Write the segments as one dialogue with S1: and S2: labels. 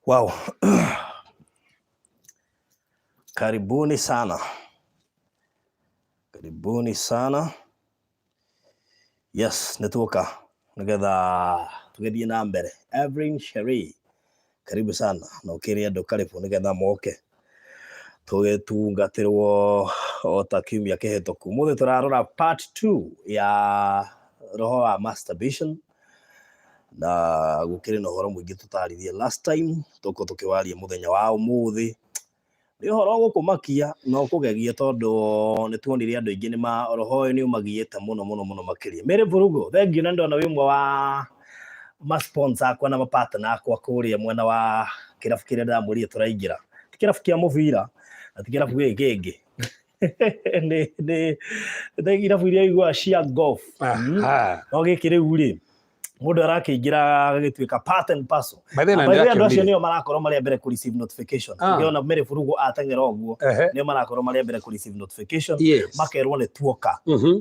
S1: Wow. Karibuni sana. Karibuni sana. Yes, nĩ tuoka nĩgetha tũgĩthiĩ na mbere. Evelyn Cherie, karibu sana na ũkĩre andũ karibu nĩgetha moke tũgĩtungatĩrwo o ta kiumia kĩhĩtũku. Ũmũthĩ tũrarora part 2 ya roho wa masturbation na gũkĩrĩ na ũhoro mũingĩ tũtaririe last time tũko tũkĩwaria mũthenya wa ũmũthĩ. Nĩ ũhoro ũgũkũmakia na ũkũgegie tondũ nĩ tuonire andũ aingĩ nĩ ma roho ũyũ nĩ ũmagiĩte mũno mũno mũno makĩria. Mary Vurugu, thengiũ na ndona wĩ ũmwe wa ma sponsor akwa na ma partner akwa kũrĩa mwena wa kĩrabu kĩrĩa ndĩramwĩrire tũraingĩra. Ti kĩrabu kĩa mũbira na ti kĩrabu gĩkĩ kĩngĩ. Nĩ irabu iria iguaga cia golf. No gĩkĩ rĩu rĩ, mũndũ arakĩingĩra agagĩtuĩka part and parcel.
S2: By the way,
S1: Na by the way, andũ acio
S2: ndĩrakĩonire.
S1: nĩo marakorwo marĩ a mbere kũ receive notification. Ũngĩona Mary Burugu ateng'era ũguo, nĩo marakorwo marĩ a mbere kũ receive notification, makerwo nĩ tuoka.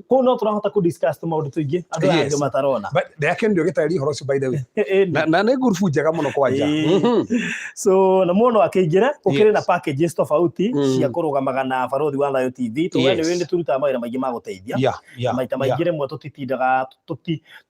S1: Kũu no tũrahota kũ discuss tũmaũndũ tũingĩ andũ aya angĩ matarona.
S2: But ndĩrakĩonire ũgĩtarĩria ũhoro ũcio by the way.
S1: Ĩni.
S2: Na nĩ ngurubu njega mũno kwanja.
S1: Ĩĩ. So na mũndũ akĩingĩre gũkĩrĩ na packages tofauti cia kũrũgamaga na Barothi wa Thayo TV. Tũge nĩ tũrutaga mawĩra maingĩ ma gũteithia. Maita maingĩ rĩmwe tũtitindaga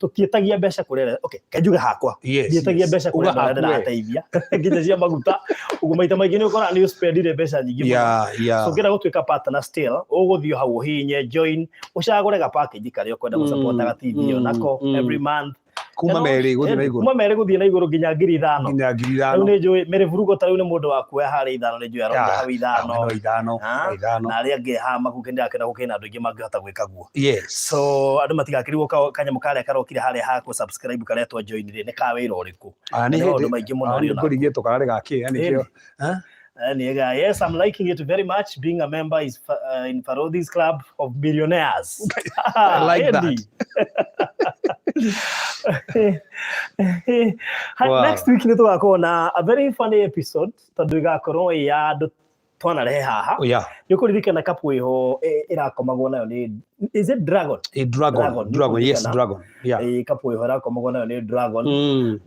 S1: tũtiĩtagia mbeca kũrĩ arĩa okay ke njuge hakwa ndiĩtagia mbeca kũrĩ
S2: Uga
S1: andũ arĩa
S2: haku we.
S1: ndĩrateithia nginya cia maguta ũguo maita maingĩ nĩ ũkoraga nĩ ũspendire mbeca nyingĩ mũno. So ũngĩenda gũtuĩka partner still ũgũthiĩ hau ũhihinye join ũcagũre ga package karĩa ũkwenda gũsupportaga TV ĩyo nako every month.
S2: Kuma merĩ gũthiĩ na igũrũ.
S1: Kuma merĩ gũthiĩ na igũrũ nginya 5,000.
S2: Nginya 5,000.
S1: Rĩu nĩ njũĩ Mary Vurugo ta rĩu nĩ mũndũ wa kuoya harĩa 5 nĩ njũĩ aronda hau 5.
S2: No 5,
S1: Ah,
S2: no 5.
S1: Na arĩa angĩ haha makuke ndĩrakena gũkĩrĩ na andũ aingĩ mangĩhota gwĩka guo.
S2: Yes.
S1: So andũ matigakĩrigwo kanyamũ karĩa karokire harĩa ha kũ subscribe karetwo join rĩ nĩ ka wĩra ũrĩkũ.
S2: Ah,
S1: Na
S2: nĩ
S1: nĩ maũndũ
S2: hĩndĩ
S1: maingĩ mũno
S2: ah,
S1: rĩ
S2: nĩ
S1: onako.
S2: ngũrigĩtwo kana nĩ gakĩ yani
S1: Ĩni.
S2: kĩo. Ah?
S1: Niega. Yes, I'm liking it very much. Being a member is in Parodi's Club of Millionaires.
S2: I like that.
S1: Eddie. Ha-
S2: Wow.
S1: Next week nĩ tũgakorwo na a very funny episode tondũ ĩgakorwo ĩ ya andũ twanarehe haha.
S2: Oh, yeah.
S1: Nĩ ũkũririkana kapu ĩho ĩrakomagwo nayo nĩ is it Dragon?
S2: A dragon.
S1: Dragon,
S2: Dragon. Yes,
S1: nĩũkũririkana?
S2: dragon. Yeah.
S1: Kapu ĩho ĩrakomagwo nayo nĩ Dragon.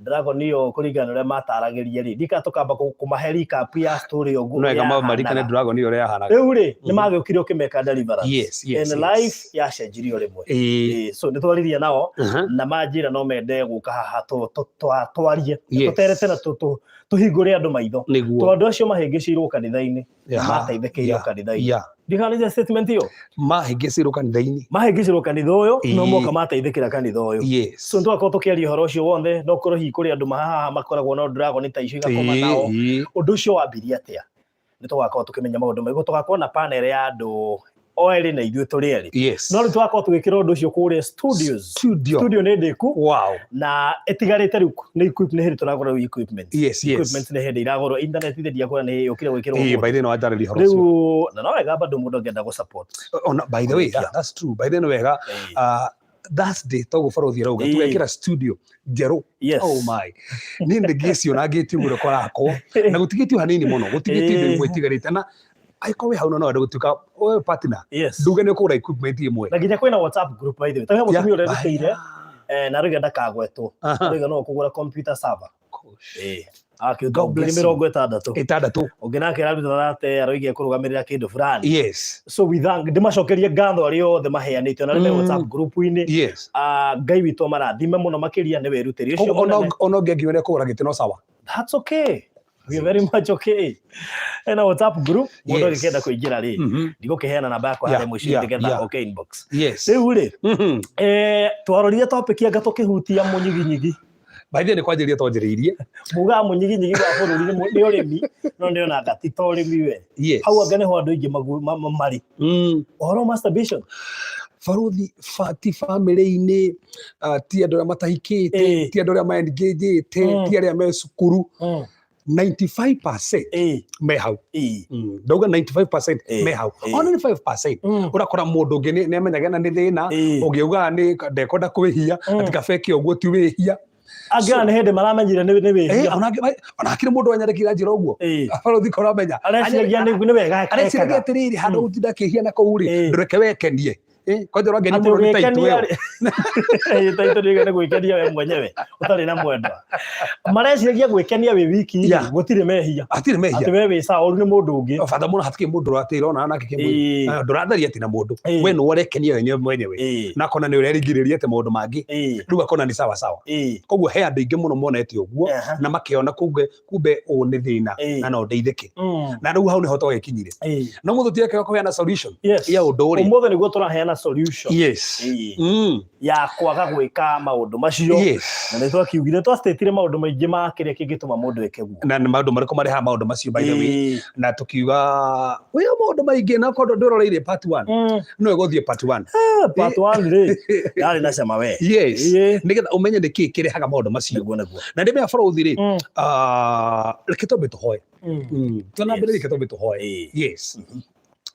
S1: Dragon ĩyo kũringana na ũrĩa mataragĩria rĩ, ndika tũkamba kũmahe recap ya story ũguo
S2: No wega
S1: ũrĩa
S2: marikane
S1: yahanaga.
S2: dragon ĩyo ũrĩa yahanaga.
S1: Rĩu rĩ, nĩ magĩũkire ũkĩmeka deliverance.
S2: Yes,
S1: And life yacenjirio rĩmwe. So nĩ twaririe nao na manjĩra no mende gũka haha twarie tũterete na tũhingũre andũ maitho.
S2: Nĩguo.
S1: Tondũ andũ acio mahĩngĩcĩirwo kanitha-inĩ, mateithĩkĩirwo kanitha-inĩ. Ndikanĩte statement ĩyo.
S2: Mahĩngĩcĩirwo kanitha-inĩ.
S1: Mahĩngĩcĩirwo kanitha ũyũ, no moka mateithĩkĩra kanitha ũyũ. So nĩtwakorwo tũkĩaria ũhoro ũcio wothe, no korwo hihi kũrĩ andũ haha makoragwo na dragon ta icio igakoma nao. Ũndũ ũcio wambirie atĩa? Nĩ tũgakorwo tũkĩmenya maũndũ maingĩ. Tũgakorwo na panel ya andũ o erĩ na ithuĩ tũrĩ erĩ. No rĩu tũgakorwo tũgĩkĩra ũndũ ũcio kũrĩa studios.
S2: Studio.
S1: Studio nĩ ndĩku.
S2: Wow.
S1: Na ĩtigarĩte rĩu nĩ equip, nĩ hĩndĩ tũragũra rĩu equipment.
S2: Yes.
S1: Equipment nĩ hĩndĩ iragũrwo, internet ithe ndiakũra nĩ yũkire gwĩkĩrwo
S2: Ĩĩ,
S1: ũmũthĩ.
S2: by the way, no wanjarĩria ũhoro ũcio.
S1: Rĩu na no wega bado mũndũ angĩenda gũ support.
S2: Ona, by the way,
S1: Kũrĩkia.
S2: yeah, that's true. By the way, nĩ wega. Thursday toguo barothi arauga tũgekĩra studio njerũ. Oh my. Niĩ nĩ ngĩciona ngĩtie ũguo korakwo na gũtigĩtio hanini mũno, gũtigĩtio indo imwe itigarĩte na angĩkorwo wĩ hau no wende gũtuĩka we partner. Nduge nĩ ũkũgũra equipment ĩmwe.
S1: Na nginya kwĩna WhatsApp group by the way. Ta he mũtumia ũrĩa ndutĩire, na arauga ndakagwetwo. Arauga no ũkũgũra computer server. Akĩruta
S2: God
S1: ngiri
S2: bless you.
S1: mĩrongo ĩtandatũ.
S2: 60.
S1: Ũngĩ nake araruta thate aroiga ekũrũgamĩrĩra kĩndũ fulani. So we thank, ndĩmacokerie ngatho arĩa othe maheanĩte ona arĩa me WhatsApp group-inĩ. Ngai witũ amarathime mũno makĩria nĩ wĩrutĩri ũcio
S2: Koguo
S1: mũnene.
S2: ona ũngĩangiuga nĩ ekũgũra gĩtĩ no sawa.
S1: That's okay. We are very much okay. Ena WhatsApp group mũndũ angĩkenda kũingĩra rĩ, ndigũkĩheana namba yakwa harĩa mũciĩ nĩgetha oke inbox. Rĩu rĩ, twarorire topic anga tũkĩhutia mũnyiginyigi.
S2: By the way, nĩ kwanjĩrĩria twanjĩrĩirie.
S1: Mugaga mũnyiginyigi wa bũrũri nĩ ũrĩmi, no nĩ ona anga ti ta ũrĩmi we. Hau anga nĩho andũ aingĩ marĩ. Ũhoro wa masturbation.
S2: Barothi ti bamĩrĩ-inĩ, ti andũ arĩa matahikĩte, ti andũ arĩa maengĩnjĩte, ti arĩa me cukuru. 95% me hau. Ndauga 95% me hau. Ona nĩ 5%. Ũrakora mũndũ ũngĩ nĩ amenyaga na nĩ thĩna, ũngĩ augaga nĩ ndekwenda kwĩhia, ati kabeke ũguo ti wĩhia.
S1: Angĩ ona nĩ hĩndĩ maramenyire nĩ wĩhia.
S2: Ona hakĩrĩ mũndũ wanyandĩkĩra njĩra ũguo. Barothi korwo amenya.
S1: Areciragia nĩ wega
S2: Areciragia
S1: ekaga.
S2: atĩrĩrĩ, handũ gũtinda akĩhia na kũu rĩ, ndũreke wekenie. Kwanja ũrangenia
S1: Atĩ
S2: mũno nĩ title
S1: ũgĩkenia
S2: ĩyo.
S1: rĩ- Title nĩ gwĩkenia we mwenyewe ũtarĩ na mwendwa. Mareciragia gwĩkenia wĩ wiki gũtirĩ mehia.
S2: Hatirĩ mehia.
S1: Atĩ we wĩ sawa ũru nĩ mũndũ ũngĩ.
S2: Bata mũno hatikĩ mũndũ ũratĩra ona nake kĩmwĩrĩ. Ndũratharia atĩ na mũndũ. We nĩwe ũrekenia wenyewe mwenyewe. Na akona nĩ ũrerigĩrĩria atĩ maũndũ mangĩ. Rĩu akona nĩ sawa sawa. Koguo he andũ aingĩ mũno monete ũguo na makĩona kumbe kumbe ũũ nĩ thĩna na no ndeithĩke. Na rĩu hau nĩho twagĩkinyire. No mũthũ tirekega kũheana solution ya ũndũ ũrĩa.
S1: Ũmũthĩ nĩguo tũraheana solution.
S2: Yes.
S1: Ya kwaga gwĩka maũndũ macio.
S2: Yes.
S1: Na nĩ twakiugire twastatire maũndũ maingĩ ma kĩrĩa kĩngĩtũma mũndũ eke guo.
S2: Na nĩ maũndũ marĩkũ marehaga maũndũ macio by the way. Na tukiuga wĩyo maũndũ maingĩ na korwo ndwĩroreire part 1 no ĩgũthiĩ part 1.
S1: Part 1 rĩ yarĩ na cama we.
S2: Yes. Nĩgetha ũmenye nĩ kĩĩ kĩrehaga maũndũ macio.
S1: Nĩguo nĩguo.
S2: Na ndĩmea bũrũthi rĩ, reke twambe tũhoe. Twanambĩrĩria reke twambe tũhoe. Yes.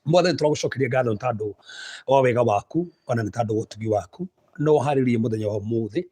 S2: Mwathani tũragũcokeria ngatho nĩ tondũ wa wega waku ona nĩ tondũ wa ũtugi waku no ũharĩrie mũthenya wa ũmũthĩ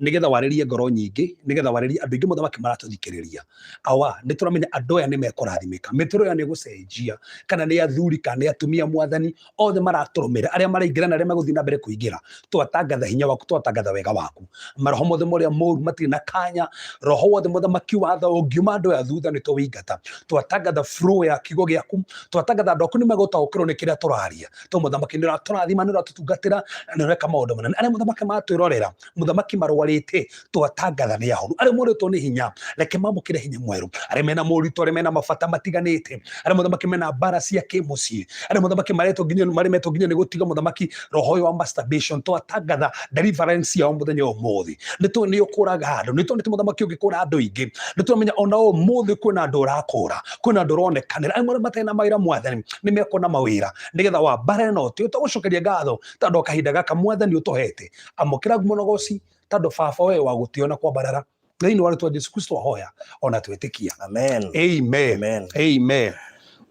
S2: nĩgetha warĩrie ngoro nyingĩ nĩgetha warĩrie andũ aingĩ mũthamaki maratũthikĩrĩria awa nĩ tũramenya andũ aya nĩ mekũrathimĩka mĩtũrĩre ĩyo nĩ ĩgũcenjia kana nĩ athuri kana nĩ atumia mwathani othe maratũrũmĩrĩra arĩa maraingĩra na arĩa megũthiĩ na mbere kũingĩra twatangatha hinya waku twatangatha wega waku maroho mothe marĩa moru matirĩ na kanya roho wothe mũthamaki wa tha ũngiuma andũ aya thutha nĩ tũwĩingata twatangatha flow ya kiugo gĩaku twatangatha andũ aku nĩ megũtaũkĩrwo nĩ kĩrĩa tũraria to mũthamaki nĩ ũratũrathima nĩ ũratũtungatĩra na nĩ ũreka maũndũ manene arĩa mũthamaki matwĩrorera mũthamaki marwarĩte twatangatha nĩ ahonu arĩa morĩtwo nĩ hinya reke mamũkĩre hinya mwerũ arĩa mena moritũ arĩa mena mabata matiganĩte arĩa mũthamaki mena mbara cia kĩmũciĩ arĩa mũthamaki maretwo nginya maremetwo nginya nĩ gũtiga mũthamaki roho ũyũ wa masturbation twatangatha deliverance yao mũthenya wa ũmũthĩ nĩ tũĩ nĩ ũkũraga andũ nĩ tũĩ nĩ mũthamaki ũngĩkũra andũ aingĩ nĩ tũramenya ona ũmũthĩ kwĩna andũ ũrakũra kwĩna andũ ũronekanĩra arĩa matarĩ na mawĩra mwathani nĩ mekuona mawĩra nĩgetha wa mbara ĩno tĩ tũgũcokeria ngatho tondũ kahinda gaka mwathani ũtũhete amũkĩra ngumo na ũgoci tondũ baba we wa gũtĩo na kwambarara thĩinĩ wa rĩtwa Jesu Kristo ahoya ona twĩtĩkia.
S1: Amen.
S2: Amen.
S1: Amen.
S2: Amen.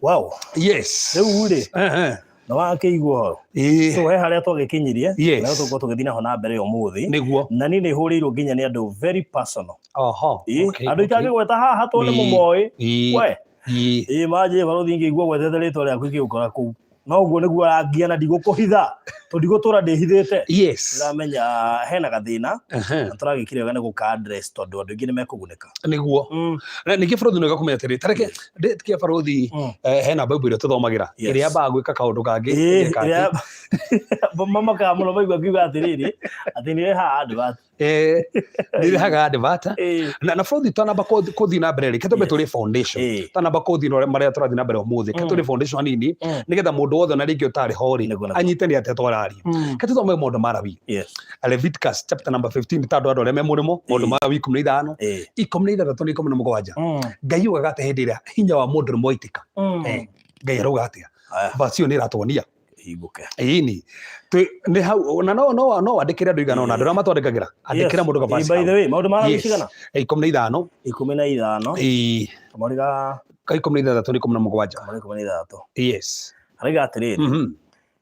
S1: Wow.
S2: Yes.
S1: Rĩu rĩ
S2: Ehe.
S1: nĩ wakĩigua ũhoro.
S2: Ĩĩ.
S1: So he harĩa twagĩkinyirie
S2: Yes.
S1: na tũgũkorwo tũgĩthiĩ naho na mbere ũmũthĩ
S2: Nĩguo.
S1: na niĩ nĩ hũrĩirwo nginya nĩ andũ very personal.
S2: Oho.
S1: Ĩĩ,
S2: Okay,
S1: andũ
S2: okay.
S1: itangĩgweta haha tondũ nĩ
S2: Ĩĩ.
S1: mũmoĩ
S2: Ĩĩ.
S1: we
S2: Ĩĩ.
S1: ĩĩ manjĩ barũthi ingĩigua gwetete rĩtwa rĩaku ingĩgũkora kũu no ũguo nĩguo arangia na ndigũkũhitha tondũ ndigũtũra ndĩhithĩte.
S2: Yes.
S1: Ndĩramenya hena gathĩna
S2: Ehe.
S1: na tũragĩkire wega nĩ gũka address tondũ andũ aingĩ nĩ mekũgunĩka.
S2: Nĩguo. Na ningĩ barũthi nĩ wega kũmenya atĩrĩ tareke ndĩtikia barũthi hena Bible ĩrĩa tũthomagĩra
S1: Yes.
S2: ĩrĩa yambaga gwĩka kaũndũ kangĩ
S1: Ĩĩ,
S2: ĩgeka atĩ.
S1: ĩrĩa mamakaga mũno maigua ngiuga atĩrĩrĩ atĩ nĩ rehaga advert.
S2: Nĩ rehaga advert.
S1: Ĩĩ.
S2: Na bũrũthi twanamba kũthiĩ na mbere rĩ ke twambe
S1: Yes.
S2: tũrĩ foundation
S1: Ĩĩ.
S2: twanamba kũthiĩ na ũrĩa marĩa tũrathiĩ na mbere ũmũthĩ ke tũrĩ foundation hanini nĩgetha mũndũ wothe ona rĩngĩ ũtarĩ ho rĩ
S1: Nĩguo, nĩguo.
S2: anyite nĩ atĩa twararia ke tũthome maũndũ ma Lawi
S1: Yes.
S2: Leviticus chapter number 15 tondũ andũ arĩa me mũrĩmo maũndũ
S1: Ĩĩ.
S2: ma Lawi 15
S1: Ĩĩ.
S2: 16 na 17 Ngai ugaga atĩ hĩndĩ ĩrĩa hinya wa mũndũ nĩ mwaitĩka Ngai arauga atĩa
S1: Aya.
S2: verse ĩyo nĩ ĩratuonia
S1: Hingũke.
S2: Ĩni. Twĩ nĩ hau na no no no wandĩkĩre andũ igana ũna andũ arĩa matwandĩkagĩra andĩkĩra mũndũ
S1: Ĩĩ,
S2: kabasi
S1: by the way maũndũ ma Lawi
S2: Yes.
S1: cigana
S2: 15
S1: 15
S2: Ĩĩ.
S1: kamũri ga
S2: Ka 16 na 17.
S1: Kamũri 16.
S2: Yes.
S1: Arauga atĩrĩrĩ
S2: Mhm.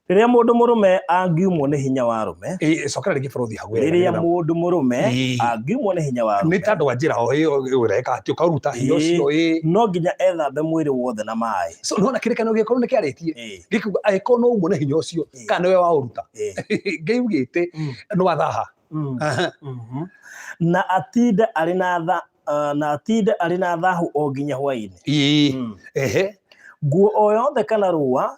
S1: rĩrĩa mũndũ mũrũme angiumwo nĩ hinya wa rũme
S2: Ĩĩ, cokera rĩngĩ bũrũthi hau wega,
S1: rĩrĩa
S2: nĩgetha-
S1: mũndũ mũrũme
S2: Ĩĩ.
S1: angiumwo nĩ hinya wa
S2: nĩ
S1: rũme
S2: tondũ wa njĩra o ĩyo ũreka atĩ ũkaruta hinya
S1: Ĩĩ.
S2: ũcio ĩĩ
S1: no nginya ethambe mwĩrĩ wothe na maĩ.
S2: So nĩwona kĩrĩkanĩro gĩkorwo nĩ kĩarĩtie
S1: Ĩĩ.
S2: gĩkiuga angĩkorwo no umwo na hinya ũcio
S1: Ĩĩ.
S2: kana nĩwe waũruta
S1: Ĩĩ.
S2: Ngai ugĩte nĩ wathaha. Aha.
S1: Na atinde arĩ na tha na atinde arĩ na thahu o nginya hwaĩ-inĩ.
S2: Ĩĩ. Ehe.
S1: Nguo o yothe kana rũa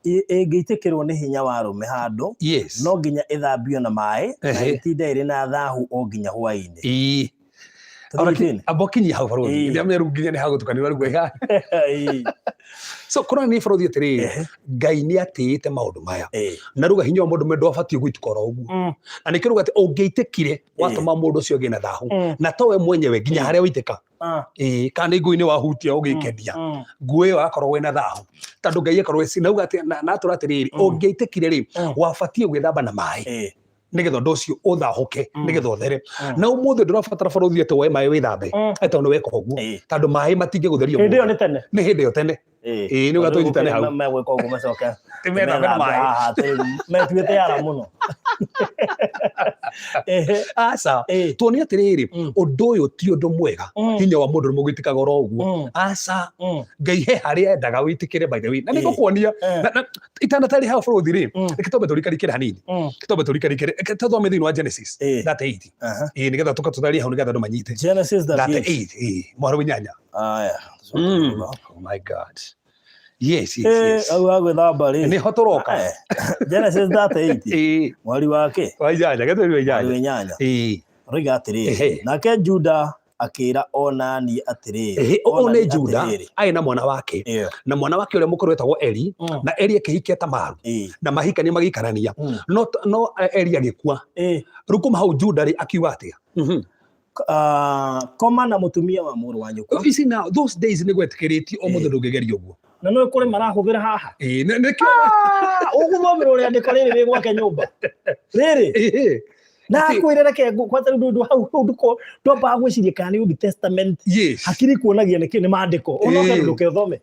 S1: ĩngĩitĩkĩrwo nĩ hinya wa rũme handũ
S2: Yes.
S1: no nginya ĩthambio na maĩ na
S2: Ehe.
S1: ĩtinde ĩrĩ na thahu o nginya hwaĩ-inĩ.
S2: Ĩĩ.
S1: Tũthiĩte-inĩ?
S2: Amba ũkinyie hau barũthi
S1: Ĩĩ.
S2: ndĩramenya rĩu nginya nĩ hagũtukanĩrwo rĩu ega.
S1: Ĩĩ.
S2: So kũronania nĩ barũthi atĩrĩrĩ
S1: Ehe.
S2: Ngai nĩ atĩĩte maũndũ maya
S1: Ĩĩ.
S2: na rĩu hinya wa mũndũ mũndũ abatiĩ gũitĩka oro ũguo na nĩkĩo rĩu atĩ ũngĩitĩkire watũma mũndũ ũcio agĩe na thahu na towe mwenyewe nginya harĩa waitĩka ĩĩ kana nĩ nguo-inĩ wahutia ũgĩkenia nguo ĩyo yakoragwo ĩna thahu tondũ Ngai akoragwo eci nauga atĩ na atũra atĩrĩrĩ ũngĩaitĩkire rĩ wabatiĩ gwĩthamba na maĩ
S1: Ĩĩ.
S2: nĩgetha ũndũ ũcio ũthahũke nĩgetha ũthere na ũmũthĩ ndũrabatara barũthi atĩ woe maĩ wĩthambe tondũ nĩ weka ũguo
S1: Ĩĩ.
S2: tondũ maĩ matingĩgũtheria
S1: Hĩndĩ ĩyo
S2: ũmũthĩ.
S1: nĩ tene.
S2: Nĩ hĩndĩ ĩyo tene. Ĩĩ, nĩ ũgatũnyitane hau.
S1: Megwĩka ũguo macoke
S2: Ti methambe na maĩ.
S1: haha atĩ metuĩte ara mũno. Ehe.
S2: Aca. Tuone atĩrĩrĩ, ũndũ ũyũ ti ũndũ mwega. Hinya wa mũndũ nĩmũgwĩtĩkaga oro ũguo. Aca. Ngai he harĩa endaga wĩtĩkĩre, by the way. Na nĩ ngũkuonia. Na itanatarĩ hau bũrũthi rĩ, reke twambe tũrikarikĩre hanini. Twambe tũrikarikĩre. Reke tũthome thĩinĩ wa Genesis 38. Ĩĩ, nĩgetha tũka tũtarie hau nĩgetha andũ manyite.
S1: Genesis 38.
S2: 38, ĩĩ, mũhari wa inyanya.
S1: Aya.
S2: Oh my God. Yes, yes.
S1: Hau ha gwĩthamba rĩ.
S2: Nĩho tũroka.
S1: Genesis 38. Mweri wa kĩ?
S2: Wa inyanya, gĩtũri wa inyanya.
S1: Mweri wa inyanya.
S2: Ĩĩ.
S1: Roiga atĩrĩrĩ, nake Juda akĩra Onani atĩrĩrĩ.
S2: Ũyũ nĩ
S1: Onani
S2: Juda
S1: atĩrĩrĩ.
S2: arĩ na mwana wake. Na mwana wake ũrĩa mũkũrũ wetagwo Eri, na Eri akĩhikia Tamaru. Na mahikania magĩikarania. No Eri agĩkua. Rĩu kuma hau Juda rĩ akiuga atĩa?
S1: Koma na mũtumia wa mũrũ wa nyũkwa.
S2: You see now, those days nĩ gwetĩkĩrĩtio o mũndũ ndũngĩgeria ũguo.
S1: Na no kũrĩ marahũthĩra haha.
S2: Ĩĩ, nĩkĩo.
S1: Ũgũthomera ũrĩa andĩko rĩrĩ wĩ gwake nyũmba. Rĩrĩ. Na akwĩre reke ngũkwata rĩu ndũ hau hau ndũko ndwambaga gwĩciria kana nĩ Old Testament. Hakiri kuonagia nĩkĩ nĩ maandĩko. Ũnoke ndũke ũthome.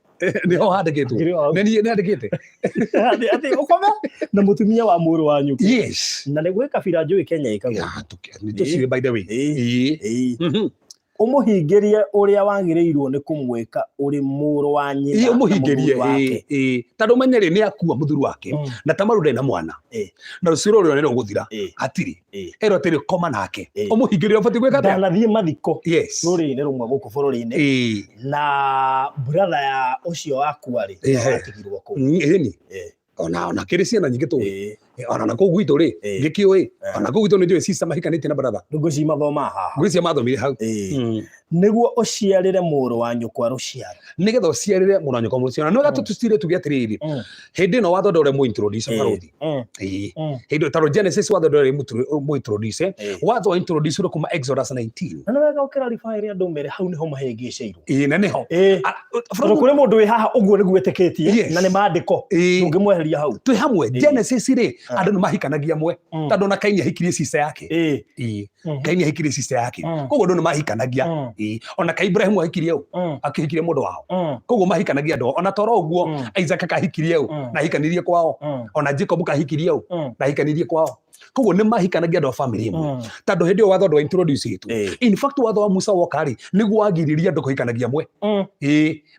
S2: Nĩho handĩkĩtwo.
S1: Hakiri hau.
S2: Nĩ niĩ nĩandĩkĩte.
S1: Atĩ ũkome na mũtumia wa mũrũ wa nyũkwa.
S2: Yes.
S1: Na nĩ gwĩ kabira njũĩ Kenya ĩkagwo.
S2: Ya, nĩ tũciũĩ by the way.
S1: Ũmũhingĩrie ũrĩa wagĩrĩirwo nĩ kũmwĩka ũrĩ mũrũ wa nyina na
S2: Ũmũhingĩrie,
S1: mũthuri wake.
S2: Tondũ ũmenye rĩ, nĩ akua mũthuri wake, na Tamaru ndarĩ na mwana. Na rũciaro rũrĩa nĩ rũgũthira. Hatirĩ. Erwo atĩrĩ, koma nake. Ũmũhingĩrie ũbatiĩ gwĩka atĩa?
S1: Ndanathiĩ mathiko rũrĩrĩ-inĩ rũmwe gũkũ bũrũri-inĩ. Na brother ya ũcio wakua rĩ, atigirwo kũu.
S2: Ĩni. Ona kĩrĩ ciana nyingĩ tũĩ. Ona na kũu gwitũ rĩ, ngĩkĩũĩ. Ona kũu gwitũ nĩ njũĩ sister mahikanĩtie na brother.
S1: Ngwĩciria mathomaga haha.
S2: Ngwĩciria mathomire hau.
S1: Nĩguo ũciarĩre mũrũ wa nyũkwa rũciaro.
S2: Nĩgetha ũciarĩre mũrũ wa nyũkwa rũciaro. Na nĩwega tũtũcire tuge atĩrĩrĩ, hĩndĩ ĩno watho ndũrĩ mũ introduce barũthi. Hĩndĩ tondũ Genesis watho ndũrĩ mũ introduce. Watho wa introduce kuma Exodus 19.
S1: Na nĩwega ũkĩrarify ĩrĩa andũ mere hau nĩho mahĩngĩcĩirwo.
S2: Ĩĩ, na nĩho.
S1: Tondũ kũrĩ mũndũ wĩ haha ũguo nĩguo etĩkĩtie, na nĩ maandĩko. Ndũngĩmweheria hau.
S2: Twĩ hamwe. Genesis rĩ, andũ nĩ mahikanagia amwe. Tondũ ona Kaini ahikirie sister yake. Kaini ahikirie sister yake. Koguo andũ nĩ mahikanagia. Ona ka Ibrahimu ahikirie ũ? Akĩhikirie mũndũ wao. Koguo mahikanagia andũ. Ona toro ũguo, Isaac kahikirie ũ? Na ahikanirie kwao. Ona Jacob kahikirie ũ? Na ahikanirie kwao. Koguo nĩ mahikanagia andũ a family ĩmwe. Tondũ hĩndĩ ĩyo watho ndwa introduce ĩtwo. In fact watho wa Musa woka rĩ, nĩguo wagiririe andũ kũhikanagia amwe.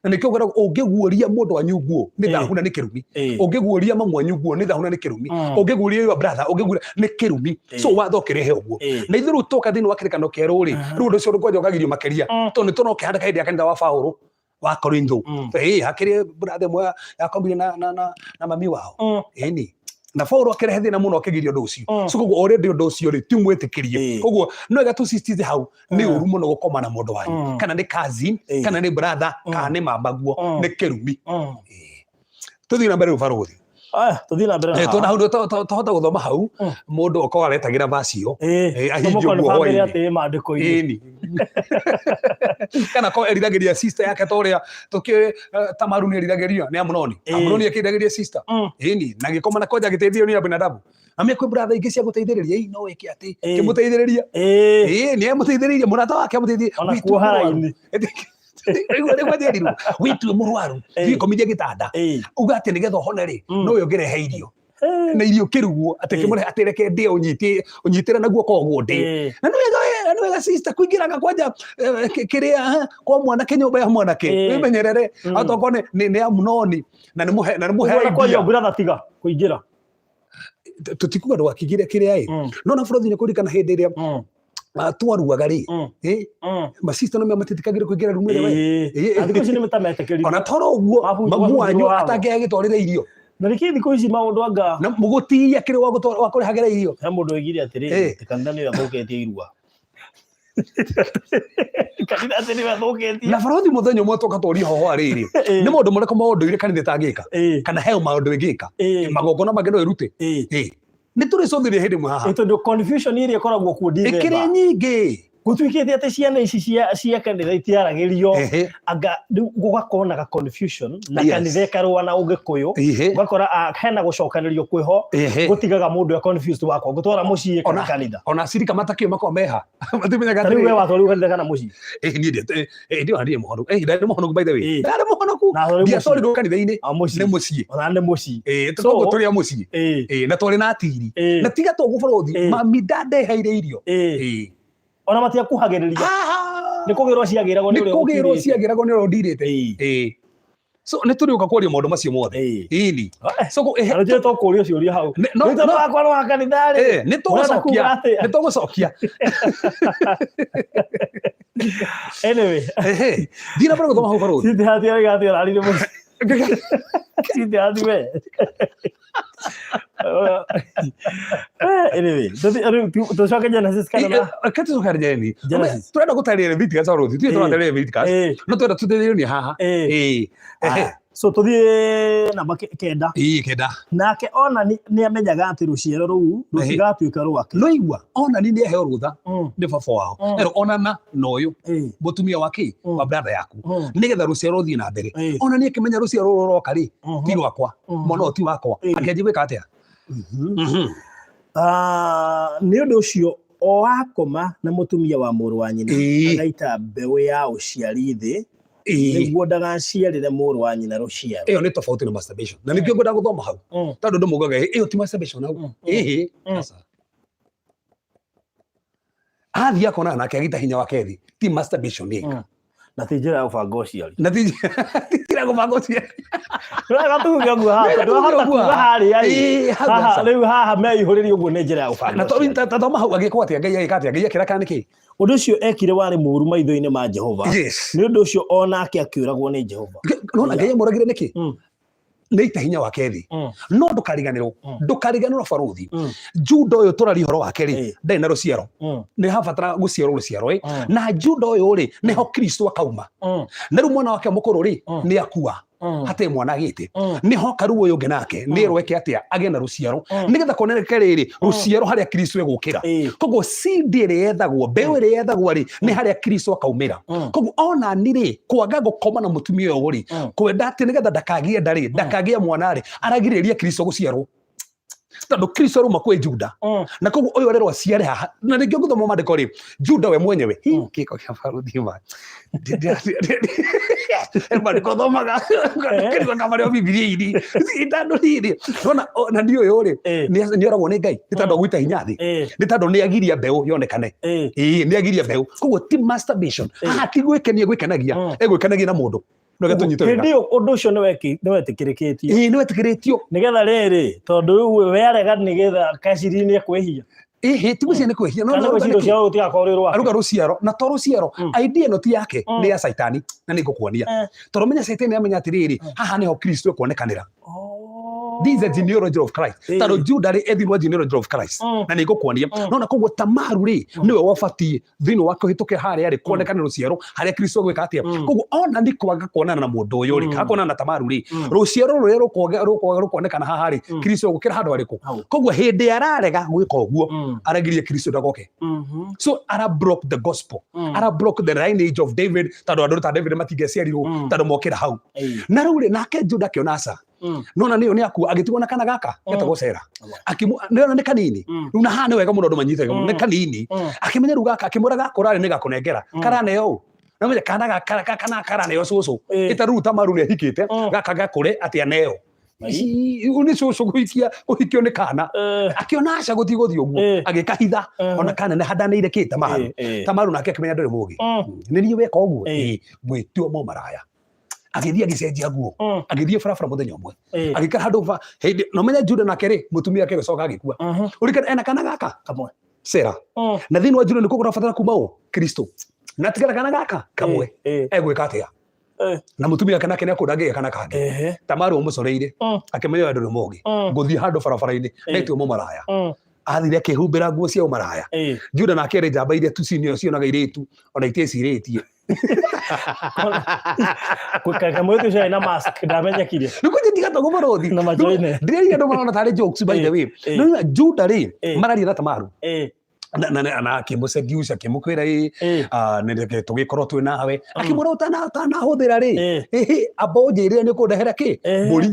S2: Na nĩkĩo ngwĩraga ũngĩguũria mũndũ wanyu nguo nĩ thahu na nĩ kĩrumi. Ũngĩguũria mamu wanyu nguo nĩ thahu na nĩ kĩrumi. Ũngĩguũria your brother, ũngĩguũria nĩ kĩrumi. So watho ũkĩrehe ũguo. Na ithuĩ rĩu twoka thĩinĩ wa kĩrĩkanĩro kĩerũ rĩ, rĩu ũndũ ũcio kwanja ũkagirio makĩria. Tondũ nĩ tũrokĩhanda hĩndĩ ya kanitha wa Paũlũ wa Korintho. Hakĩrĩ brother ĩmwe yakomire na mami wao. Ĩni. Na Paũlũ akĩrehe thĩna mũno akĩgiria ũndũ ũcio. So koguo already ũndũ ũcio rĩ ti mwĩtĩkĩrie. Koguo no wega tũsisitize hau nĩ ũru mũno gũkoma na mũndũ wanyu. Kana nĩ cousin, kana nĩ brother, kana nĩ mamaguo, nĩ kĩrumi. Tũthiĩ na mbere rĩu barũthi.
S1: Aya, tũthiĩ na mbere na
S2: Tondũ hau tũhota gũthoma hau, mũndũ okorwo aretagĩra verse ĩyo, ahingie
S1: Tũmũkone
S2: ũguo
S1: famĩlĩ
S2: hwaĩ-inĩ.
S1: atĩ ĩ maandĩko-inĩ.
S2: Ĩni. Kana ko eriragĩria sister yake ta ũrĩa tũkĩ Tamaru nĩ eriragĩria nĩ Amunoni. Amunoni akĩriragĩria sister. Ĩni, na gĩkoma na kwanja agĩteithio nĩ Abinadabu. Amia kwĩ brother ingĩ cia gũteithĩrĩria, ĩ no wĩke atĩ, kĩmũteithĩrĩria. Ĩ, nĩ amũteithĩrĩirie, mũrata wake amũteithĩrĩria.
S1: Ona
S2: Wĩtue
S1: kuoha
S2: mũrwaru.
S1: raini.
S2: Rĩu rĩu njerirwo, wĩtue mũrwaru, thiĩ komithia gĩtanda. Uga atĩ nĩgetha ũhone rĩ, no we ũngĩrehe irio. Na irio kĩrugwo, atĩ kĩmũrehe atĩ reke ndĩe ũnyitĩre na guoko ũguo ndĩe. Na nĩ wega we, nĩ wega sister kũingĩraga kwanja kĩrĩa kwa mwanake, nyũmba ya mwanake. Wĩmenyerere. Otokorwo nĩ Amunoni, na nĩ mũhe, na nĩ mũhe
S1: Ũguo na kwanja
S2: idea.
S1: brother tiga kũingĩra.
S2: Tũtikuga ndũgakĩingĩre kĩrĩa ĩ. No na bũrũri nĩ kũririkana hĩndĩ ĩrĩa twaruaga rĩ, masista no matitikagĩrwo kũingĩra rumu ĩrĩa we.
S1: Na thikũ ici nĩ matametĩkĩrire.
S2: Ona toro ũguo, mamu wanyu atangĩagĩtwarĩra irio.
S1: Na nĩkĩ thikũ ici maũndũ anga
S2: Na mũgũtiia kĩrĩ wa kũrehagĩra irio.
S1: He mũndũ oigire atĩrĩrĩ, atĩ kanitha nĩyo ĩthũkĩtie irua. Kanitha atĩ nĩyo ĩthũkĩtie.
S2: Na barothi mũthenya ũmwe twoka tworia hoho rĩrĩ, nĩ maũndũ marĩkũ ma ũndũire kanitha ĩtangĩka? Kana he maũndũ ĩngĩka? Magongona mangĩ no ĩrute? Nĩ tũrĩ cũthĩrĩria hĩndĩ ĩmwe haha.
S1: Tondũ confusion ĩrĩa ĩkoragwo kuo December.
S2: Ĩkĩrĩ nyingĩ.
S1: Gũtuĩkĩte atĩ ciana ici cia kanitha itiaragĩrio, anga rĩu gũgakorwo na ga confusion na kanitha ĩkarũa na ũgĩkũyũ, ũgakora hena gũcokanĩrio kwĩho gũtigaga mũndũ e confused, wakwa ngũtwara mũciĩ kana kanitha.
S2: Ona cirika matakĩũĩ makoragwo meha matimenyaga.
S1: Ta rĩu we watwarirwo kanitha kana mũciĩ?
S2: Niĩ ndiĩ ona ndirĩ mũhonoku. Ndarĩ mũhonoku, by the way. Ndarĩ mũhonoku.
S1: Na watwarirwo mũciĩ?
S2: Ndiatwarirwo kanitha-inĩ.
S1: Ah, mũciĩ.
S2: Nĩ mũciĩ.
S1: Ona nĩ mũciĩ.
S2: Tũkoragwo tũrĩ a mũciĩ. Na twarĩ na atiri. Na tiga to ũguo bũrũthi, mami ndandeheire irio.
S1: Ona matiakuhagĩrĩria. Nĩ kũgĩrwo ciagĩragwo nĩ
S2: nĩ
S1: ũrĩa
S2: kũgĩrwo
S1: ũtirĩte.
S2: Ciagĩragwo nĩ ũrĩa ũndirĩte. So nĩ tũrĩũka kwaria maũndũ macio mothe. Ĩni. So
S1: Na nĩtũĩ tũkũrio ciũria hau.
S2: No
S1: Rĩu tondũ wakwa nĩ wa kanitha rĩ,
S2: nĩ
S1: ũrenda
S2: tũgũcokia.
S1: kuga atĩa?
S2: Nĩ tũgũcokia.
S1: Anyway,
S2: Ehe. Thiĩ na mbere gũthoma hau, barũthi.
S1: Cynthia hati oiga atĩ ũrarire mũciĩ. Cynthia hati we. Anyway, rĩu tũcoke Genesis kana na
S2: Reke tũcoke Genesis.
S1: Genesis.
S2: Tũrenda gũtarĩria Leviticus, barũthi. Tuĩ tũratarĩria Leviticus. No twenda tũteithĩrĩrie haha. Ehe.
S1: Ah, so tũthiĩ namba 9.
S2: Ĩĩ, 9.
S1: Nake Onani nĩ amenyaga atĩ rũciaro rũu rũtigatuĩka rwake.
S2: No igua, onani nĩ aheo rũtha nĩ baba wao. Erwo onana na ũyũ mũtumia wa kĩ wa brother yaku nĩgetha rũciaro rũthiĩ na mbere. Onani akĩmenya rũciaro rũrũ rũroka rĩ ti rwakwa, mwana ũyũ ti wakwa, akĩanjia gwĩka atĩa?
S1: Ah, nĩ ũndũ ũcio o akoma na mũtumia wa mũrũ wa nyina, agaita mbeũ ya ũciari thĩ, nĩguo ndagaciarĩre mũrũ wa nyina rũciaro.
S2: Ĩyo nĩ tofauti na masturbation, na nĩkĩo ngwenda gũthoma hau, tondũ andũ maugaga ĩyo ti masturbation hau. Ĩhĩ. Aca. Athiĩ akonana nake agĩita hinya wake thĩ, ti masturbation ĩka.
S1: Na ti njĩra ya gũbanga ũciari.
S2: Na ti tira gũbanga ũciari.
S1: Wega tuge ũguo haha,
S2: Wega
S1: tondũ
S2: tuge
S1: wahota
S2: ũguo
S1: kuga
S2: haha.
S1: harĩa ĩ,
S2: Ĩĩ, hau
S1: haha
S2: aca.
S1: rĩu haha meihũrĩrie ũguo nĩ njĩra ya gũbanga
S2: Na
S1: ũciari.
S2: ta thoma hau, agĩkwo atĩa? Ngai agĩka atĩa? Ngai akĩra kana nĩkĩ?
S1: Ũndũ ũcio ekire warĩ mũũru maitho-inĩ ma Jehova. Nĩ ũndũ ũcio o nake akĩũragwo nĩ Jehova.
S2: Nona Ngai amũragire nĩkĩ? Nĩ ita hinya wake thĩ. No ndũkariganĩrwo, ndũkariganĩrwo barũthi, Juda ũyũ tũraria ũhoro wake rĩ, ndarĩ na rũciaro. Nĩ habatara gũciarwo rũciaro ĩ. Na Juda ũyũ rĩ, nĩho Kristo akauma. Na rĩu mwana wake mũkũrũ rĩ, nĩ akua, hatirĩ mwana agĩte. Nĩho karu ũyũ ũngĩ nake nĩ erwo eke atĩa? Agĩe na rũciaro, nĩgetha kuoneke rĩrĩ rũciaro harĩa Kristo egũkĩra. Koguo seed ĩrĩa yethagwo, mbeũ ĩrĩa yethagwo rĩ, nĩ harĩa Kristo akaumĩra. Koguo onani rĩ, kwaga gũkoma na mũtumia ũyũ rĩ, kwenda atĩ nĩgetha ndakagĩe nda rĩ, ndakagĩe mwana rĩ, aragirĩrĩria Kristo gũciarwo, tondũ Kristo aruma kwĩ Juda. Na koguo ũyũ arerwo aciare haha, na rĩngĩ ũngĩthoma maandĩko rĩ, Juda we mwenyewe. Hi, kĩko kĩa barũthi ma maandĩko thomaga kĩrigwo kama rĩo Bibilia-inĩ itandũ rĩrĩ nona na niĩ ũyũ rĩ, nĩ oragwo nĩ Ngai nĩ tondũ agwĩta hinya thĩ, nĩ tondũ nĩ agiria mbeũ yonekane. Ĩĩ, nĩ agiria mbeũ. Koguo ti masturbation haha, ti gwĩkenia gwĩkenagia, egwĩkenagia na mũndũ. Reke tũnyite wega.
S1: Hĩndĩ ĩyo ũndũ ũcio nĩ wetĩkĩrĩkĩtio.
S2: Ĩĩ, nĩ wetĩkĩrĩtio.
S1: Nĩgetha rĩrĩ, tondũ rĩu we arega nĩgetha keciri nĩ ekwĩhia.
S2: Ĩhĩ, ti gwĩciria nĩ kwĩhia, no
S1: Kana
S2: no
S1: gwĩciria
S2: nĩkĩ?
S1: rũciaro rũtigakorwo rwĩ rwake.
S2: Aruga rũciaro, na to rũciaro, idea ĩno ti yake, nĩ ya Caitani, na nĩ ngũkuonia. Tondũ menya Caitani amenya atĩrĩrĩ, haha nĩho Kristo ekuonekanĩra. This is the genealogy of Christ. Tondũ Juda rĩ, ethirwo genealogy of Christ. Na nĩ ngũkuonia. Nona koguo Tamaru rĩ, nĩwe wabatiĩ thĩinĩ wa kũhĩtũkĩra harĩa rĩ kuonekana rũciaro harĩa Kristo gwĩka atĩa. Koguo ona nĩ kwaga kuonana na mũndũ ũyũ rĩ, kana kuonana na Tamaru rĩ, rũciaro rũrĩa rũkuonekana haha rĩ, Kristo gũkĩra handũ harĩkũ? Koguo hĩndĩ ararega gwĩka ũguo, aragiria Kristo ndagoke. So ara block the gospel, ara block the lineage of David, tondũ andũ ta David matingĩaciarirwo, tondũ mokĩra hau. Na rĩu rĩ, nake Juda akĩona aca, nona nĩyo nĩ akua, agĩtigwo na kana gaka getagwo Sera. Nĩona nĩ kanini. Rĩu na haha nĩ wega mũno andũ manyite wega mũno, nĩ kanini. Akĩmenya rĩu gaka, akĩmwĩra gakũra rĩ, nĩgakũnengera karaneo ũ. Namenya kana gaka kana karaneo cũcũ. Ĩta rĩu Tamaru nĩ ahikĩte, gaka gakũre atĩ aneo. Ici nĩ cũcũ kũhikia, kũhikio nĩ kana. Akĩona aca, gũtigũthiĩ ũguo. Agĩkahitha. Ona kaneneha ndanĩire kĩ Tamaru. Tamaru nake akĩmenya ndũrĩ mũgĩ. Nĩ niĩ weka ũguo. Ngwĩtua mũmaraya. Agĩthiĩ agĩcenjia nguo. Agĩthiĩ barabara mũthenya ũmwe. Agĩikara handũ ba hĩndĩ na ũmenye Juda nake rĩ, mũtumia wake agĩcoka agĩkua. Ũrikana ena kana gaka
S1: Kamwe.
S2: Sera. Na thĩinĩ wa Juda nĩkuo kũrabatara kuma ũ Kristo. Na tigara kana gaka kamwe. Egwĩka atĩa? Na mũtumia wake nake nĩakũnda angĩgĩa kana kangĩ. Tamaru amũcoreire. Akĩmenya ũyũ ndũrĩ mũgĩ. Ngũthiĩ handũ barabara-inĩ ndetwo mũmaraya. Athire akĩhumbĩra nguo cia ũmaraya. Juda nake arĩ njamba iria tu cionaga irĩtu ona itecirĩtie.
S1: Kamwe tu na mask ndamenyekire.
S2: Nĩ kũnjĩ tiga togo barothi.
S1: Na macho-inĩ.
S2: Ndĩrerire andũ marona tarĩ jokes, by the way. No Juda rĩ, mararia na Tamaru. Na akĩmũseduce, akĩmũkwĩra ĩ, nĩ tũgĩkorwo twĩ nawe, akĩmwĩra ũtanahũthĩra rĩ, ĩhĩ, amba ũnjĩrĩre nĩ ũkũndehera kĩ mbũri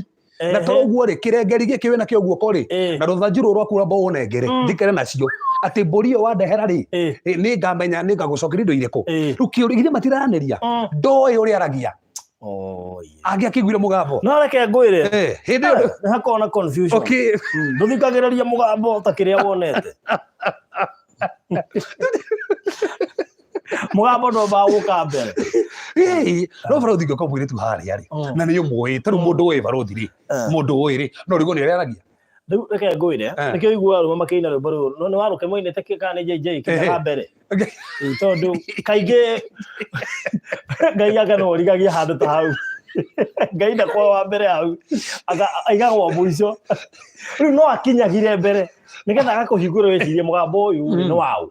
S2: na to ũguo rĩ, kĩrengeri gĩkĩ wĩna kĩo guoko rĩ, na rũthanju rũrũ rwaku rwamba ũnengere njikare nacio, atĩ mbũri ĩyo wandehera rĩ, nĩ ngamenya nĩ ngagũcokeria indo irĩkũ. Rĩu kĩũria githĩ matiraranĩria? Ndoĩ ũrĩa aragia.
S1: Oh, yeah.
S2: Angĩakĩiguire mũgambo.
S1: No reke ngwĩre.
S2: Hĩndĩ ĩyo
S1: nĩ hakoragwo na confusion. Ndũthikagĩrĩria mũgambo ta kĩrĩa wonete. Mũgambo ndwambaga gũka mbere.
S2: Ĩĩ, no barothi ngĩũka mũirĩtu harĩa rĩ, na nĩ ũmũĩ ta rĩu mũndũ ũĩ barothi rĩ, mũndũ ũĩ rĩ, no rĩguo nĩ ũrĩa aragia.
S1: Rĩu reke ngwĩre, nĩkĩo ũiguaga arũme makĩina rwĩmbo rũrũ, no nĩ warũke moinĩte kĩ kana nĩ JJ kĩnyaga mbere. Ĩĩ, tondũ kaingĩ Ngai anga no origagia handũ ta hau. Ngai ndakoragwo wa mbere hau, aigagwo mũico. Rĩu no akinyagire mbere nĩgetha agakũhingũra wĩcirie mũgambo ũyũ rĩ, nĩ waũ.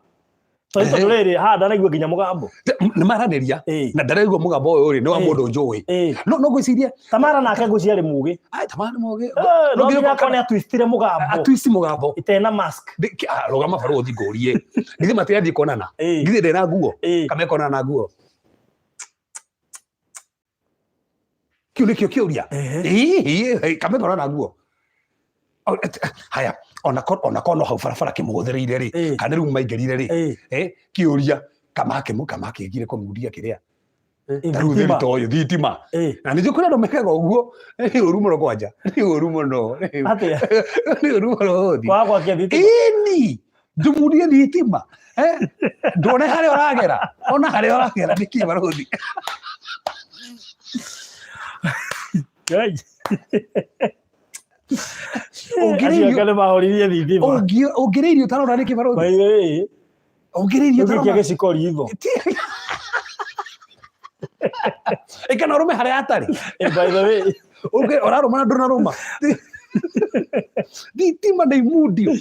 S1: Tondũ tondũ rĩrĩ haha ndanaigua nginya mũgambo.
S2: Nĩ maranĩria na ndaraigua mũgambo ũyũ rĩ, nĩ wa mũndũ njũĩ. No no ngwĩciria
S1: Tamara nake ngwĩciria arĩ mũgĩ.
S2: Ai, Tamara nĩ mũgĩ.
S1: No nginya akorwo nĩ atwistire mũgambo.
S2: Atwist mũgambo.
S1: Itena mask.
S2: Rũgama barũthi ngũrie. Githĩ matirathiĩ kuonana? Githĩ ndĩna nguo? Kamekona na nguo. Kĩu nĩkĩo kĩũria. Kamekona na nguo. Haya, ona korwo no hau barabara kĩmũgũthĩrĩire rĩ, kana rĩu maingĩrire rĩ, kĩũria kamakĩgire kũmundia kĩrĩa. Ta rĩu
S1: Thitima.
S2: thiri ta ũyũ thitima. Na nĩ njũĩ kũrĩ andũ mekaga ũguo, nĩ ũru mũno kwanja, nĩ ũru mũno.
S1: Atĩa?
S2: Nĩ ũru mũno ũthi.
S1: Kwaga gwakia thitima.
S2: Ĩni, ndũmundie thitima. Ndone harĩa ũragera, ona harĩa ũragera nĩ kĩ barũthi.
S1: Ngai. Acio anga nĩ mahoririe thitima.
S2: Ũngĩrĩa irio ũtarona nĩ kĩ barũthi?
S1: By the way,
S2: Ũngĩrĩa irio
S1: ũngĩikia
S2: ũtarona.
S1: gĩciko ritho.
S2: Ĩka na ũrũme harĩa hatarĩ.
S1: By the way.
S2: Ũrarũma na ndũnarũma. Thitima nĩ imundio.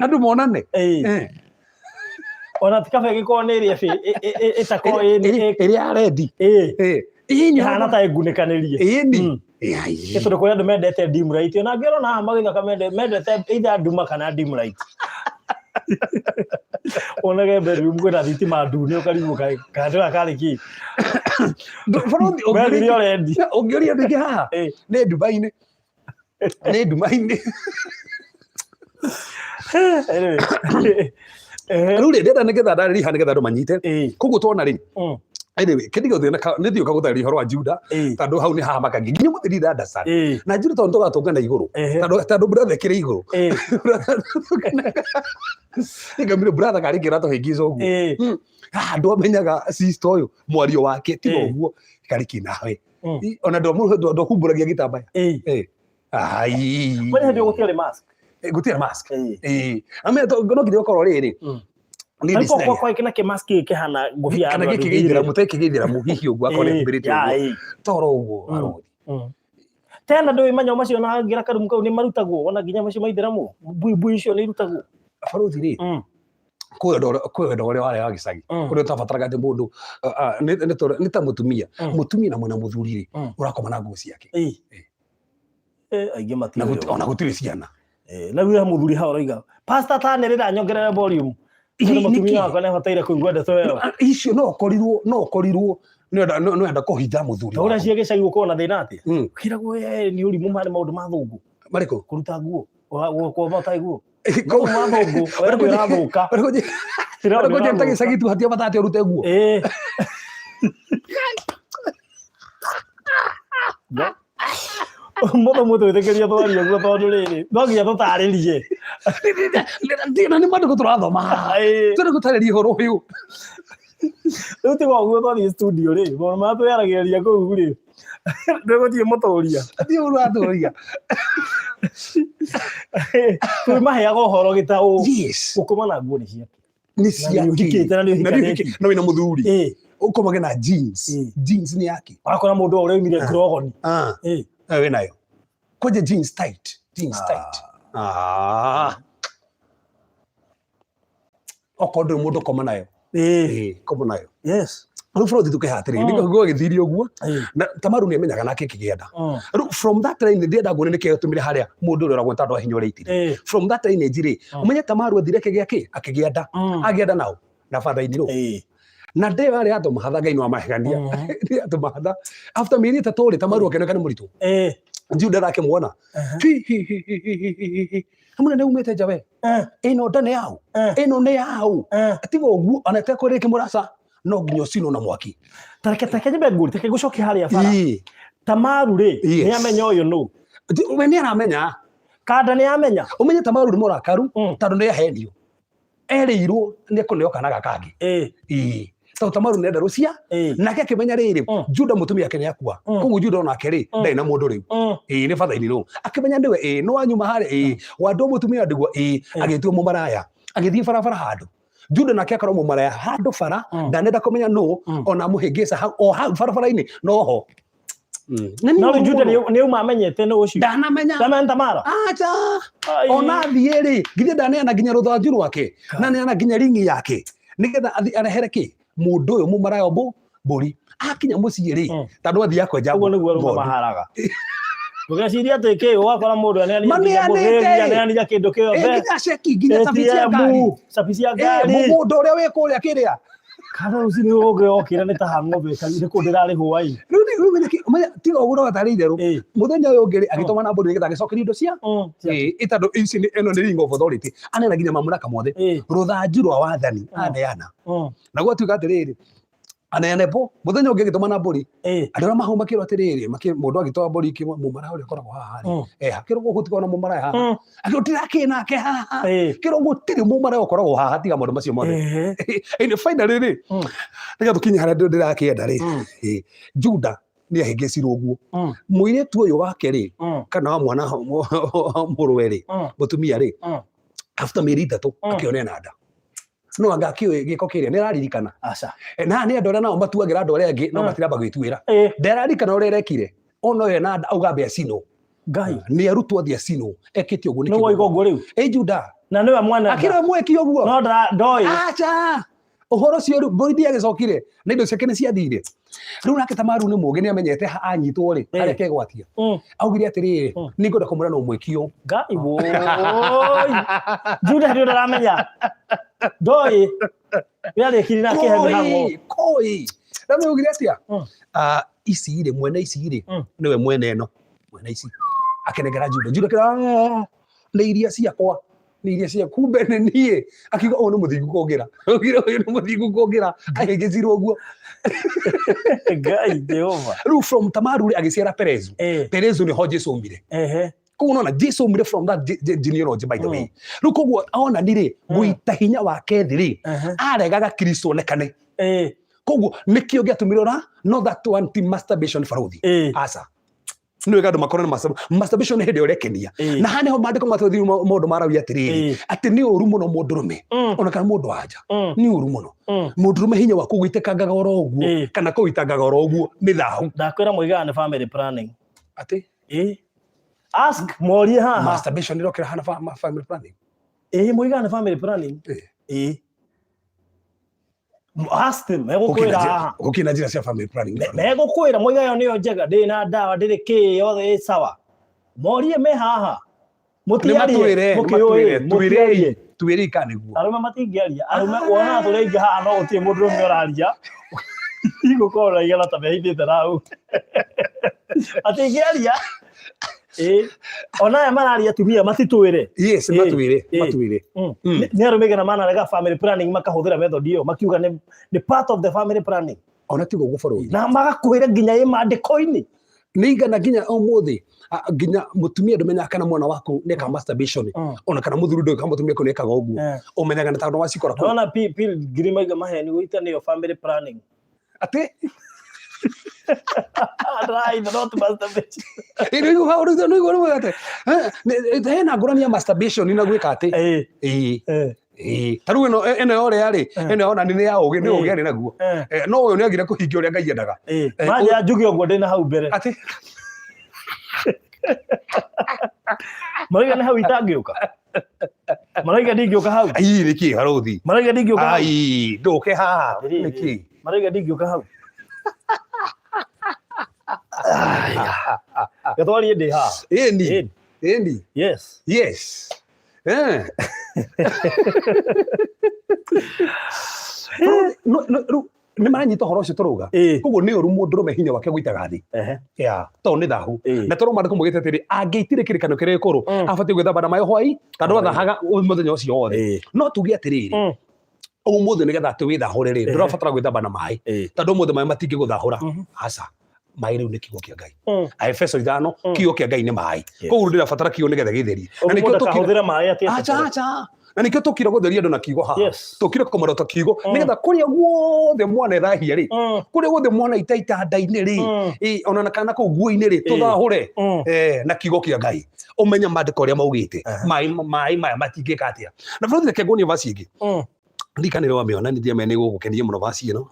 S2: Andũ monane.
S1: Ona ti kaba ĩgĩkorwo nĩ ĩrĩa ĩtakorwo
S2: ĩrĩa ya rendi.
S1: Ĩhana ta ĩngunĩkanĩrie.
S2: Ĩni.
S1: Nĩ tondũ kũrĩ andũ mendete dim light, ona angĩ ũrona haha magĩthaka mendete either nduma kana dim light. Wonage bedroom kwĩna thitima ndune ũkarigwo kandũ gaka karĩ kĩ.
S2: Barũthi,
S1: Methire ũrendi.
S2: Ũngĩũria andũ aingĩ haha, nĩ nduma-inĩ. Nĩ nduma-inĩ.
S1: Anyway.
S2: Rĩu rĩ, ndĩrenda nĩgetha ndarĩrie haha nĩgetha andũ manyite. Koguo twona rĩ, anyway, kĩndũ gĩothe nĩ thiĩ ũkagũtarĩria ũhoro wa Juda, tondũ hau nĩ haha makagia. Nginya ũmũthĩ ndirĩ understand. Na Juda tondũ tũgatũngana igũrũ. Tondũ brother ĩkĩrĩ igũrũ. Nĩngamire brother karĩ kĩratũhĩngĩca ũguo. Haha ndwamenyaga sister ũyũ, mwario wake, tiga ũguo, karĩ kĩnawe. Ona ndwahumbũragia gĩtambaya. Ai.
S1: Kwani hĩndĩ gũtiarĩ mask?
S2: Gũtiarĩ mask. Amenya no nginya ũkorwo rĩrĩ. Niĩ
S1: Ariko
S2: ndiciragia.
S1: kwa kwa kina mask gĩkĩ kĩhana ngũbia ya
S2: Kana
S1: andũ
S2: gĩkĩ
S1: a
S2: gĩithĩramu, ta gĩkĩ gĩithĩramu hihi ũguo akorwo nĩahumbĩrĩte ũguo. Toro ũguo, arothi.
S1: Tena ndũĩ manyamũ macio na ngĩra karumu kau nĩ marutagwo ona nginya macio maithĩramu mbui mbui icio nĩ irutagwo.
S2: Barũthi rĩ, kwĩ wendo ũrĩa warĩ wa gĩcagi, ũrĩa ũtabataraga atĩ mũndũ, nĩ ta mũtumia, mũtumia na mwĩna mũthuri rĩ, ũrakoma na nguo ciake.
S1: Aingĩ matiũĩ
S2: Na
S1: ũguo.
S2: ona gũtirĩ ciana.
S1: Na rĩu he mũthuri hau ũroiga, Pastor tanĩrĩra nyongerere volume.
S2: Hihi
S1: Tondũ mũtumia
S2: nĩkĩ?
S1: wakwa nĩabataire kũigua ndeto ĩyo.
S2: Icio no ũkorirwo, no ũkorirwo nĩwenda kũhitha mũthuri
S1: Ta ũrĩa
S2: waku.
S1: cia gĩcagi gũkorwo na thĩna atĩa? Ũkĩragwo, nĩ ũrimũ marĩ maũndũ ma thũngũ.
S2: Marĩkũ?
S1: Kũruta nguo. Gũkorwo ũtarĩ nguo. Maũndũ ma thũngũ, we nĩ ũrathũka.
S2: Ũrĩa kũnjĩra gĩcagi tu hatia bata atĩ ũrute nguo.
S1: Mũthũ mũtwĩtĩkĩrie twarie ũguo tondũ rĩrĩ, no nginya tũtarĩrie.
S2: Na nĩ maandĩko tũrathoma haha. Tũrĩ gũtarĩria ũhoro ũyũ.
S1: Rĩu tiga ũguo twathiĩ studio rĩ, maũndũ marĩa twĩyaragĩrĩria kũu rĩ, ndũgũthiĩ mũtũria.
S2: Thiĩ ũratũria.
S1: Twĩmaheaga ũhoro gĩtaũ.
S2: Yes.
S1: Gũkoma na nguo nĩ ciake.
S2: Nĩ ciake.
S1: Na nĩ ũhikĩte na nĩ
S2: Na nĩ
S1: ũhikanĩtie.
S2: ũhikĩte. Na wĩna mũthuri. Ũkomage na jeans. Jeans nĩ yake.
S1: Wakora mũndũ ũrĩa oimire ngurogoni.
S2: Wĩnayo. Kwanja jeans tight. Jeans tight. Okorwo ndũrĩ mũndũ koma nayo. Koma nayo.
S1: Yes.
S2: Rĩu bũrũri tũkeha atĩrĩrĩ, nĩguo gwagĩthire ũguo, na Tamaru nĩ amenyaga nake kĩgĩa nda. Rĩu from that line ndĩrenda nguone nĩkĩo gĩatũmire harĩa mũndũ ũrĩa ũragwo tondũ ahinya ũrĩa aitire. From that lineage rĩ, ũmenye Tamaru athire akĩgĩa kĩ? Akĩgĩa nda. Agĩa nda nao na father in law. Na nda ĩyo yarĩ ya Tũmahatha, Ngai no amahegania. Nĩ ya Tũmahatha. After mĩeri 3 rĩ, Tamaru akĩoneka nĩ mũritũ. Juda ndakĩmuona. Hi hi hi hi hi hi hi. Hamwe nĩ umĩte nja we. Ĩno nda nĩ yaũ? Ĩno nĩ yaũ? Tiga ũguo ona ĩtekwĩrĩke mũraca no nginya ũcinwo na mwaki.
S1: Tareke tareke nyambe ngũri tareke ngũcokie harĩa bara. Tamaru rĩ nĩ amenya ũyũ nũ?
S2: We nĩ aramenya.
S1: Kanda nĩ amenya.
S2: Ũmenye Tamaru nĩ mũrakaru tondũ nĩ ahenio. Erĩirwo nĩ ekũneo kana gaka kangĩ. Ĩĩ. Tondũ Tamaru nĩ enda rũcia nake akĩmenya rĩrĩ Juda mũtumia wake nĩ akua. Koguo Juda onake rĩ ndarĩ na mũndũ rĩu. Ĩĩ nĩ father in law. Akĩmenya nĩwe ĩĩ nĩ wanyuma harĩa ĩĩ wandũ mũtumia ndigwa ĩĩ agĩtua mũmaraya. Agĩthiĩ barabara handũ. Juda nake akorwo mũmaraya handũ bara ndanenda kũmenya nũ ona mũhĩngĩca hau o hau barabara-inĩ noho.
S1: Na nĩ No rĩu Juda nĩ auma amenyete nũ ũcio.
S2: Ndanamenya.
S1: Ndamenya Tamara.
S2: Acha. Ona thiĩ rĩ, githĩ ndaneana nginya rũthanju rwake, na neana nginya ringi yake nĩgetha athiĩ arehere kĩ mũndũ ũyũ mũmaraya mbũri. Akinya mũciĩ rĩ, tondũ athiĩ akwenja
S1: Ũguo nĩguo arũme
S2: ng'ondu.
S1: maharaga. Ndũgecirie atĩ kĩ ũgakora mũndũ
S2: Maneanĩte.
S1: aneanire kĩndũ kĩothe.
S2: Nginya ceki, nginya cabi cia ngari.
S1: ATM, cabi cia ngari.
S2: Mũgũnda ũrĩa wĩ kũrĩa kĩrĩa.
S1: Kana rũcinĩ ũngĩokĩra nĩ ta hang'ombe nĩ kũ ndĩrarĩhwo ai.
S2: Rĩu rĩu menya kĩ- menya tiga ũguo ũratarĩ itherũ. Mũthenya ũyũ ũngĩ rĩ, agĩtũma na mbũri nĩgetha agĩcokeria indo cia tondũ ici ĩno nĩ ring of authority aneana nginya mamlaka mothe. Rũthanju rwa wathani aneana. Na gwatuĩka atĩrĩrĩ, aneane bo mũthenya ũngĩ agĩtũma na mbũri. Andũ arĩa mahau makĩrwo atĩrĩrĩ, mũndũ agĩtwara mbũri ikĩmwe mũmaraya ũrĩa ũkoragwo haha rĩ, eha kĩrwo gũkũ na mũmaraya haha. Akĩrwo ndirakĩ nake haha. Kĩrwo gũtirĩ mũmaraya ũkoragwo haha tiga maũndũ macio mothe. Ĩndĩ finally rĩ, reke tũkinye harĩa ndĩrakĩenda rĩ, Juda nĩ ahĩngĩcirwo ũguo. Mũirĩtu ũyũ wake rĩ, kana wa mwana wa mũrũwe rĩ, mũtumia rĩ, after mĩeri 3 akĩona ena nda. No anga akĩũĩ gĩko kĩrĩa nĩ araririkana.
S1: Aca.
S2: Na nĩ andũ arĩa nao matuagĩra andũ arĩa angĩ no matiramba gwĩtuĩra. Ndararirikana ũrĩa arekire. Ona ũyũ ena nda auga ambe acinwo.
S1: Ngai.
S2: Nĩ arutwo athiĩ acinwo. Ekĩte ũguo
S1: nĩkĩ? Nĩ woiga ũguo rĩu?
S2: Ĩ Juda.
S1: Na nĩwe mwana.
S2: Akĩrĩ mwĩki ũguo.
S1: No ndoĩ.
S2: Aca. Ũhoro ũcio rĩu mbũri ndiagĩcokire na indo ciake nĩ ciathire. Rĩu nake Tamaru nĩ mũũgĩ nĩ amenyete anyitwo rĩ harĩa kegwatia. Augire atĩrĩrĩ, nĩ ngwenda kũmwĩra no mwĩki ũũ.
S1: Ngai woi. Juda ndio ndaramenya. Ndoĩ. We arĩkire na akĩhe mĩhang'o.
S2: Koi. Na nĩ augire atĩa? Ici rĩ, mwene ici rĩ, nĩwe mwene ĩno. Mwene ici. Akĩnengera Juda. Juda akĩra, nĩ iria ciakwa. Nĩ iria cia kumbe nĩ niĩ. Akiuga ũyũ nĩ mũthingu kũngĩra. Augire ũyũ nĩ mũthingu kũngĩra. Ahĩngĩcirwo ũguo.
S1: Ngai Jehova.
S2: Rĩu from Tamaru rĩ agĩciara Perezu. Perezu nĩho Jesu aumire. Koguo nona Jesu aumire from that genealogy by the way. Rĩu koguo onani rĩ, gũita hinya wake thĩ rĩ, aregaga Kristo onekane. Koguo nĩkĩo gĩatũmire ora no that one ti masturbation barũthi. Aca. Nĩ wega andũ makorwo na masturbation nĩ hĩndĩ ĩrĩa ũrekenia. Na haha nĩho maandĩko matũthiru maũndũ maragia atĩrĩrĩ, atĩ nĩ ũru mũno mũndũrũme ona kana mũndũ wa nja. Nĩ ũru mũno. Mũndũrũme hinya waku gũitĩkangaga oro ũguo kana kũitangaga oro ũguo nĩ thahu.
S1: Ndakwĩra moigaga nĩ family planning.
S2: Atĩ?
S1: Ask morie haha.
S2: Masturbation ĩrokĩra hana family planning.
S1: Moigaga nĩ family planning. Ask them, megũkwĩra haha.
S2: Gũkĩ na njĩra cia family planning.
S1: Megũkwĩra moiga ĩyo nĩyo njega, ndĩrĩ na ndawa, ndĩrĩ kĩ, yothe ĩ sawa. Morie me haha. Mũtiarie, mũkĩũĩ, mũtiarie.
S2: Twĩrei kana nĩguo.
S1: Arũme matingĩaria. Arũme wonaga tũrĩ aingĩ haha no gũtirĩ mũndũ ũmwe ũraria. Igũkorwo na igana ta mehithĩte na hau. Matingĩaria. Ona aya mararia atumia matitwĩre.
S2: Yes, matwĩre, matwĩre.
S1: Nĩ arũme aigana manarega family planning makahũthĩra method ĩyo makiuga nĩ part of the family planning.
S2: Ona tiga ũguo bũrũri.
S1: Na magakwĩra nginya ĩ maandĩko-inĩ.
S2: Nĩ igana nginya ũmũthĩ, nginya mũtumia ndũmenyaga kana mwana waku nĩ eka masturbation, ona kana mũthuri ndũĩ kana mũtumia waku nĩ ekaga ũguo. Ũmenyaga nĩ tondũ wacikora kũu.
S1: Ndona ngiri maiga maheni gũita nĩyo family planning.
S2: Atĩ?
S1: Right, not masturbation.
S2: Ĩ, nĩ ũiguaga ũrĩa nĩ ũiguaga ũrĩa atĩ, hena ngũrani ya masturbation na gwĩka atĩ. Ĩ. Ĩ, ta rĩu ĩno ya ũrĩa rĩ, ĩno ya onani nĩ ya ũgĩ, nĩ ũgĩ arĩ naguo. No ũyũ nĩ agire kũhingia ũrĩa Ngai endaga.
S1: Manja njuge ũguo ndĩ na hau mbere.
S2: Atĩ?
S1: Marauga nĩ hau itangĩũka. Marauga ndingĩũka hau.
S2: Ai, nĩkĩ, Barũthi?
S1: Marauga ndingĩũka hau.
S2: Ai, ndũke haha.
S1: Atĩrĩrĩ.
S2: Nĩkĩ?
S1: Marauga ndingĩũka hau. Gatwarie ndĩ haha.
S2: Ĩni.
S1: Ĩni.
S2: Ĩni.
S1: Yes.
S2: Yes. Eh. No, no, rĩu nĩ maranyita ũhoro ũcio tũrauga. Koguo nĩ ũru mũndũrũme hinya wake gũitaga thĩ. Ya, tondũ nĩ thahu. Na tondũ maandĩko maugĩte atĩrĩ, angĩitire kĩrĩkanĩro kĩrĩa gĩkũrũ, abatiĩ gwĩthamba na maĩ hwaĩ, tondũ athahaga mũthenya ũcio wothe. No tuge atĩrĩrĩ, ũmũthĩ nĩgetha atĩ wĩthahũre rĩ, ndũrabatara gwĩthamba na maĩ, tondũ ũmũthĩ maĩ matingĩgũthahũra. Aca. Maĩ rĩu nĩ kiugo kĩa Ngai. Aefeso 5, kiugo kĩa Ngai nĩ maĩ. Koguo ndĩrabatara kiugo nĩgetha gĩtherie. Na
S1: Ũguo
S2: nĩkĩo
S1: mũndũ
S2: tũkira
S1: akahũthĩra maĩ atĩ
S2: acha acha na nĩkĩo tũkira gũtheria andũ na kiugo haha. Tũkire kũmarota kiugo nĩgetha kũrĩa guothe mwana ethahia rĩ, kũrĩa guothe mwana ita itanda-inĩ rĩ, ona na kana kũu nguo-inĩ rĩ, tũthahũre na kiugo kĩa Ngai. Ũmenye maandĩko ũrĩa maugĩte. Maĩ maĩ maya matingĩka atĩa. Na bũrũri reke nguonie verse ĩngĩ. Ndikanĩre wa mĩona nĩ ndiamenya nĩ gũgũkenia mũno verse ĩno.